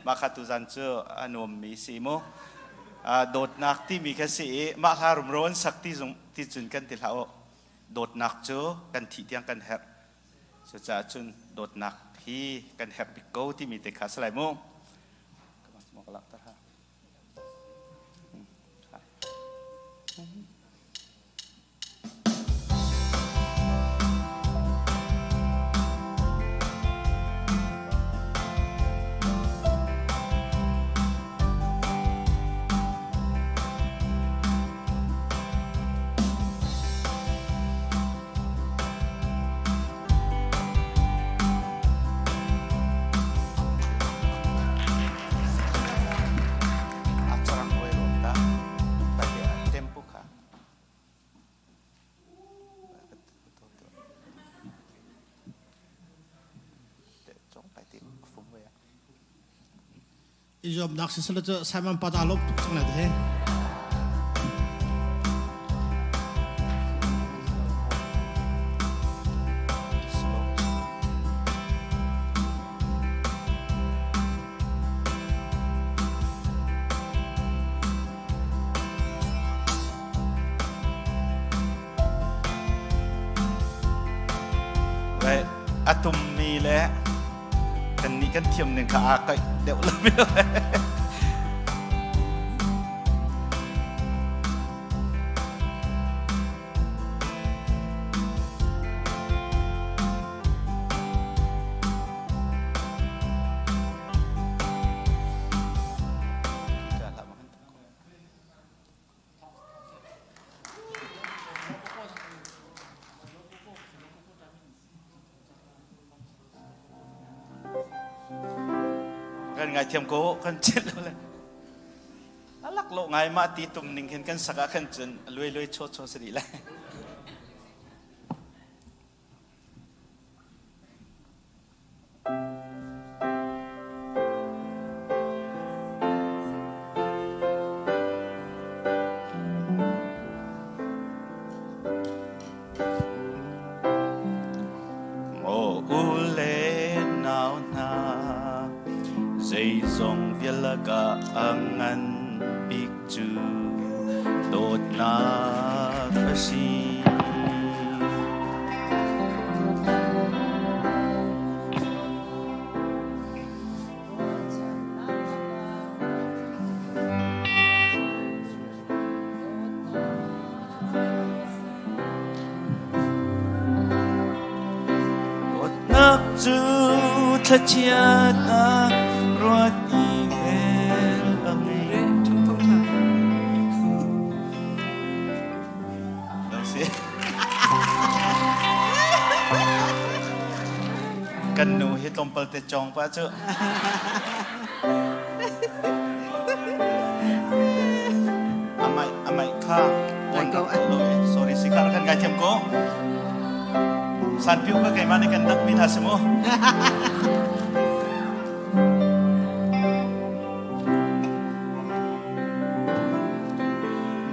Mah kha tuzan cu a nuammi si mu. Dawtnak timi kha si i mah hla rumro an sak ti zong ti cun kan ti hlah u. Dawtnak cu kan thih tiang kan herh. Cucaah cun dawtnak hi kan herh bik ko timi te kha si lai mu. I zuamnak sisala cu Simon Pada lawm tuk cang lai te. A tummi le kannih kan thiam ning kha aa kaih deuh lo. Kan ngaithiam ko, kan chilh lo le. A lak lo ngai ma ti tum ning khin kan sak ah khan cun luai luai chaw chaw si dih lai. Maw u le nau hna, zeizong vialak ah a ngan bik cu dawtnak a si. Dawtnak cu thlachiatnak ruat i vel a ngei. Kan nu hi tlawmpal te cawng pa cu. Amai amai kha on rak lo e. Sorry si kha kan ngai thiam ko. San piu ka keimah nih kan dak mi hna si mu.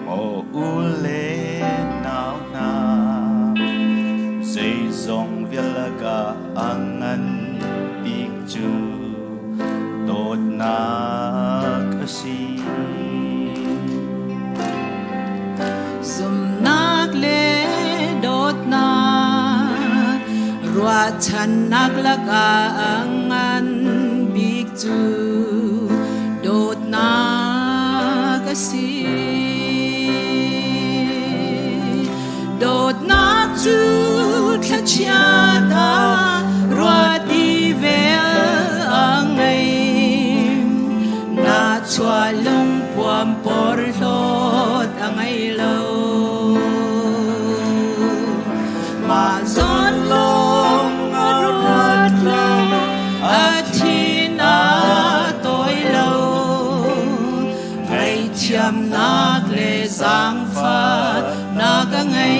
Maw u le nau hna, zeizong vialak ah a ngan bik cu dawtnak a si. Zumhnak le dawtnak ruahchannak lakah a ngan bik cu dawtnak a si. Dawtnak cu thlachiat ah ruahti vel a ngei. Nahchuah lungpuam porhlawt a ngei lo. Mah zawn lawng a ruat lo, a thin a tawi lo. Ngaihthiamnak le zaangfahnak a ngei.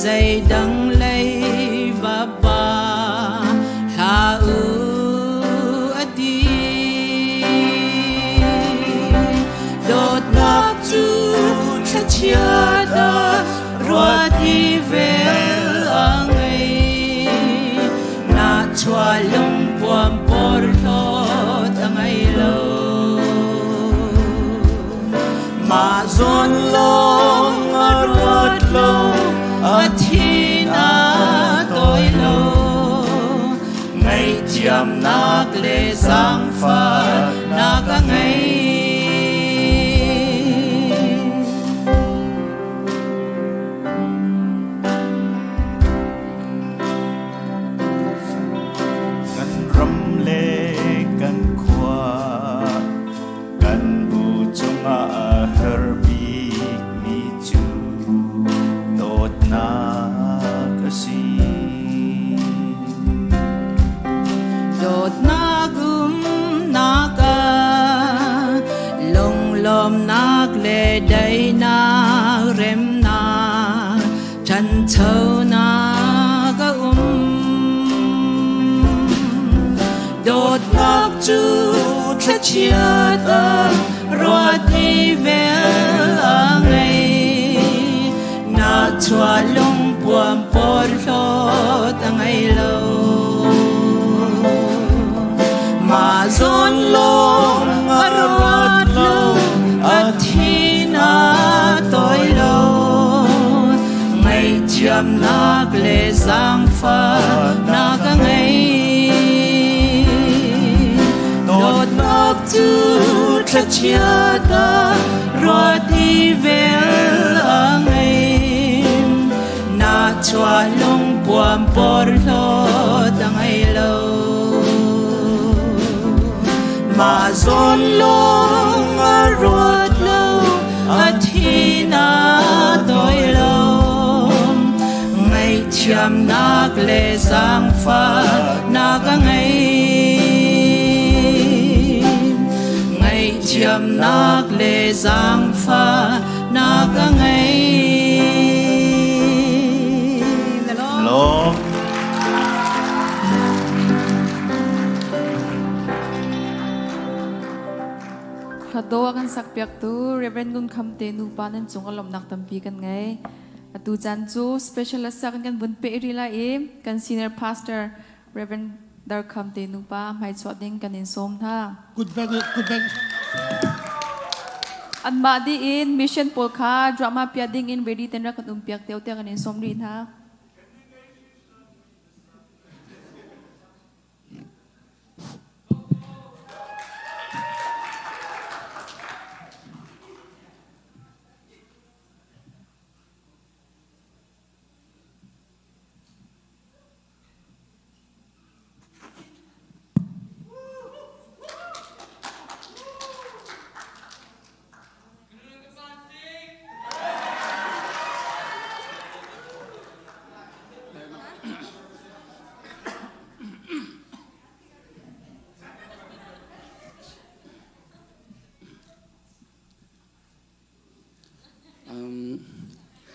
Zeidang lei va ba hlah u a ti. Dawtnak cu thlachiat ah ruat i vel a ngei. Nahchuah lungpuam porhlawt a ngei lo. Mah zawn lawng a ruat lo, a thin a tawi lo. Ngaihthiamnak le zaangfahnak a ngei. Kan ram le kan khua kan bu cungah a her bikmi cu dawtnak a si. Dawtnak umnak ah lunglawmnak le daihnak remnak ṭhanchonak a um. Dawtnak cu thlachiat ah ruat i vel a ngei. Nahchuah lungpuam porhlawt a ngei lo. Mah zawn lawng a ruat lo, a thin a tawi lo. Ngaihthiamnak le zaangfahnak a ngei. Dawtnak cu thlachiat ah ruat i vel a ngei. Nahchuah lungpuam porhlawt a ngei lo. Mah zawn lawng a ruat lo, a thin a tawi lo. Ngaihthiamnak le zaangfahnak a ngei. Ngaihthiamnak le zaangfahnak a ngei. Hello. Hlado a kan sakpiaktu Reverend Ngun Kham te nupa nan cung a lawmhnak tampi kan ngei. Atu caan cu special asak in kan vun pe rih lai i kan senior pastor Reverend Dar Kham te nupa hmaichuah ding kan in sawm hna. Good back, good back. Anmah dih in mission pawl kha drama pia ding in ready ten rak kan um piak teo tiah kan in sawm rih hna.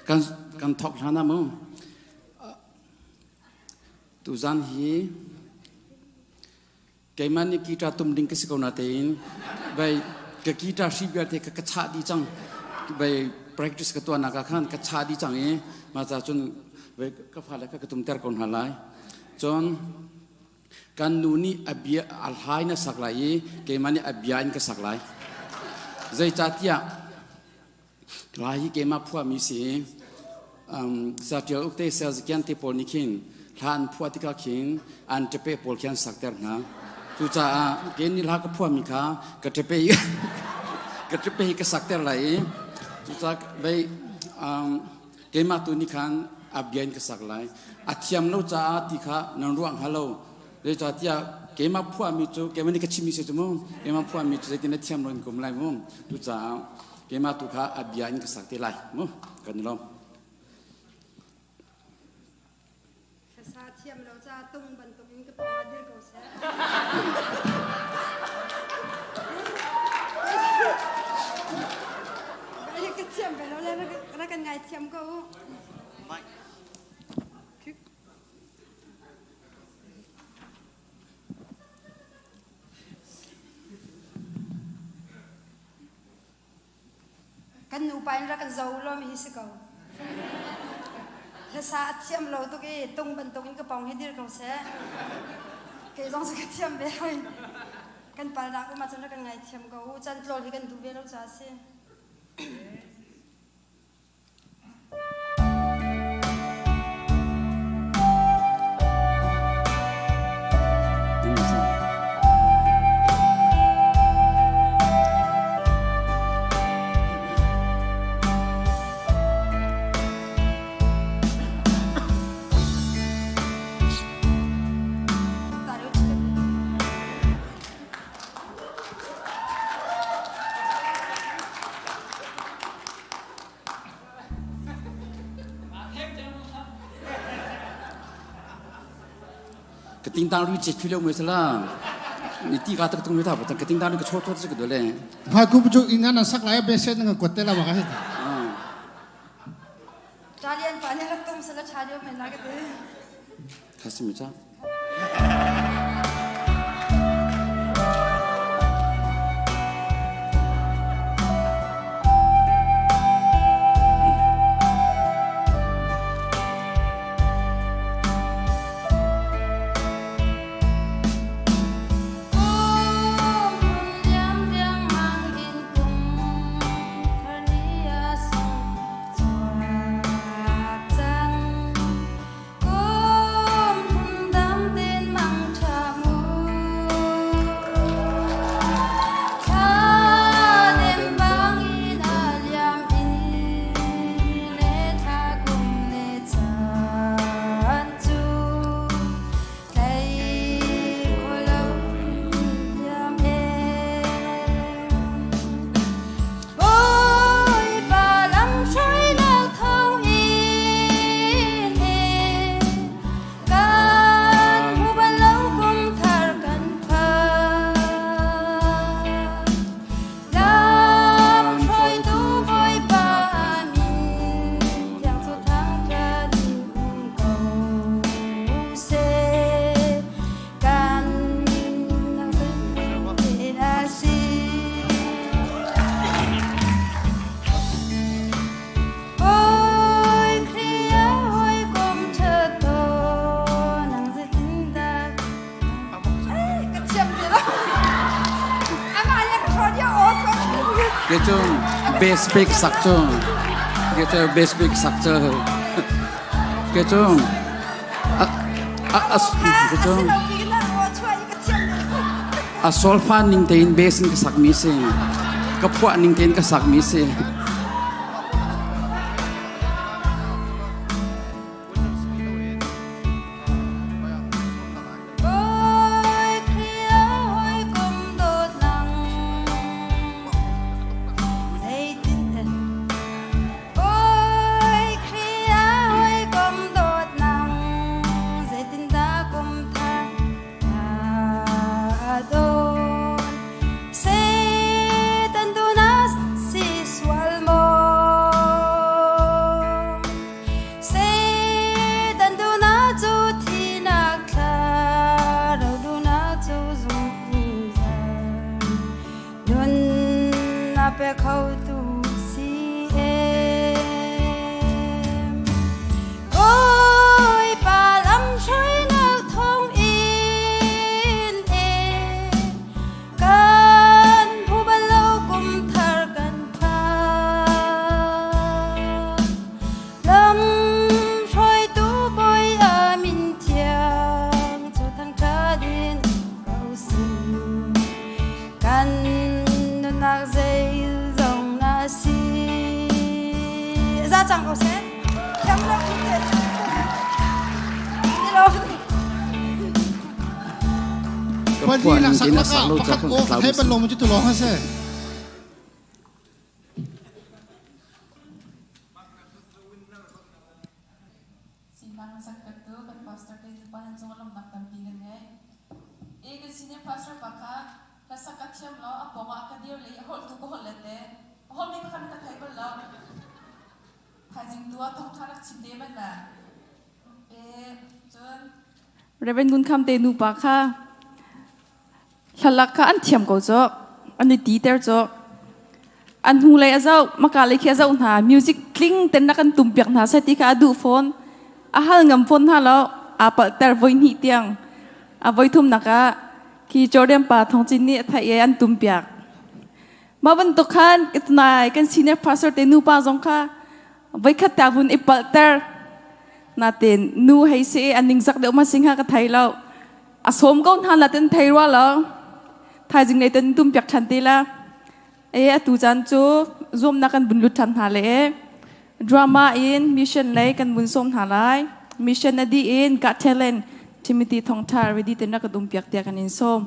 Kan kan thok hlan ah mu tuzan hi keimah nih guitar tum ding ka si ko natein vai ka guitar hri vialte ka ka chah dih cang vai practice ka tuah nak ah khan ka chah dih cang i mah ca cun vai ka fale kha ka tumter ko hna lai cun Kan nu nih a bia a hlai na sak lai i keimah nih a bia in ka sak lai. Zeicahtiah lai hi keimah phuahmi si i um, Satial ukte Selzakian te pawl nih khin hla an phuah tikah khin an ṭepe pawl khi an sakter hna. Cucaah kei nih hla ka phuahmi kha ka ṭepe ka ṭepe hi ka sakter lai i cucaah vei um, keimah tu nih khan a bia in ka sak lai a thiam lo caah ti kha nan ruah hnga lo zeicahtiah keimah phuahmi cu keimah nih ka chimmi si cu mu keimah phuahmi cu zeitin na thiam lo in kum lai mu cucaah keimah tu kha a bia in ka sak te lai mu kan i lawm Hlasa thiam lo ca tung bantuk in ka pawng ah dir ko seh. Ka thiam ve lo le ra kan ngai thiam ko u. Kan nupa in rak kan zo lo mi hi si ko. Hlasa a thiam lo tuk i tung bantuk in ka pong hi dir ko seh. Kei zong cu ka thiam ve hoi. Kan palnak um ahcun rak kan ngaithiam ko u. Can tlawl hi kan duh ve lo caah a si. Ka ting tang ru che philo me sala ni ti ka tak tung me ta pa ka ting tang ru ka chot chot se ka dole Ha ku chu ina na sak lai be se na ko te la ba ka Talian pa ne rak tum sala cha dio men la ka te. Khasimi cha. Ke cu base bik sak cu ke cu base bik sak cu ke cu a a a ke cu a solfa ning tein base in ka sak mi si ka phuah ning tein ka sak mi si. Pali lang sak laka pakhat o thai pan lo mu chu tu lo ha se. Sinang sakpektu kan pastor te nupa nan cung lawmhnak tampi kan ngei. E kan senior pastor pa kha hlasak ka thiam lo a pawng ah ka dir le a holh tu ka holh let le a holh mi pakhat ka thei bal lo. Thaizing tu ah thawngtha rak chim te man la. E cun Reverend Ngun Kham te nupa kha hlalak kha an thiam ko cawk an i ti ter cawk. An hnu lei a zoh, maka lei khi a zoh hna. Music tling ten na kan tum piak hna seh ti kha a duh fawn. A hal ngam fawn hna lo. Aa palhter voi hnih tiang. A voi thumnak ah khi Jordan pa Thong Cin nih a theih i an tum piak. Mah bantuk khan tunai kan senior pastor te nupa zong kha voikhat ta vun i palhter. Natin nu hei si an ningzak deuh ma sing ha ka thei lo. A sawm ko hna natin thei rua lo. Thaizing nei ten tum piak ṭhan te la. E atu caan cu zuamnak kan vun lut ṭhan hna le drama in mission lei kan vun sawm hna lai. Mission a dih in Got Talent Timothy Thongṭha ready ten rak kan um piak tiah kan in sawm.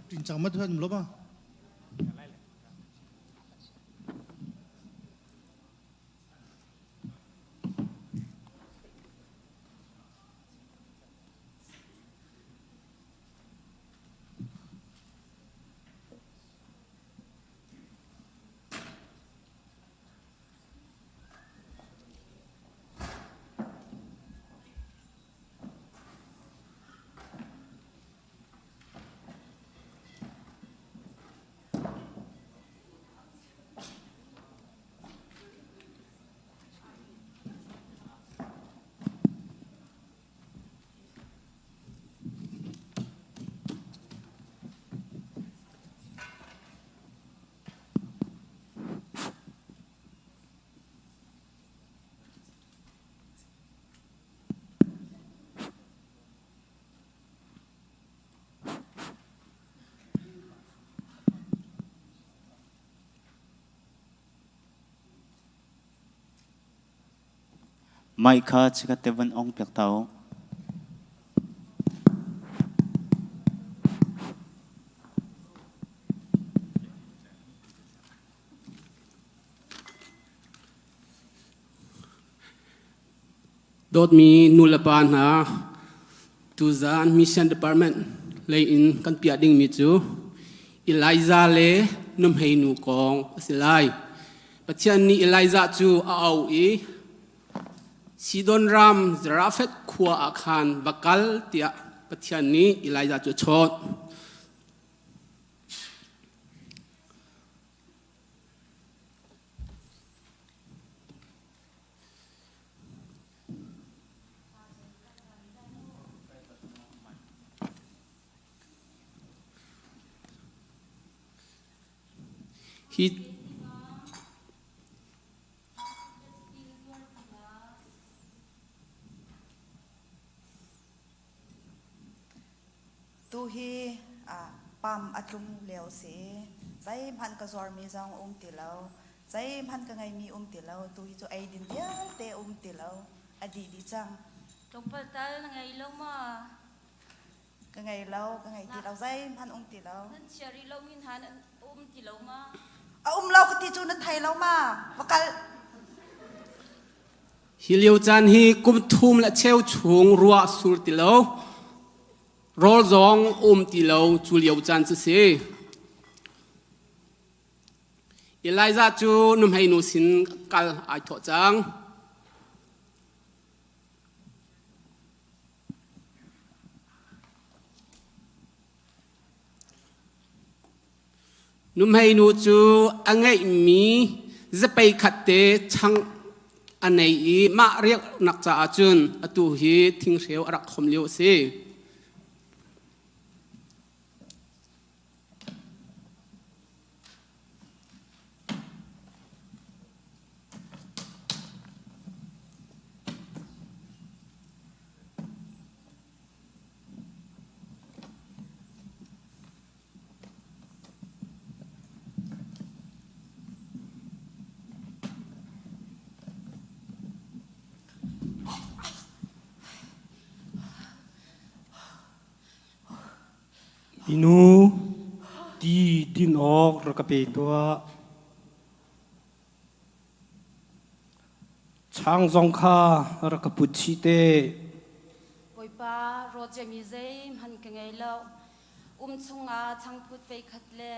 Tin chang mat huan lo ba. Mic kha chikat te van ong piak ta u. Dawtmi nulepa hna, tuzaan Mission Department lei in kan piah dingmi cu Elijah le nuhmei nu kong a si lai. Pathian nih Elijah cu a auh i Sidon ram Zarephath khua ah khan va kal tiah Pathian nih Elijah cu a chawnh. Hi Tu hi pam a tlung lio si. Zeihmanh ka zuarmi zong um ti lo. Zeihmanh ka ngeimi um ti lo. Tu hi cu eidin vialte um ti lo. A dih dih cang. Tlawmpal tal na ngei lo ma? Ka ngei lo, ka ngei ti lo. Zeihmanh um ti lo. Nan chia rih lo mi hna nan um ti lo ma? A um lo ka ti cu na thei lo ma? Va kal. Hi lio caan hi kum thum le cheu chung ruah sur ti lo, rawl zong um ti lo cu lio caan cu si. Elijah cu nuhmei nu sin kal ai thawh cang. Nuhmei nu cu a ngeihmi zapei khat te chang a nei i mah riaknak caah cun atu hi thinghreu a rak khom lio a si. Inu ti din awk rak ka pe tuah. Chang zong kha rak ka put chih te. Bawipa, rawt mi zeihmanh ka ngei lo. Um chungah changphut fei khat le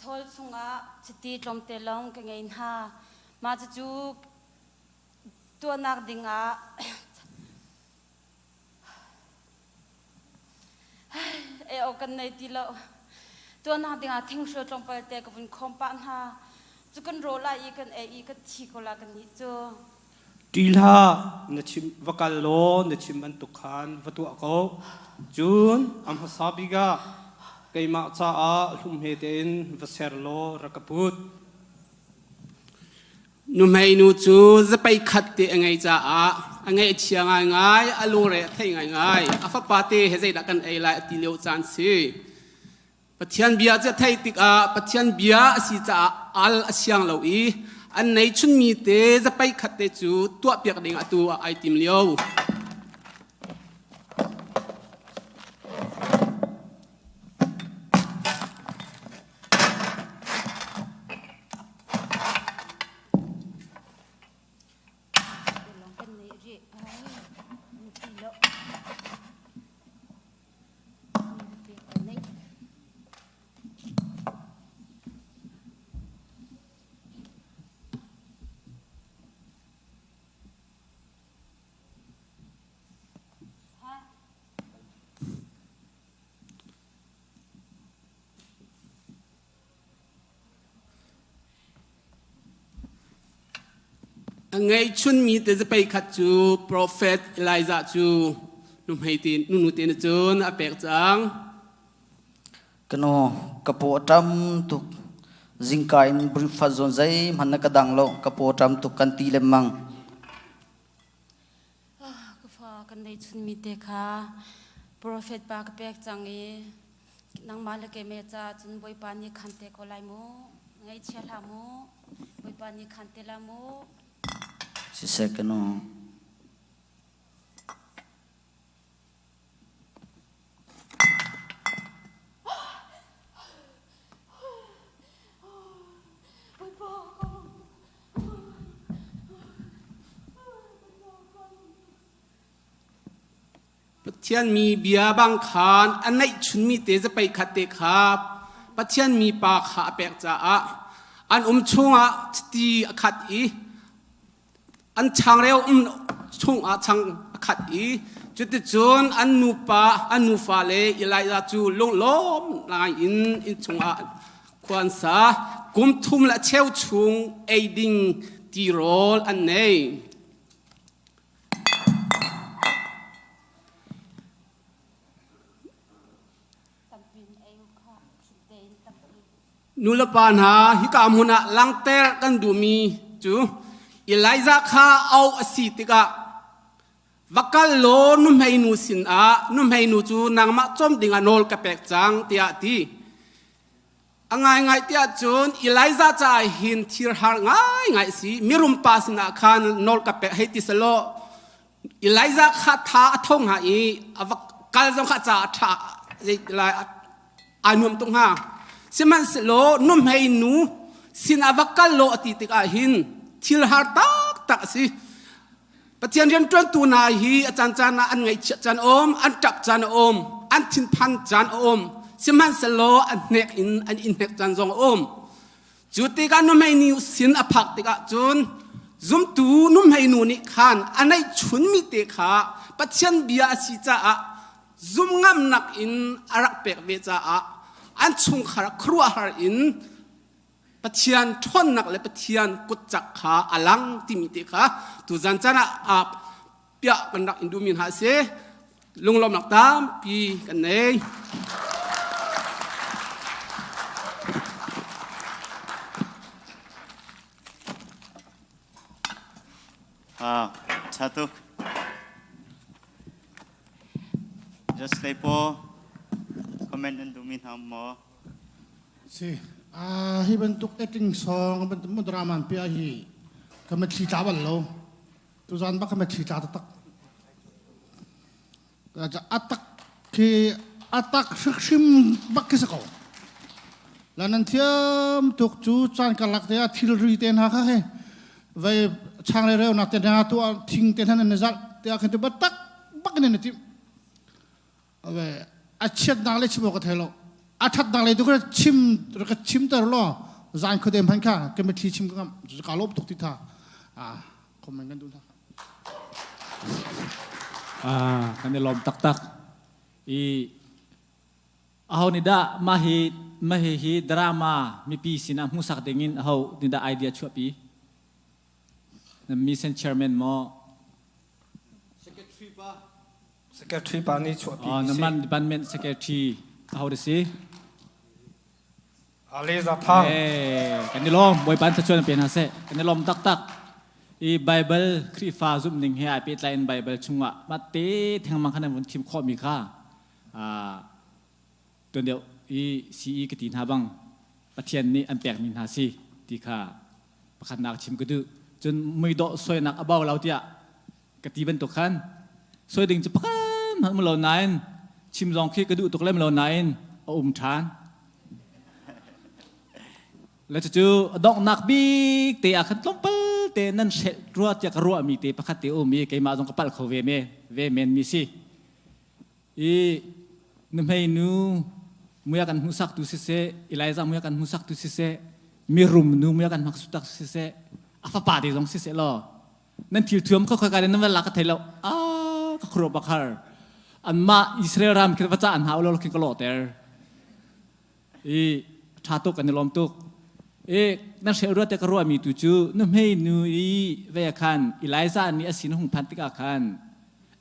Thawl chungah chiti tlawmte lawng ka ngei hna. Mah cucu tuahnak dingah ei awk kan nei ti lo. Tuahnak dingah thinghreu tlawmpal te ka vun khawm pah hna. Cu kan rawl ah i kan ei i kan thi ko la kan nih cu. Ṭih hlah, na chim va kal law na chim bantuk khan va tuah ko. Cun a hmasa bik ah keimah caah hlum he tein va ser law rak ka put. Nuhmeinu cu zapei khat te a ngei caah a ngaihchia ngaingai, a lungre a thei ngaingai. A fapa te he zeidah kan ei lai a ti lio caan si. Pathian bia cu a theih tikah Pathian bia a si caah al a siang lo i an nei chunmi te zapei khat te cu tuahpiak ding atu ah ai tim lio. A ngeihchunmi te zapei khat cu profet Elijah cu nuhmei te nunu te nih cun a pek cang. Kanu ka paw a ṭam tuk. Zingka in breakfast zawn zeihmanh na ka dang lo. Ka paw a ṭam tuk kan ti lengmang. Ka fa kan neihchunmi te kha profet pa ka pek cang i nangmah le keimah caah cun Bawipa nih khan te ko lai mu. Ngaihchia hlah mu. Bawipa nih khan te la mu. Siseh kanu. Pathian mi bia bang khan a neihchunmi te zapei khat te kha Pathian mi pa kha a pek caah an um chungah chiti a khat i an changreu um chungah chang a khat i cuticun an nupa an nufa le Elijah cu lunglawm ngai in inn chungah khua an sa kum thum le cheu chung ei ding tirawl an nei. Nulepa hna hika hmun ah langhter kan duhmi cu Elijah kha auh a si tikah va kal law nuhmeinu sinah nuhmeinu cu nangmah cawm dingah nawl ka pek cang tiah a ti. A ngaingai tiah cun Elijah caah hin thir har ngaingai a si. Mirum pa sinah khan nawl ka pek hei ti selaw Elijah kha tha a tho hnga i a va kal zong kha ca a ṭha lai ai nuam tuk hnga. Sihmanhsehlaw nuhmei nu sinah va kal law a ti tikah hin thil har taktak a si. Pathian rianṭuantu hna hi a caancaan ah an ngaihchiat caan a um, an ṭap caan a um, an thinphan caan a um. Sihmanhsehlaw an hnek in an i hnek caan zong a um. Cu tikah nuhmei nu sin a phak tikah cun zumtu nuhmei nu nih khan a neihchunmi te kha Pathian bia a si caah zumhngamnak in a rak pek ve caah an chungkhar khuaruahhar in Pathian ṭhawnnak le Pathian kutcak kha a lang timi te kha tuzan caan ah piah kan rak in duhmi hna a si. Lunglawmnak tampi kan nei. Ah, chatuk. Just lei po comment an duhmi hna maw? Si. Ah, hi bantuk acting song bantuk mo drama an pia hi ka mitthli tla bal lo. Tuzan bak ka mitthli tla taktak. Atak khi atak hrim bak khi sa ko. La nan thiam tuk cu caan karlak te ah thilri te hna kha he vai chang le reu nak te hna tu thing te hna nan zalh te ah khan tu tak bak in nan tim. A chiatnak le chim awk ka thei lo. A that nak lei tu ka chim ka chim ter lo zan khuadem hman kha ka mitthli chim ka ngam ka lawm tuk ti tha ah comment kan duh hna. Ah kan i lawm taktak. I aho nih dah mah hi mah hi hi drama mipi sinah hmuhsak dingin aho nih dah idea chuahpi? Na mission chairman maw? Secretary pa. Secretary pa nih chuahpi mi si. Na department secretary aho dah si? Ale za thang. Eh, kan i lawm. Bawipa in thluachuah pe hna seh. Kan i lawm taktak. I Bible Khrihfa zumh ning he ai pehtlai in Bible chungah mate thengmang khan an vun thim khawhmi kha tuan deuh i CE ka ti hna bang Pathian nih an pekmi hna si ti kha pakhatnak chim ka duh. Cun muidawh soinak a bau lo tiah ka ti bantuk khan soi ding cu pakhat hmanh um lo nain chim zong khi ka duh tuk lem lo nain a um ṭhan. Le cucu a donghnak bik te ah khan tlawmpal te nan hrelh rua tiah ka ruahmi te pakhat te um i keimah zong ka palh kho ve me ve men mi si. I nuhmei nu muia kan hmuhsak tu siseh, Elijah muia kan hmuhsak tu siseh, mirum nu muia kan hmaksutak siseh, a fapa te zong siseh law nan thil thuam kha khoika nan va lak ka thei lo a ka khuro bak har anmah Israel ram khi va ca an hau lo khi ka lawhter i tha tuk kan i lawm tuk i nan hrel ruat te ka ruahmi tu cu nu hmei nu i ve khan Elijah nih a sin hung phan tikah khan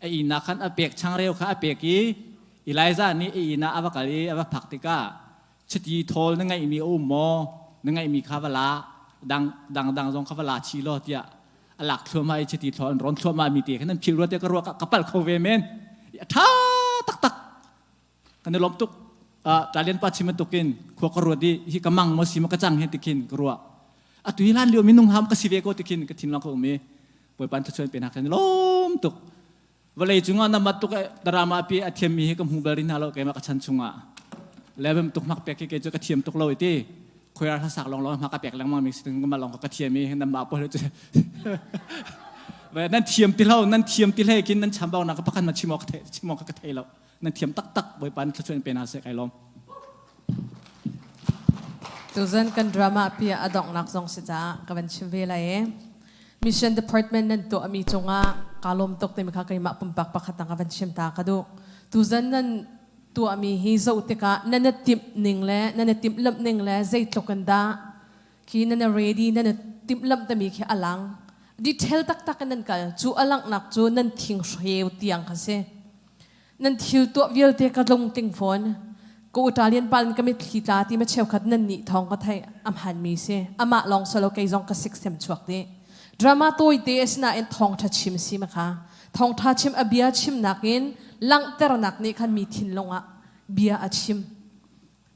a inn ah khan a pek changreu kha a pek i Elijah nih a inn ah a va kal i a va phak tikah chiti thawl na ngeihmi a um maw na ngeihmi kha va la dang dang dang zong kha va la chi law tiah a lak thluahmah i chiti thawl an rawn thluahmah mi te khan an philh rua te ka ruah ka palh kho ve men a tha taktak kan i lawm tuk Talian pa chim bantukin khua ka ruat i hi ka mang maw si maw ka cang he tikhin ka ruah atu hi hlan lio minung ham ka si ve ko tikhin ka thinlung ka um i Bawipa thluachuah pe hna kan lawm tuk vawlei cungah na mat tuk drama pi a thiammi hi ka hmu bal rih hna lo keimah ka chan chungah level tuk hmak pek hi kei cu ka thiam tuk lo i ti khoiar hlasak long long hma ka pek lengmang mi si ma long ka thiam i nan ma pawl cu nan thiam ti lo nan thiam ti hlei kin nan chambau na ka pakhat ma chim awk chim awk ka thei lo nan thiam taktak Bawipa nih thluachuah in pe hna seh kai lawm Tuzan kan drama pi a donghnak zong si caah ka van chim ve lai e. Mission Department nan tuahmi cungah kaa lawm tuk timi kha keimah pumpak pakhat ka van chim ta ka duh. Tuzan nan tuahmi hi zoh tikah nan i timh ning le nan i timhlamh ning le zeitluk in dah khi nan i ready nan i timhlamh timi khi a lang. Detail taktak in nan kal. Cu a langhnak cu nan thinghreu tiang kha si. Nan thil tuah vialte ka lungtling fawn. Ka Italian pa in ka mitthli tla ti ma cheukhat nan nih thawng ka theih a hmanmi si. Amah lawng solo kei zong ka sik sem chuak dih. Drama tawite a sinain thawngṭha chim si ma kha. Thawngṭha chim a bia chimnak in langhternak nih khan mi thinlung ah bia a chim.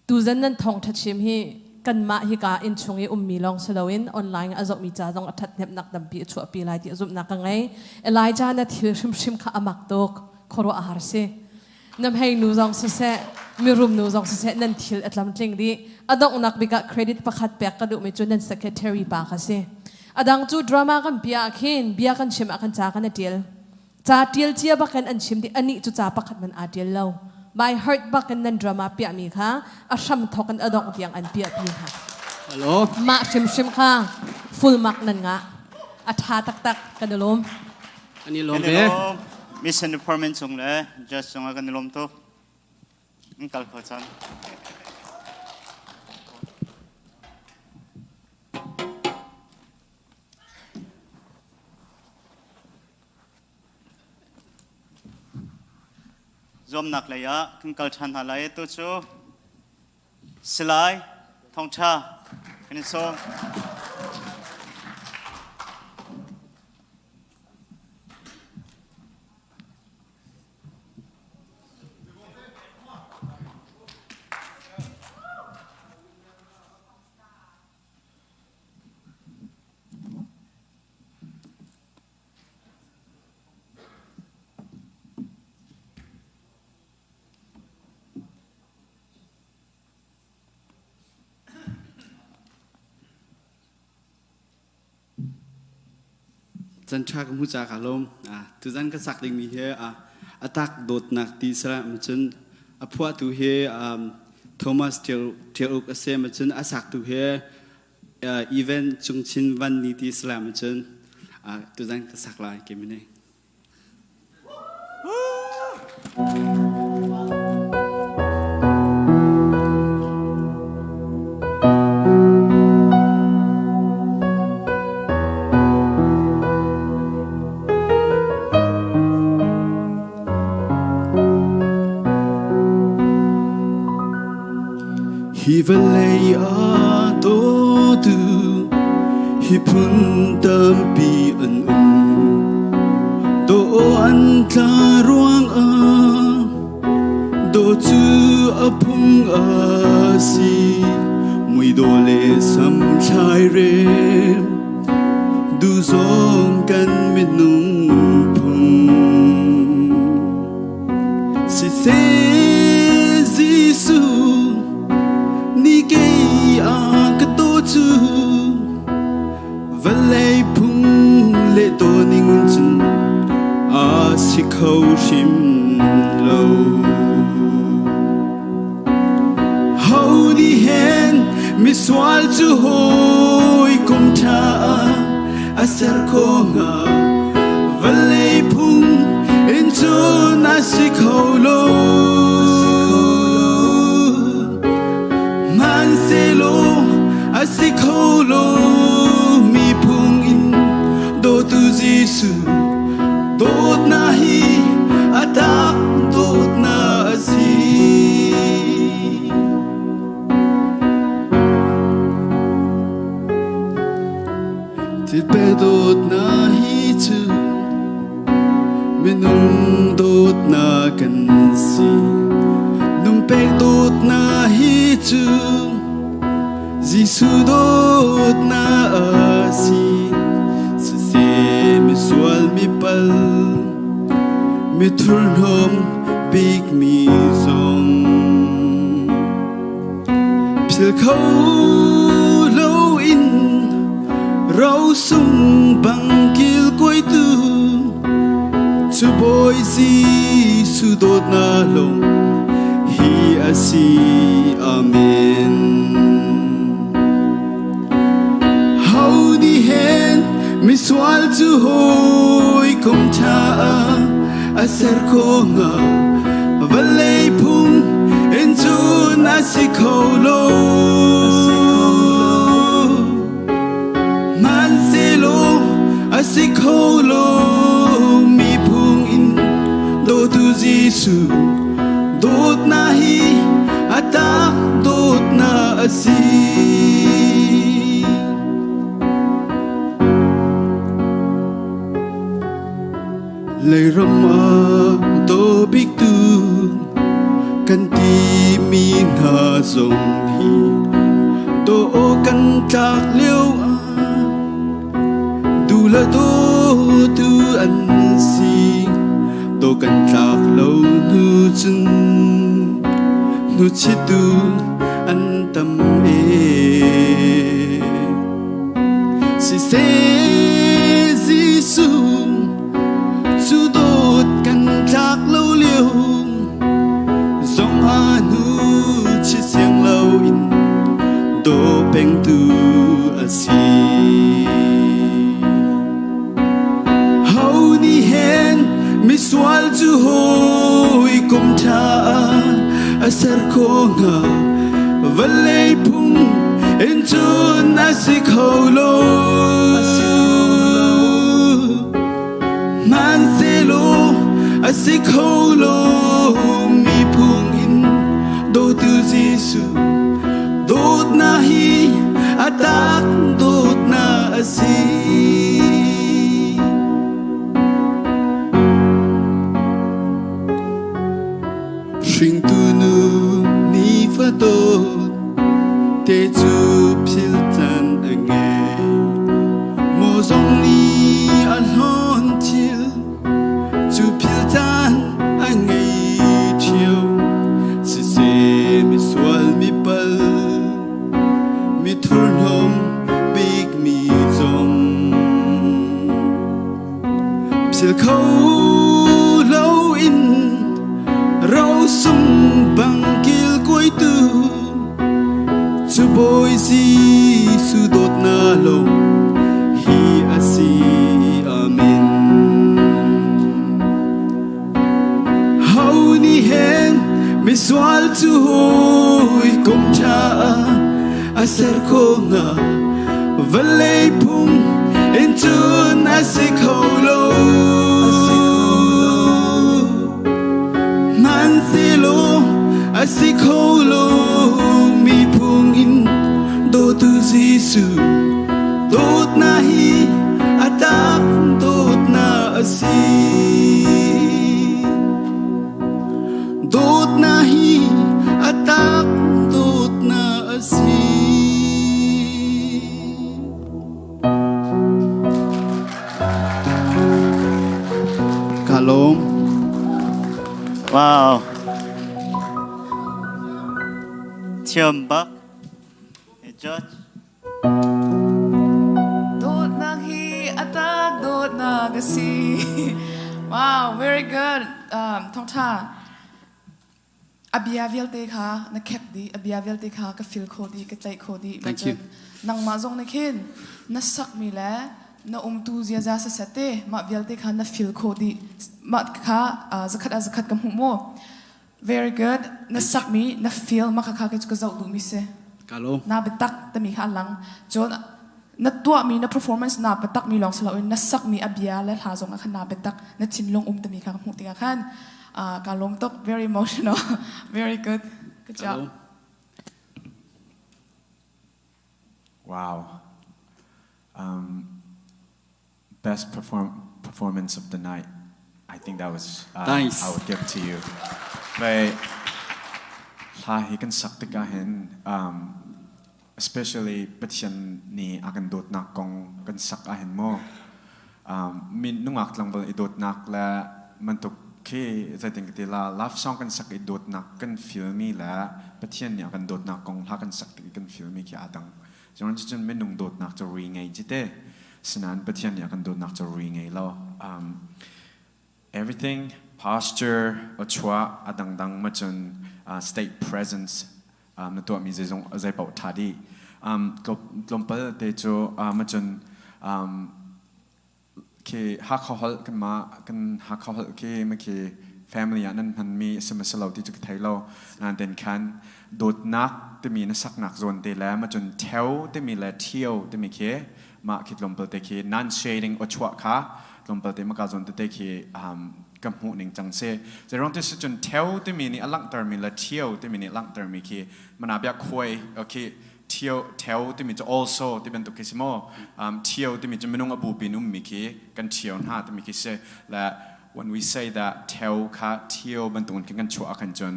Tuzan nan thawngṭha chim hi kanmah hika innchung i ummi lawng si loin online a zohmi ca zong a ṭhathnemhnak tampi a chuahpi lai ti zumhnak ka ngei. Elijah na thil hrimhrim kha a mak tuk. Khuaruah a har si. Na hmei nu zong siseh, mirum nu zong siseh nan thil a tlamtling dih. A donghnak bik ah credit pakhat pek ka duhmi cu nan secretary pa kha si. A dang cu drama kan bia ah khin bia kan chim ah khan ca kan i ṭial. Ca ṭial cia bakin an chim dih anih cu ca pakhat man aa ṭial lo. By heart bakin nan drama piahmi kha a hram thawk in a dongh tiang an piahpi hna. Hello. Mah hrimhrim kha full mark nan ngah. A ṭha taktak kan i lawm. An i lawm ve. Mission Department chung le Judge cungah kan i lawm tuk. In kal kho cang. Zuamnak lei ah kan kal ṭhan hna lai. Tu cu Salai Thawngṭha kan in sawm. Can ṭha ka hmu ca ka lawm. Tuzan ka sak dingmi hi a tak dawtnak ti sara cun a phuahtu hi. Thomas Tial Uk a si cun a saktu he event Cungchin Van Ni ti salam cun tuzan ka sak lai kemine. Hi vawlei a dawtu hi phun tampi an um. Daw an tla ruangah daw cu a phung a si. Muidawh le samthlai rem duh zong kan minung phung. Siseh Jesuh ni kei a ka taw cu vawlei phung le taw ning cun a si kho hrim lo. Ho nih hen misual cu hawikom ṭha a ser kho hnga? Vawlei phung in cun a si kho lo. Hmanhsehlaw a si kho lo mi phung in dawtu Jesuh dawtnak hi a tak dawtnak a si. Thilpe dawtnak hi cu minung dawtnak kan si. Numpek dawtnak hi cu Jesuh dawtnak a si. Siseh misual mipal mi thurhnawm bikmi zong phil kho loin rosung bang kilkawitu cu Bawi Jesuh dawtnak lawng hi a si. Amen. Ho nih hen misual cu hawikom ṭha a ser kho hnga? Vawlei phung in cun a si kho lo. Hmanhsehlaw a si kho lo mi phung in dawtu Jesuh dawtnak hi a tak dawtnak a si. Leiram ah daw biktu kan timi hna zong hi daw kan tlak lio ah du le dawtu an si. Daw kan tlak lo hnu cun hnuchittu an tam e. Siseh Jesuh cu dawt kan tlak lo lio zong ah hnu chi siang lo in daw pengtu a si. Ho nih hen misual cu hawikom ṭha a ser kho hnga? Vawlei phung in cun a si kho lo. Hmanhsehlaw a si kho lo mi phung in dawtu Jesuh dawtnak hi a tak dawtnak a si. Hringtu nu nifa dawt te cu phil can a ngei. Maw zong nih a hlawn thil cu phil caan a ngei ṭheo. Siseh misual mipal mi thurhnawm bikmi zong phil kho loin rosung bang kilkawitu. Bawi Jesuh dawtnak lawng hi a si. Amen. Ho nih hen misual cu hawikom ṭha a ser kho hnga? Vawlei phung in cun a si kho lo. Hmanhsehlaw a si kho lo mi phung in dawtu Jesuh dawtnak hi a tak dawtnak a si. Dawtnak hi a tak dawtnak a si. Ka lawm. Wow. Thiam bak. Hey, Judge. Dawtnak hi a tak dawtnak a si. Wow, very good. Thawngtha. A bia vialte kha na khek dih, a bia vialte kha ka feel kho dih, ka tlaih kho dih. Thank you. Nangmah zong nih khin na sakmi le na umtu ziaza siseh te mah vialte kha na feel kho dih. Mah kha zakhat ah zakhat ka hmuh mu. Very good. Na sakmi na feel mah kha kha kei cu ka zoh duhmi si. Ka lawm. Na biatak timi kha a lang. Cun na tuahmi na performance na biatak mi lawng si loin na sakmi a bia le hla zong ah khan na biatak na thinlung um timi kha ka hmuh tikah khan ka lawm tuk. Very emotional. Very good. Good job. Wow. Best performance of the night. I think that was Nice. I would give to you. But hla hi kan sak tikah hin especially Pathian nih a kan dawtnak kong kan sak ahhin mu min nungak tlangval i dawtnak le bantuk khi zeitin ka ti la love song kan sak i dawtnak kan feel mi le Pathian nih a kan dawtnak kong hla kan sak tik i kan feel mi khi aa dang. Cun cucun minung dawtnak cu ri ngei cite. Sinain Pathian nih a kan dawtnak cu ri ngei lo. Everything, posture, awchuah, a dangdang ma cun state presence na tuahmi zeizong zei paoh ṭha dih. Tlawmpal te cu ma cun khi Hakha holh kanmah kan Hakha holh khi ma khi family ah nan hmanmi a si ma si lo ti cu ka thei lo. Nain khan dawtnak timi na saknak zawn te le ma cun theo timi le thio timi khi mah khi tlawmpal te khi non shading awchuah kha tlawmpal te maka zawn tete khi ka hmuh ning cang si. Zeiruang ti si cun theo timi nih a langhtermi le thio timi nih a langhtermi khi mana bia khuai khi Thio theo timi cu also ti bantuk khi si maw? Thio timi cu minung a bupi in ummi khi kan thio hna timi khi si. Le when we say that theo kha thio bantuk in khin kan chuah ahkhan cun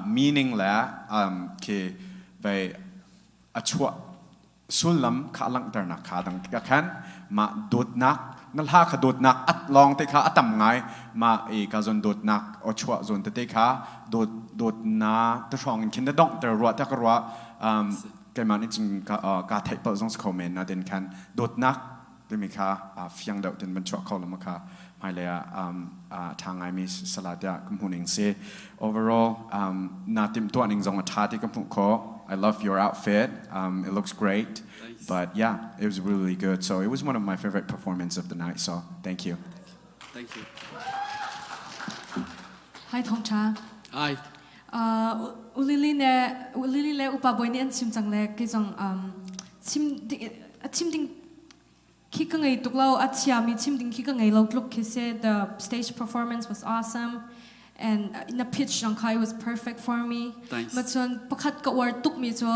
meaning le khi vei a chuah sullam kha a langhternak kha dang tikah khan mah dawtnak na hla kha dawtnak at lawng te kha a tam ngai mah i ka zawn dawtnak aw chuah zawn tete kha dawt dawtna te hrawng in khin na donghter ruah tiah ka ruah um, keimah nih cun ka, uh, ka theih palh zong si kho men na den khan dawtnak timi kha uh, fiang deuh tin van chuah kho lo ma kha hmailei ah um, uh, ṭha ngaimi sala tiah ka hmuh ning si overall um, na timh tuah ning zong a ṭha ti ka hmuh khawh I love your outfit it looks great but yeah it was really good so it was one of my favorite performance of the night so thank you Thank you. Hi Thong Cha. Hi. Ulili ne Ulili le upa boy nih an chim cang le kei zong chim chim ding khi ka ngei tuk lo a thiami chim ding khi ka ngei lo tluk khi si the stage performance was awesome and in a pitch zong kha it was perfect for me Thanks. ma cun pakhat ka uar tuk mi cu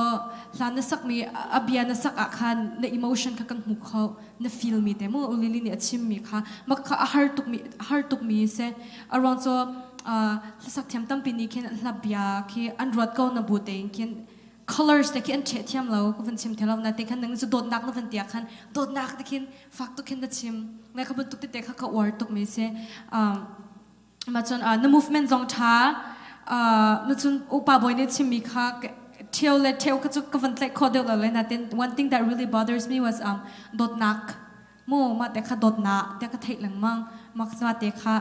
hla na sak mi a bia na sak ah khan na emotion kha kan hmu kho na feel mi te mu ulili nih a chim mi kha ma kha a har tuk mi har tuk mi si a ruang cu hlasak thiam tampi nih khin hla bia khi an ruat ko na bu tein khin colors te khi an ṭheh thiam lo ka van chim thiam lo na te khan nang cu dawtnak na van tiah khan dawtnak te khin fak tuk khin na chim na kha bantuk tete kha ka uar tuk mi si ma cun na movement zong ṭha na cun upa bawi nih chimmi kha ṭheo le ṭheo kha cu ka van tlaih khawh deuh lo le natin one thing that really bothers me was dawtnak mu mah te kha dawtnak te ka theih lengmang mak ma te kha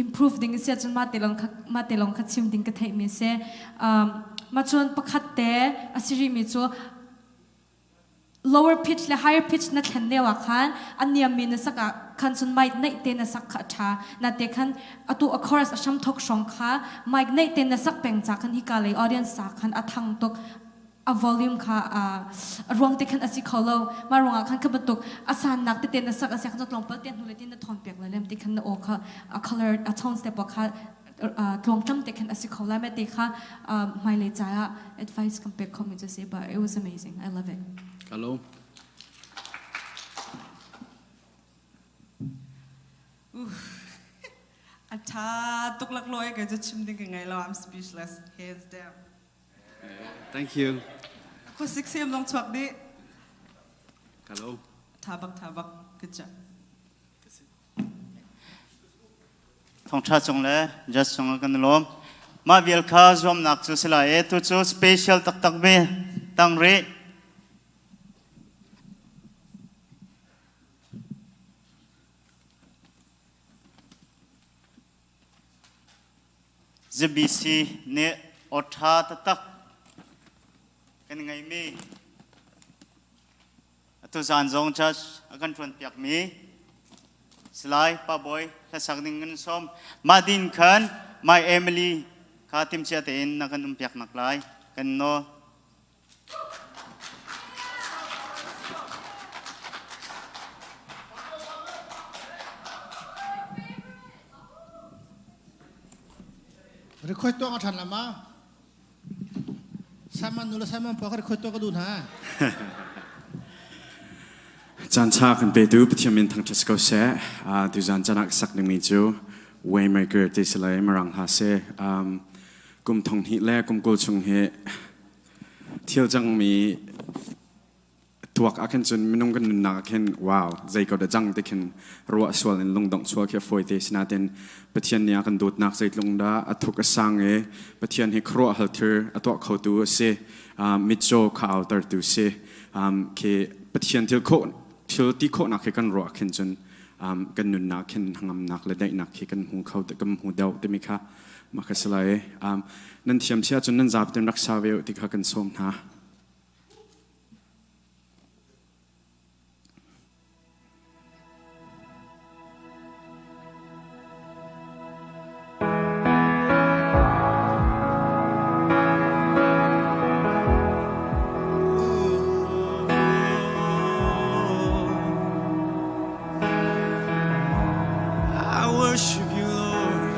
improve ding si ahcun mah te lawng kha mah te lawng kha chim ding ka theih mi si. Ma cun pakhat te a si rihmi cu lower pitch le higher pitch na thlen lio ah khan a niammi na sak ah khan cun mic naih te na sak kha a ṭha. Na te khan atu a chorus a hram thok hrawng kha mic naih te na sak peng ca khan hika lei audience sa khan a thang tuk. A volume kha a ruang te khan a si kho lo. Mah ruangah khan kha bantuk a sannak tete na sak a si khan tlawmpal te hnu le tin na thawn piak lai lem ti khan na aw kha a color a tone step kha tluangtlam te khan a si kho lai ma te kha hmailei caah advice kan pek kho mi cu si, but it was amazing. I love it. Hello. A tha tuk lak loi ka chu chim ding ka ngai lo. I'm speechless, hands down. Thank you. Khuasik sem zong chuak dih. Hello. Tha bak, tha bak. Good job. Thongtha cung le just cung kan lawm. Mah vial kha zuamnak cu si lai e tu cu special taktak ve tang ri. ZBC nih aw ṭha taktak kan ngeimi atu zan zong church a kan ṭuan piakmi Salai Pa Bawi hlasak ding kan sawm. Mah din khan My Emily kha timcia tein na kan um piak nak lai kan nawl. Request tuah ka ṭhan la ma? Simon nu le Simon pa ka request tuah ka duh hna. Caan ṭha kan petu Pathian min thangṭhat si ko seh. Tuzan caan ah ka sak dingmi cu Waymaker ti si lai Mirang hla si. Kum thong hnih le kum 20 chung hi thil cangmi tuak ah khin cun minung kan nunnak ah khin wow zei ko dah cang ti khin ruah sual in lungdongh sual khi a fawi te sinain Pathian nih a kan dawtnak zeitlung dah a thuk a sang i Pathian hi khuaruah hal thil a tuah khotu a si, mitcaw kha autertu si khi Pathian thil khawh thil ti khawhnak khi kan ruah khin cun kan nunnak khin hnangamnak le daihnak khi kan hmu kho kan hmu deuh timi kha mah kha si lai. Nan thiam sia cun nan zapi ten rak sa ve ti kha kan sawm hna. I worship you, Lord.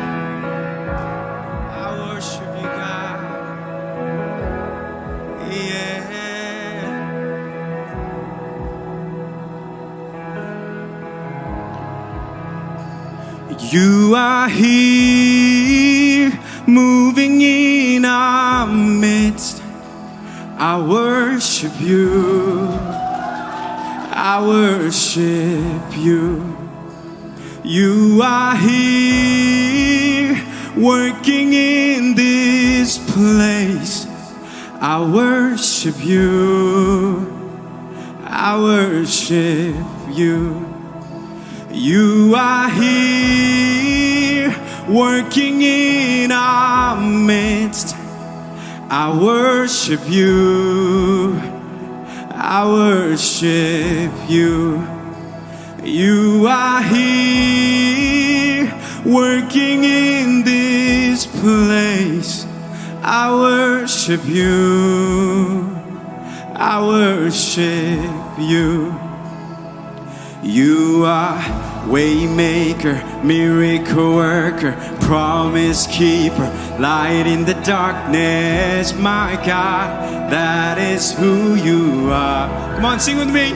I worship you, God. Yeah. You are here, moving in our midst. I worship you. I worship you. You are here, working in this place. I worship you. I worship you. You are here, working in our midst. I worship you. I worship you. You are here, working in this place. I worship you. I worship you. You are waymaker, miracle worker, promise keeper, light in the darkness, my God. That is who you are. Come on, sing with me.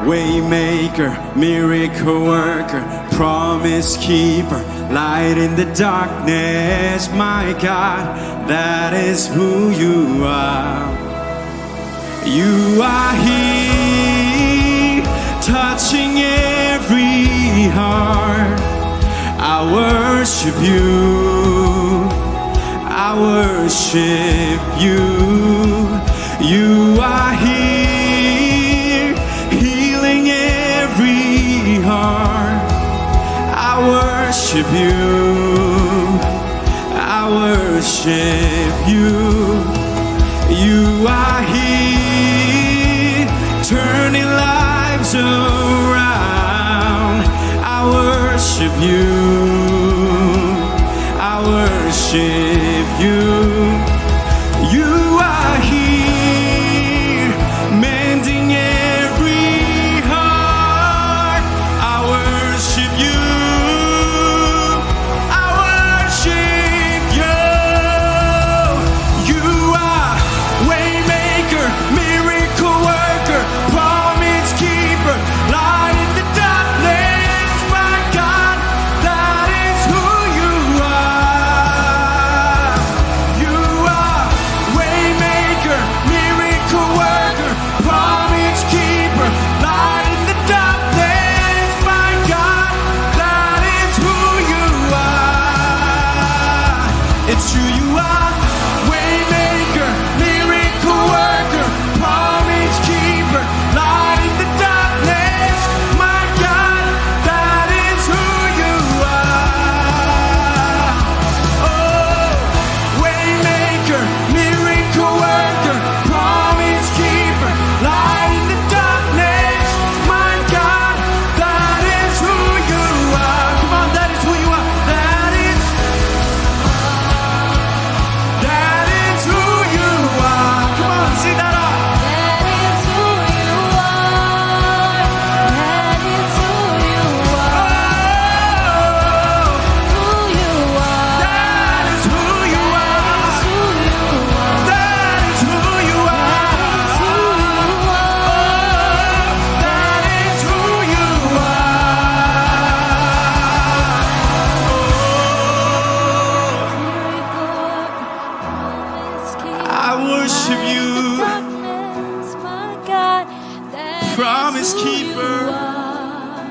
Waymaker, miracle worker, promise keeper, light in the darkness, my God, that is who you are. You are here, touching every heart. I worship you. I worship you. You are here, healing every heart. I worship you. I worship. worship you. You are here, turning lives around. I worship you. I worship you. You are here, mending every heart. I worship you. I worship you. You are waymaker, miracle worker, promise keeper, light in the darkness. My God, that is who you are. You are waymaker, miracle worker, promise keeper, light in the darkness. My God, that is who you are. It's who you are. Waymaker, miracle worker, promise keeper, light in the darkness. My God, that is who you are. Oh, waymaker, miracle worker, promise keeper, light in the darkness. My God, that is who you are. Come on, that is who you are. That is who you are. Come on, sing that out. That is who you are. That is who you are. Who you are. That is who you are. That is who you are. That is who you are. I worship you. Darkness, my God, that is Promise who keeper. You are.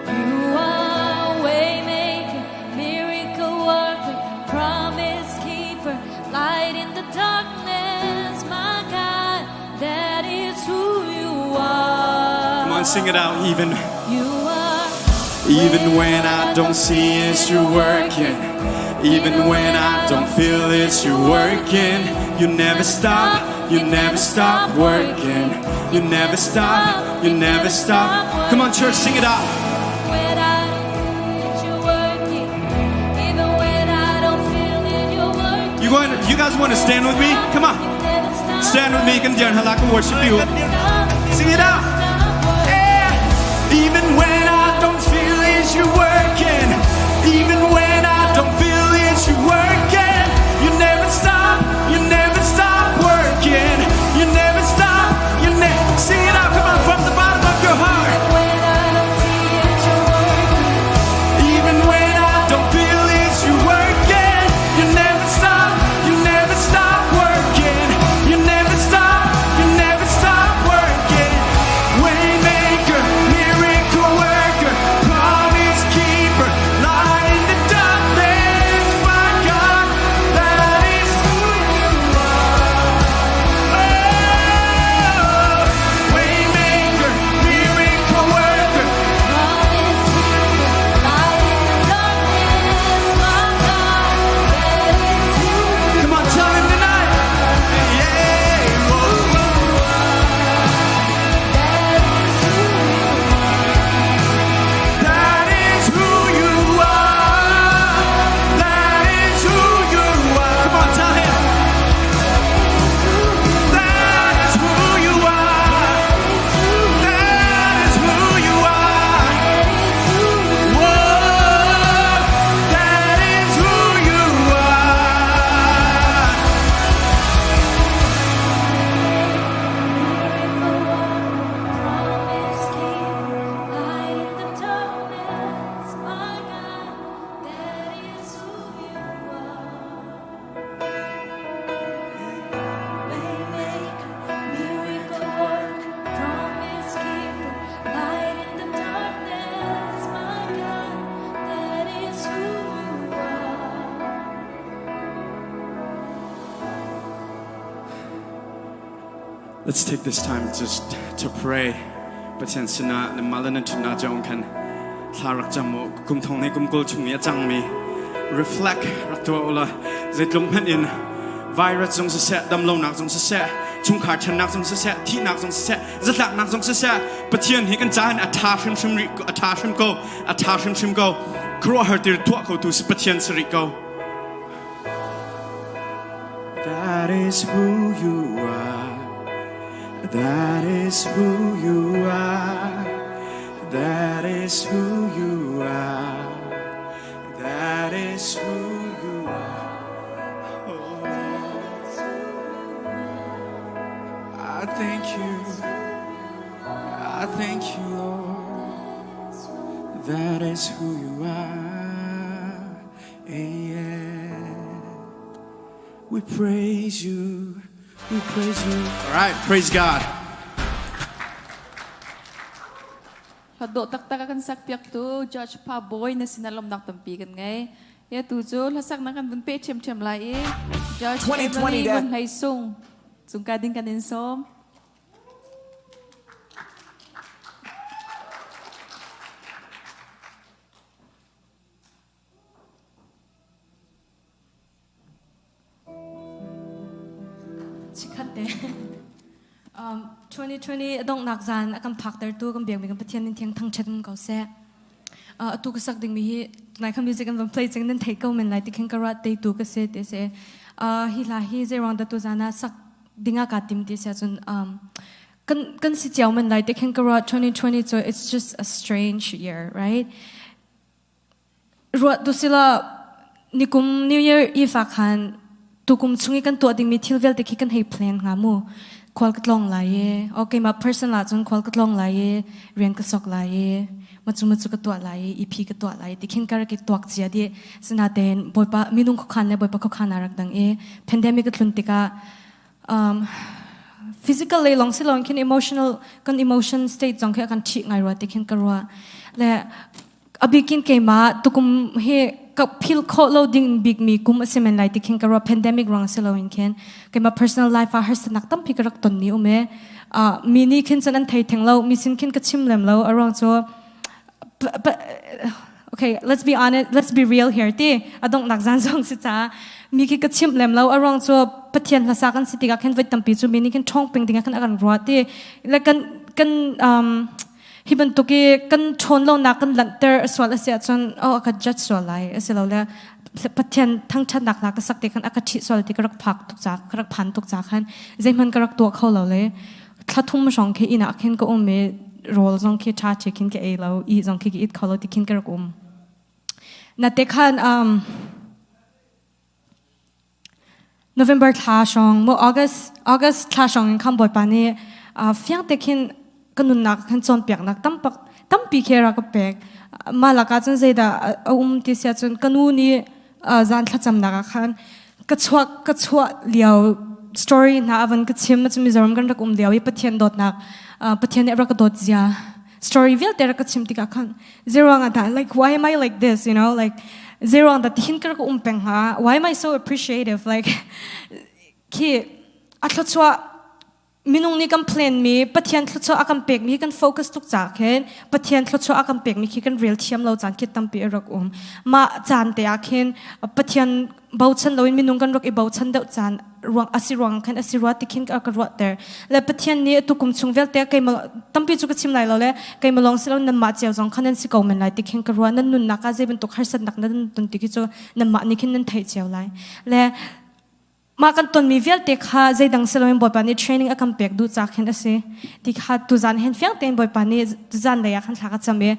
You are waymaker, miracle worker, promise keeper, light in the darkness, my God, that is who you are. Come on, sing it out. Even You are even when I don't see it, you're working. Even when I don't feel it, you're working. You never stop, you never stop working. You never stop, you never stop. Come on, church, sing it out. when I don't feel it, you're working. Even when I don't feel it, you're working. You going? You guys want to stand with me? Come on, stand with me. Kan diyan halak worship you. Sing it out. Yeah. Even when I don't feel it, you're working. Even when I don't feel it, you're working. You never stop. You never stop working. You never stop. You never sing it out. Come on, from the bottom of your heart. When I don't see it, you're working. Even when I don't feel it, you're working. You never stop. You never stop working. You never stop. You never stop working. Waymaker, miracle worker, promise keeper, light in the darkness. My God, that is who you are. Oh, waymaker, miracle worker. Promise keeper, light in the darkness, my God, that is who you Come on, tell him tonight. Yeah. Whoa, whoa. That is who you are. That is who you are. Come on, tell him. That is who you are. That is who you are. Whoa. That is who you are. Promise keeper, light in the darkness, my God, that is who you are. Waymaker, miracle worker, promise keeper, light in the darkness, my God, that is who you are. Let's take this time just to pray. Pathian sinah na mah le nan ṭhutnak cio in khan thla rak cam u. Kum thong hnih kum 20 chung i a cangmi Reflect rak tuah ula zeitlung hmanh in virus zong siseh damlonak zong siseh chungkhar ṭhennak zong siseh thihnak zong siseh zatlaknak zong siseh Pathian hi kan caah a ṭha hrimhrim rih a ṭha hrim ko a ṭha hrimhrim ko khuaruahhar tir tuah ko tu Pathian si rih ko. That is who you are. That is who you are. That is who you are. That is who you are. Oh, I thank you. I thank you, Lord. That is who you are. Yeah. We praise you. We praise you. All right, praise God. Hladawh taktak a kan sak piaktu Judge Pa Boy na sin ah lawmnak tampi kan ngei. Ya tu cu hlasaknak kan vun pe ṭhiamṭhiam lai i Judge 2020 Emily de. Ngun Hlei Sung cungka ding kan in sawm. Chikhat te. 2020 a donghnak zan a kan phaktertu kan biakmi kan Pathian min thiang thangṭhat um ko seh. Atu ka sak dingmi hi tunai kha music an van play cang nan thei ko men lai ti khin ka ruah teitu ka si ti si. Hi hla hi zeiruang dah tu zan ah sak dingah kaa tim ti si ahcun kan kan si cio men lai ti khin ka ruah 2020 cu it's just a strange year, right? Ruah tu sila nikum New Year Eve ah khan tukum chung i kan tuah dingmi thil vialte khi kan hei plan hnga mu. Khual ka tlawng lai i, okay ma person lah cun khual ka tlawng lai i, rian ka sok lai i, macu macu ka tuah lai i, EP ka tuah lai i, ti khin ka rak i tuak cia dih. Sinain Bawipa minung khuakhan le Bawipa khuakhan aa rak dang i pandemic a tlun tikah physical lei lawng si loin khin emotional kan emotion state zong khi a kan ṭhih ngai rua ti khin ka ruah. Le a bikin keimah tukum hi ka phil khawh lo ding bikmi kum a si men lai ti khin ka ruah pandemic ruang si loin khin keimah personal life ah harsatnak tampi ka rak tonmi um e mi nih khin cun an thei theng lo mi sin khin ka chim lem lo a ruang cu okay let's be honest let's be real here ti a donghnak zan zong si ca mi khi ka chimh lem lo a ruang cu pathian hlasa kan si tikah khin voi tampi cu mi nih khin ṭhawng peng dingah khan a kan ruah ti le kan kan hi bantuk i kan ṭhawn lonak kan lanhter a sual a si ahcun oh a ka judge sual lai asilole Pathian thangṭhatnak hla ka sak te khan a ka ṭhih sual ti ka rak phak tuk ca ka rak phan tuk ca khan zeihmanh ka rak tuah kho lo le thla thum hrawng khi inn ah khin ka um i rawl zong khi ṭha ṭhi khin ka ei lo i zong khi ka it kho lo ti khin ka rak um na te khan November thla hrawng maw August August thla hrawng in khan Bawipa nih fiang te khin ka nunnak khan cawnpiaknak tampak tampi khi rak ka pek. Mah lakah cun zeidah a um ti si ahcun ka nu nih zan thlacamnak ah khan ka chuak ka chuah lio story hna a van ka chim cu Mizoram kan rak um lio i Pathian dawtnak Pathian nih a rak ka dawt zia story vialte rak ka chim tikah khan zeruang ah dah like why am I like this you know like zeruang dah tihin ka rak um peng hnga why am I so appreciative like khi a thluachuah minung nih kan plan mi Pathian thluachuah a kan pek mi kan focus tuk ca khin Pathian thluachuah a kan pek mi khi kan rel thiam lo caan khi tampi a rak um mah caan te ah khin Pathian bochan loin minung kan rak i bochan deuh caan ruang asi ruang khan asi rua ti khin ka ka ruah ter le Pathian nih tu kum chung vialte keimah tampi cu ka chim lai lo le keimah lawng si lo nanmah cio zong khan nan si ko men lai ti khin ka ruah nan nunnak ah zei bantuk harsatnak nan ton ti khi cu nanmah nih khin nan theih cio lai le mah kan tonmi vialte kha zeidang si loin Bawipa nih training a kan pek duh ca khin a si ti kha tuzan hen fiang tein Bawipa nih tuzan lei ah khan thla ka cam i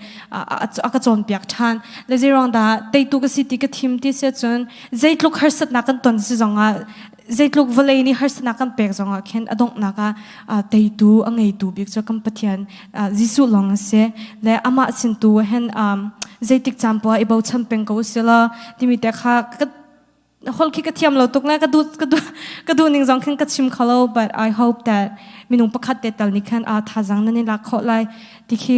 a ka cawnpiak ṭhan le zeiruang dah teitu ka si ti ka thim ti si ahcun zeitluk harsatnak kan ton si zongah zeitluk vawlei nih harsatnak kan pek zongah khin a donghnak ah teitu a ngeitu bik cu kan Pathian Jesuh lawng a si le amah sin tu hen zeitik caan poah i bochan peng ko si law timi te kha ka hol khi ka thiam lo tuk le ka duh ka duh ka duh ning zong khin ka chim kho lo but I hope that minung pakhat te tal nih khan a thazang nan i lak khawh lai ti khi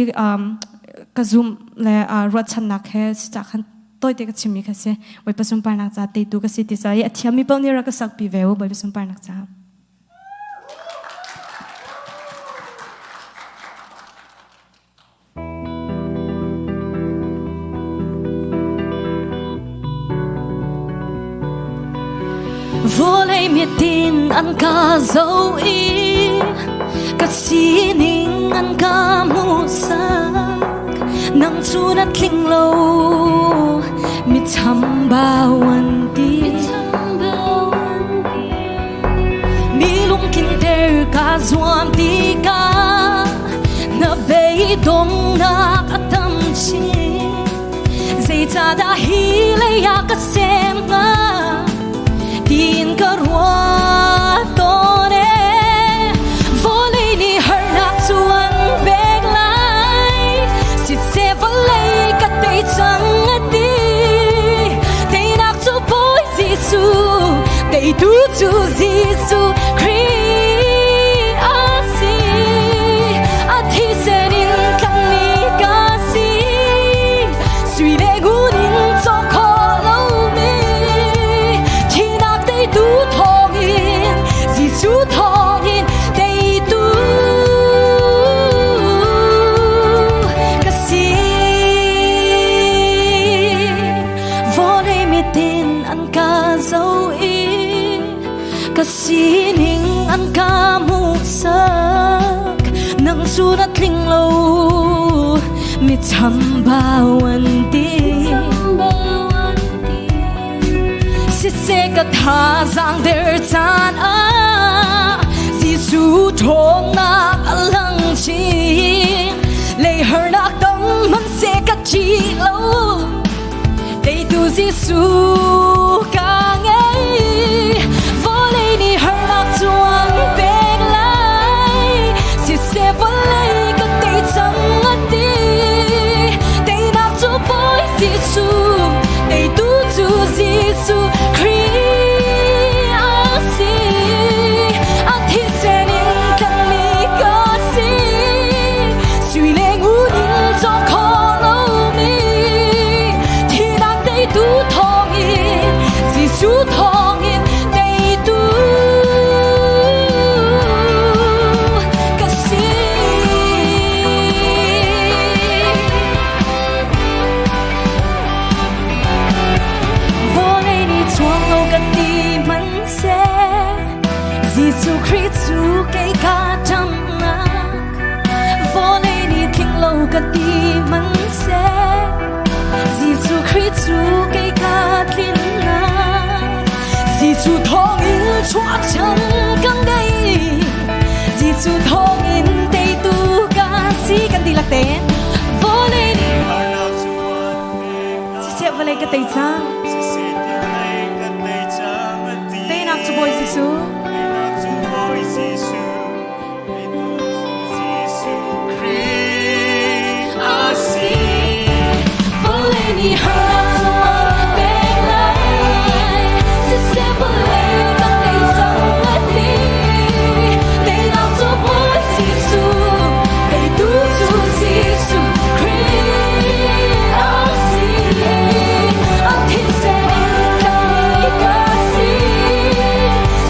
ka zum le ruahchannak he si ca khan toite ka chimmi kha si Bawipa sunparnak ca teitu ka si ti ca i a thiammi paoh nih rak ka sakpi ve u Bawipa sunparnak ca. Vawlei mitin an ka zoh i ka sining an ka hmuhsak. Nang cu na tling lo, mi chambau an ti. Mi lungtlinter ka zuam tikah na beidongnak a tam chin. Zeicahdah hi lei ah ka sem hnga tiin ka ruah tawn ee. Vawlei nih harnak cu an pek lai, siseh vawlei ka tei cang a ti. Teinak cu Bawi Jesuh, teitu cu Jesuh Khrih a si. A thisen in tlanhmi ka si, sui le ngun in cawk khawh lomi thihnak teitu thawngin, Jesuh thawngin teitu ka si. Vawlei mitin an ka zoh i ka sining an ka hmuhsak. Nang cu na tling lo, mi chambau an ti. Siseh ka thazaang der caan ah Jesuh ṭhawnnak a lang chin. Lei harnak dang hmanhseh ka ṭih lo. Teitu Jesuh ka ngei. Vawlei nih harnak cu an pek lai. Siseh vawlei ka tei cang a ti. Teinak cu Bawi Jesuh, teitu cu Jesuh Khrih a si. A thisen in tlanhmi ka si. Sui le ngun in cawk khawh lomi thihnak teitu thawngin, Jesuh thawngin teitu ka si. Vawlei nih chuang lo kan ti hmanhseh, Jesuh Khrih cu kei ka ṭamnak. Vawlei nih tling lo ka ti hmanhseh, Jesuh Khrih cu kei ka tlinnak. Jesuh thawngin chuahchan kan ngei, Jesuh thawngin teitu ka si kan dihlak tein. Vawlei nih Siseh vawlei ka tei cang. Teinak cu Bawi Jesuh. Vawlei nih harnak cu an pek lai. Siseh vawlei ka tei cang a ti. Teinak cu Bawi Jesuh, teitu cu Jesuh Khrih a si. A thisen in tlanhmi ka si.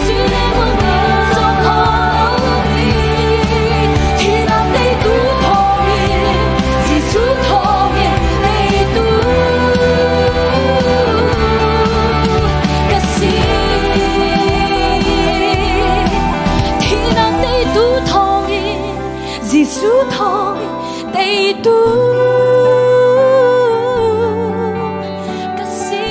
Sui le ngun in cawk khawh lomi thihnak teitu thawngin, Jesuh thawngin teitu ka si. Thihnak teitu thawngin, Jesuh thawngin teitu ka si.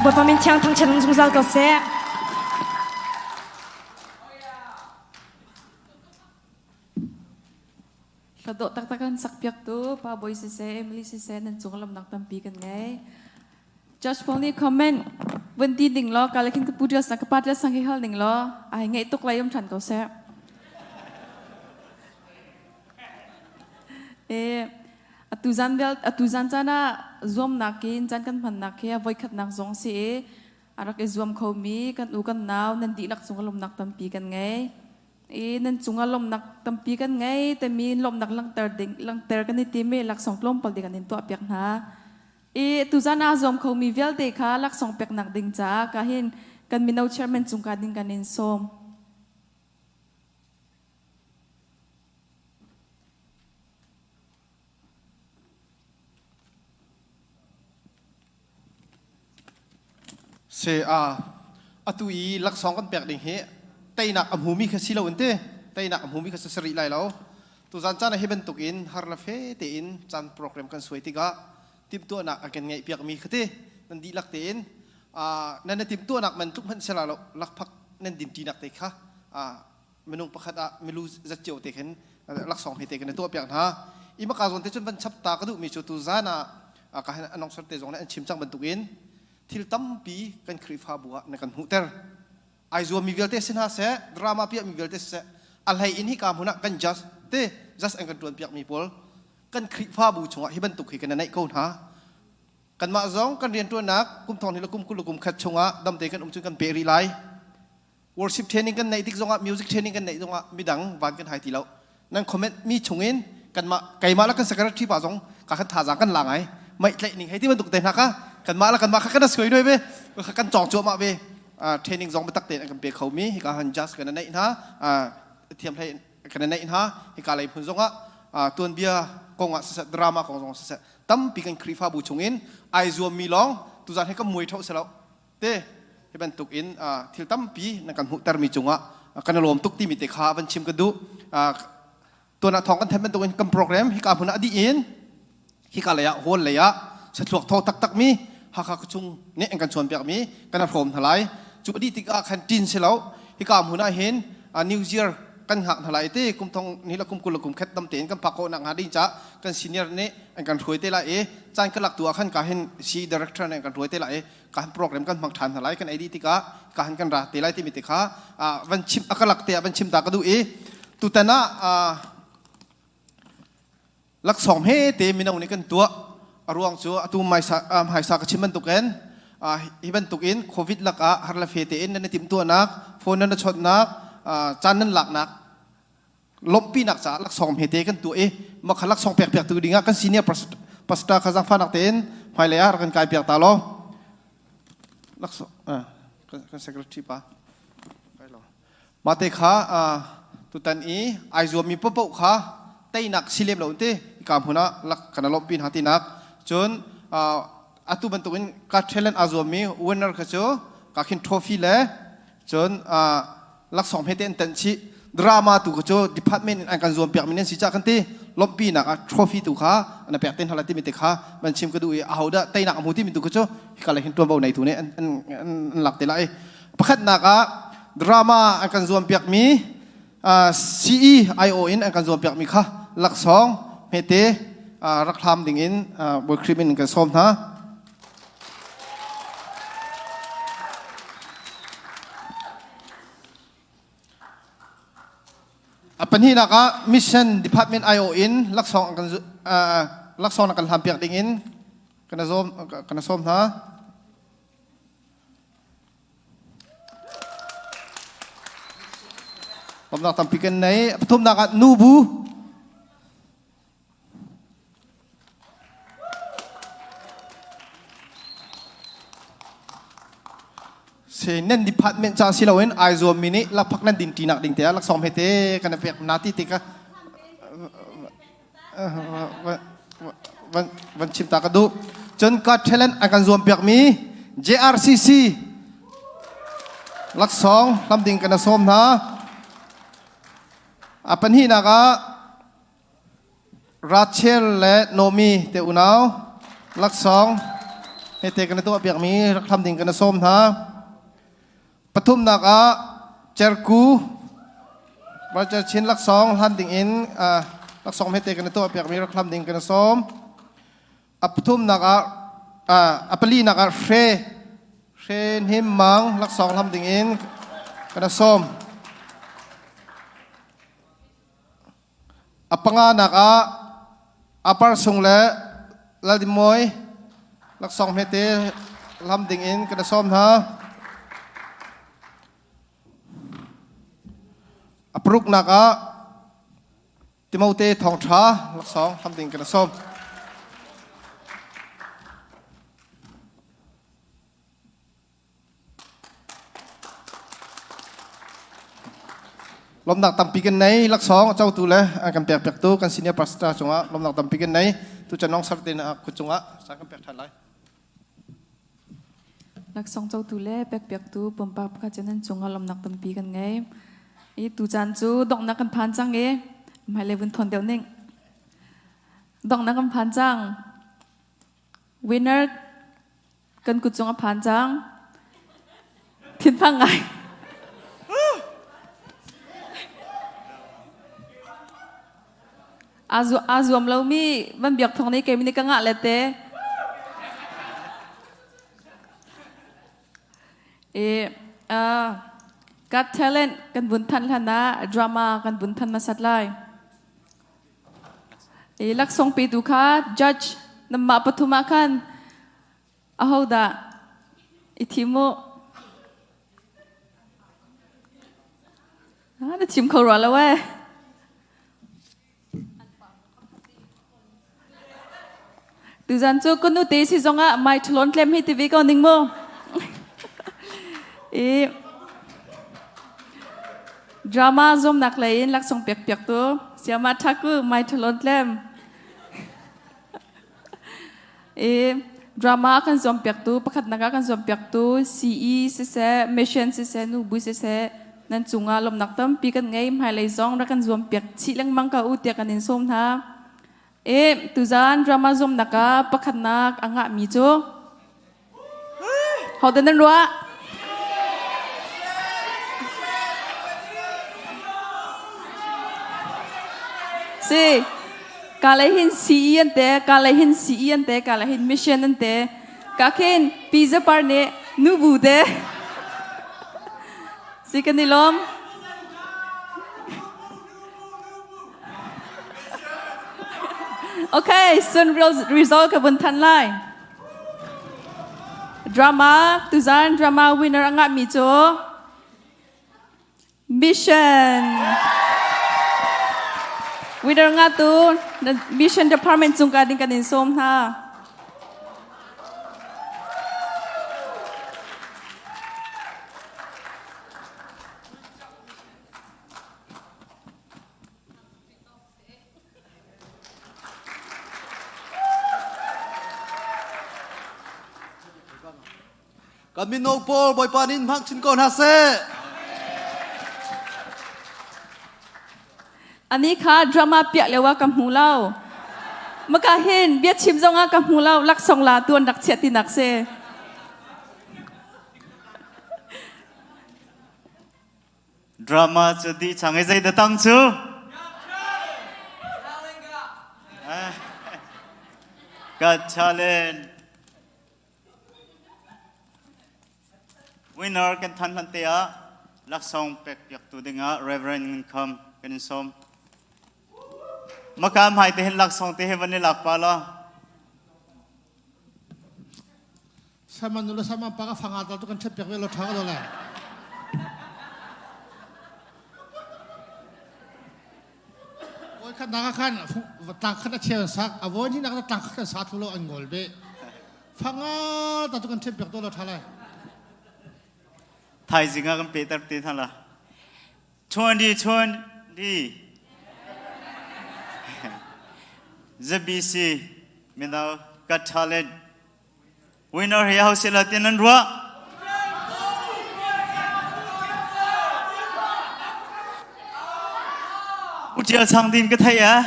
Bawipa min thiang thangṭhat in zungzal ko seh. Hladawh taktak an sakpiaktu Pa Bawi siseh, Emily siseh nan cung lawmhnak tampi kan ngei. Judge Paul nih comment vun ti ding law kala khin ka pu tial sang ka pa tial sang hi hal ning law ai ngaih tuk lai um than ko seh. E atu zan bel atu zan caan ah zuamnak in caan kan hmannak hi a voikhatnak zong si i a rak i zuam khomi kan u kan nau nan dihlak cung lawmhnak tampi kan ngei. I nan cungah lawmhnak tampi kan ngei timi lawmhnak langhter ding langhter kan i tim i laksawng tlawmpal te kan in tuahpiak hna. I tuzan aa zuam khomi vialte kha laksawng peknak ding caah ka hin kan mino chairman cung ka ding kan in sawm. Se a atu i laksawng kan pek ding hi teinak a hmumi kha si lo in te teinak a hmumi kha si rih lai lo. Tuzan caan ah hi bantuk in har le fe tein caan program kan suai tikah timhtuahnak a kan ngeih piakmi kha te nan dihlak tein nan na timhtuahnak man tluk hmanh sela lo lakphak nan dinṭinak te kha minung pakhat ah milu zat cio te khin laksawng he te kan tuah piak hna. I maka zawn te cun van chap ta ka duhmi cu tu zan ah ka han anong sar te zong nih an chim cang bantukin thil tampi kan Khrihfabu ah na kan hmuhter. Ai zuammi vialte si hna seh, drama piahmi vialte siseh, a hlei in hika hmun ah kan just te just an kan tuan piakmi pawl kan Khrihfabu chungah hi bantuk hi kan neih ko hna. Kanmah zong kan riantuannak kum thong ni le kum 20 le kum khat chungah damte kan um cun kan pe rih lai. Worship training kan neih tik zongah, music training kan neih zongah midang van kan hai ti lo. Nan comment mi chungin kanmah keimah le kan secretary pa zong ka khan thazaang kan la ngai. Mai tlaih ning hei ti bantuk te hna kha kanmah le kanmah kha kan suai noi ve kan cawng cuahmah ve. Training zong biatak tein an kan pe kho mi hika han just kan neih hna thiam hlei kan neih hna hika lei hmun zongah tuanbia kong ah siseh drama kong zong siseh tampi kan Khrihfabu chungin ai zuam mi lawng tuzan he kan muai tho selo te hi bantuk in thil tampi na kan hmuhter mi cungah kan lawm tuk timi te kha van chim ka duh. Tuan ah thawng kan then bantuk in kan program hika hmun ah dih in hika lei ah hall lei ah sathluak thaw taktak mi Hakha khuachung nih an kan chuan piak mi kan hrawm hna lai. Cu dih tikah khan tin si lo hika hmun ah hin New Year kan hngak hna lai te kum thong ni la kum 20 le kum khat tam tein kan phak khawh nak hnga ding ca kan senior nih an kan hruai te lai i caan ka lak tu ah khan ka hin si director nih an kan hruai te lai i ka han program kan hmang ṭhan hna lai. Kan ei dih tikah ka han kan ra te lai timi te kha van chim a ka lak te ah van chim ta ka duh i tutan ah laksawng he te mino nih kan tuah a ruang cu atu hmaisa ka chim bantukin hi bantukin covid lakah har le fe tein nan i timhtuahnak phone nan i chawnhnak caan nan laknak lawmhpinak caah laksawng hmete kan tuah i mah kha laksawng pek piak tu dingah kan senior pastor kha zaangfahnak tein hmailei ah rak kan kai piak ta law laksawng kan secretary pa mah te kha tutan i ai zuammi paohpaoh kha teinak si lem lo te ka hmun ah lak kan lawmhpi hna tinak cun atu bantukin ka talent aa zuammi winner kha cu ka khin trophy le cun laksawng hmete an tanh chih. Drama tu kha cu department in an kan zuam piak mi nan si cah kan ti lawmhpi nak ah trophy tu kha an pek ten hala timi te kha van chim ka duh i ahodah teinak a hmu timi tu kha cu hika le hin tuanvo nei tu nih an an lak te lai. Pakhatnak ah drama an kan zuam piak mi CEIO in an kan zuam piak mi kha laksawng hmete rak hlam ding in Bawi Khrih min in kan sawm hna. A pahnihnak ah Mission Department IO in laksawng kan laksawng kan hlam piak ding in kana zawm kana sawm hna. Lawmnak tampi kan nei. Pathumnak ah nubu Se nan department ca si loin ai zuam mi nih lakphak nan din ṭinak ding te ah laksawng he te kan pek na ti te ka van chim ta ka duh. Cun ka talent an kan zuam piak mi JRCC laksawng hlam ding kan sawm hna. A pahnihnak ah Rachel le Naomi te unau laksawng hete kan i tuahpiakmi rak hlam ding kan i sawm hna. Pathumnak ah Cerku Roger Chin laksawng hlan ding in laksawng hete kan i tuahpiakmi rak hlam ding kan i sawm. A pathumnak ah a palinak ah Hre Hre Hnim Mang laksawng hlam ding in kan i sawm. A panganak ah Apar Sung le Laldinmawi laksawng hmete hlam ding in kan i sawm hna. A paruknak ah Timote Thawngṭha laksawng hlam ding kan i sawm. Lawmnak tampi kan nei. Laksawng a cotu le an kan pek piaktu kan senior pastor cungah lawmnak tampi kan nei. Tu canong sar te na kut cungah sa kan pek ṭhan lai. Laksawng cotu le pekpiaktu pumpak pakhat cu nan cungah lawmhnak tampi kan ngei. I tucaan cu donghnak kan phan cang i hmailei vun thawn deuh ning. Donghnak kan phan cang. Winner kan kut cung a phan cang. Thinphang ngai. Aa zuam lomi van biak thawng nih keimi nih ka ngah le te. E, Got Talent kan vun than hlan ah drama kan vun than hmasat lai. E, laksawng petu kha judge namah pathum ah khan Ahodah i thim u? Na chim kho rua lo ee. Tuzan cu ka nute si zongah mai ṭhalon tlem hi ti ve ko ning mu. I drama zuamnak lei in laksawng pek piak tu siama thaku mai ṭhalon tlem. I drama kan zuampiaktu pakhatnak ah kan zuampiaktu CE siseh mission siseh nubu siseh nan cungah lawmhnak tampi kan ngei hmailei zong rak kan zuampiak chih lengmang ko u tiah kan in sawm hna. E tuzan drama zuamnak ah pakhatnak a ngahmi cu hodah nan ruah? Si, ka lei hin CE an te, ka lei hin CE an te, ka lei hin mission an te. Ka khin pizza par nih nubu te. Si kan i lawm. Okay, soon result ka vun than lai. Drama, tuzan drama winner a ngahmi cu Mission. Winner ngatu Mission Department cung ka ding kan in sawm hna. Kan mino pawl Bawipa nih hmang chin ko hna seh. Ani kha drama piah lio ah ka hmu lo. Maka hin bia chim zong ah ka hmu lo laksong la tuan rak chiah ti nak si. Drama cu dih cang i zei da tang cu? Got Talent winner kan than hlan te ah laksawng pek piak tu dingah Reverend Ngun Kham kan in sawm. Makam hai te hin laksawng te he van i lak pa la. Sama nula sama pa ka fanga tal tu kan ṭhet piak ve lo ṭha ko lai. Oi khat nak khan tlang khat a cheu sak a voi ni nak tlang khat sa thu lo an ngol be. Fanga ta tu kan ṭhet piak to lo ṭha lai. Thaizing ah kan pe tar te than la. 2020 ZBC Mino Got Talent Winner hi ho sila tin nan ruah? Utial sang din ka thei ah.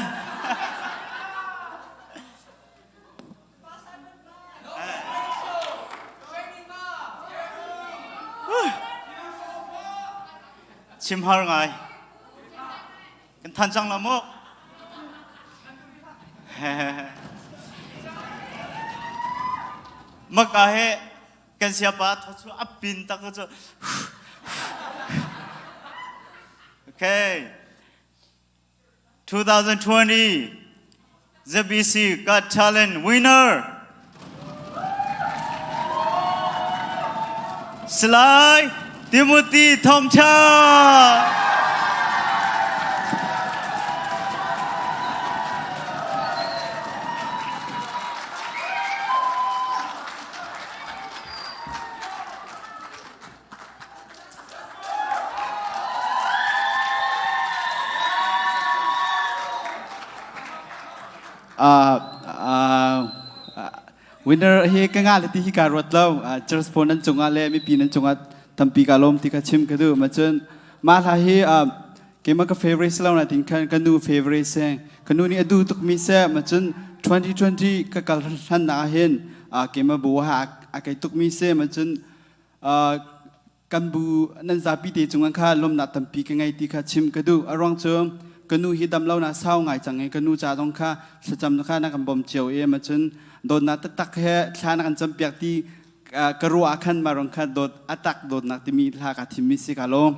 Chim har ngai. Kan than cang la mu. Maka he kan siapa tho chu apin tak chu. Okay. 2020 ZBC Got Talent winner Salai Timothy Thongcha. Winner hi ka nga le ti hi ka ruat lo. Church phone nan cungah le mipi nan cungah tampi ka lawm ti ka chim ka duh. Ma cun mah hla hi keimah ka favorite si lo na tin khan ka nu favorite se. Ka nu nih a duh tukmi se. Ma cun 2020 ka kal hlan na hin keimah bu ha a kai tukmi se. Ma cun kan bu nan zapi te cungah kha lawmnak tampi ka ngei ti kha chim ka duh. A ruang cu ka nu hi dam lo na sau ngai cang i ka nu ca zong kha thlacam kha na kan bawm cio i ma cun dawtnak taktak he thla na kan campiak ti ka ruah ah khan ma rong kha dawt atak dawtnak timi hla ka thimmi si ka lawm.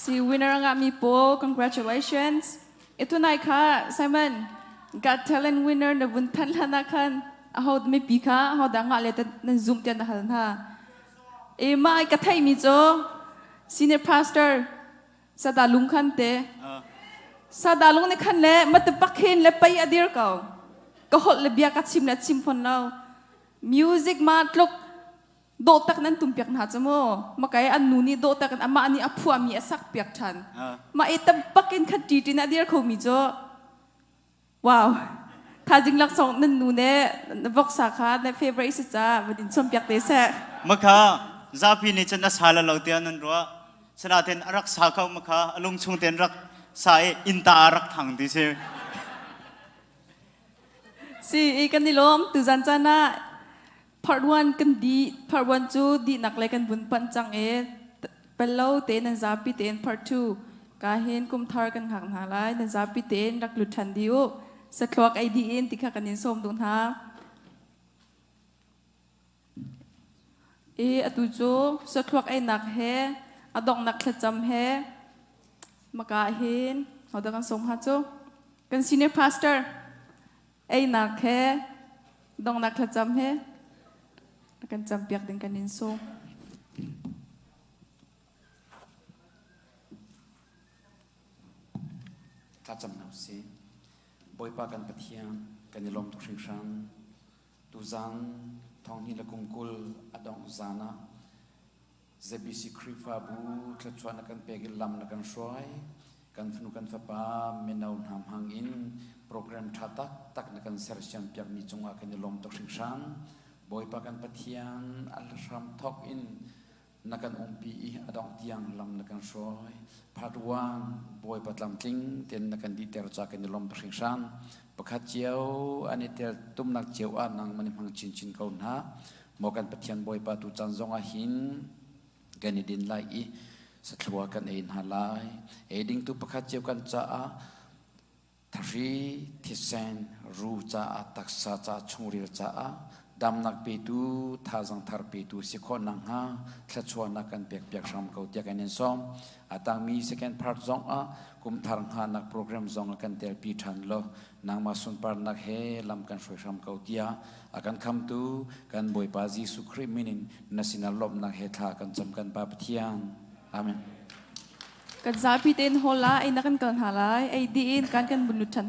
Si winner nga mi po congratulations. Ito nai kha Simon Got Talent winner na vun thanh hlan ah khan aho mipi kha aho dah ngah le nan zoom tiah na hal hna. E mah ka theih mi cu senior pastor Sada Lung khan te. Sada Lung ne khan le mate pakhin le pei adir ko. Ka holh le bia ka chim le chim phon lo. Music ma tluk dawh tak nan tum piak hna cu mu makai an nu nih dawh tak in amah nih a phuahmi a sak piak ṭhan mah i tam in khat ṭi ṭin a dir khomi cu wow thazing laksawng nan nu ne voksa kha na favorite si ca van in chom piak te seh Makha zapi nih cun a sa la lo tiah nan ruah sanaten a rak sa ko makha a lung chung ten rak sa i innta a rak thang ti si si i kan i lawm tuzan caan ah Part 1 kan dih. Part 1 cu dihnak lei kan vun panh cang i pello tein nan zapi tein part 2 ka hin kum thar kan hngak hna lai. Nan zapi tein rak lut ṭhan dih u. Sathluak ei dih in ti kha kan in sawm duh hna. I atu cu sathluak einak he a donghnak thlacam he maka hin hodah kan sawm hnga cu kan senior pastor einak he donghnak thlacam he kan campiak ding kan in sawm. Thlacam hna usih. Bawipa kan Pathian, kan i lawm tuk hringhran. Tuzan thonghni le kum 20 a dongh zan ah ZBC Khrihfabu thluachuah na kan pek i lam na kan hruai. Kan fanu kan fapa mino hna hmang in program ṭha taktak na kan sersiam piakmi cungah kan i lawm tuk hringhran. Bawipa kan Pathian a hram thawk in na kan umpi i a dongh tiang lam na kan hruai. Part 1 Bawipa tlamtling tein na kan dihter ca kan i lawm tuk hringhran. Pakhat cio an i tel tumnak cio ah nang man i hmang chinchin ko hna. Maw kan Pathian Bawipa tu caan zong ah hin kan i din lai i sathlua kan ei hna lai. Ei dingtu pakhat cio kan caah thahri, thisen, ru caah, taksa caah, chungril caah damnak petu, thazang thar petu si khawh nakhnga thluachuahnak kan pek piak hram ko tiah kan in sawm. A tangmi second part zong ah kum thar hngahnak program zong ah kan telpi ṭhan lo. Nangmah sunparnak he lam kan hruai hram ko tiah a kan khamtu kan Bawipa Jesuh Khrih min in na sinah lawmhnak he thla kan cam kan Pa Pathian. Amen. Kan zapi tein hall ah ei na kan kal hna lai. Ei dih in kan kan vun lut ṭhan.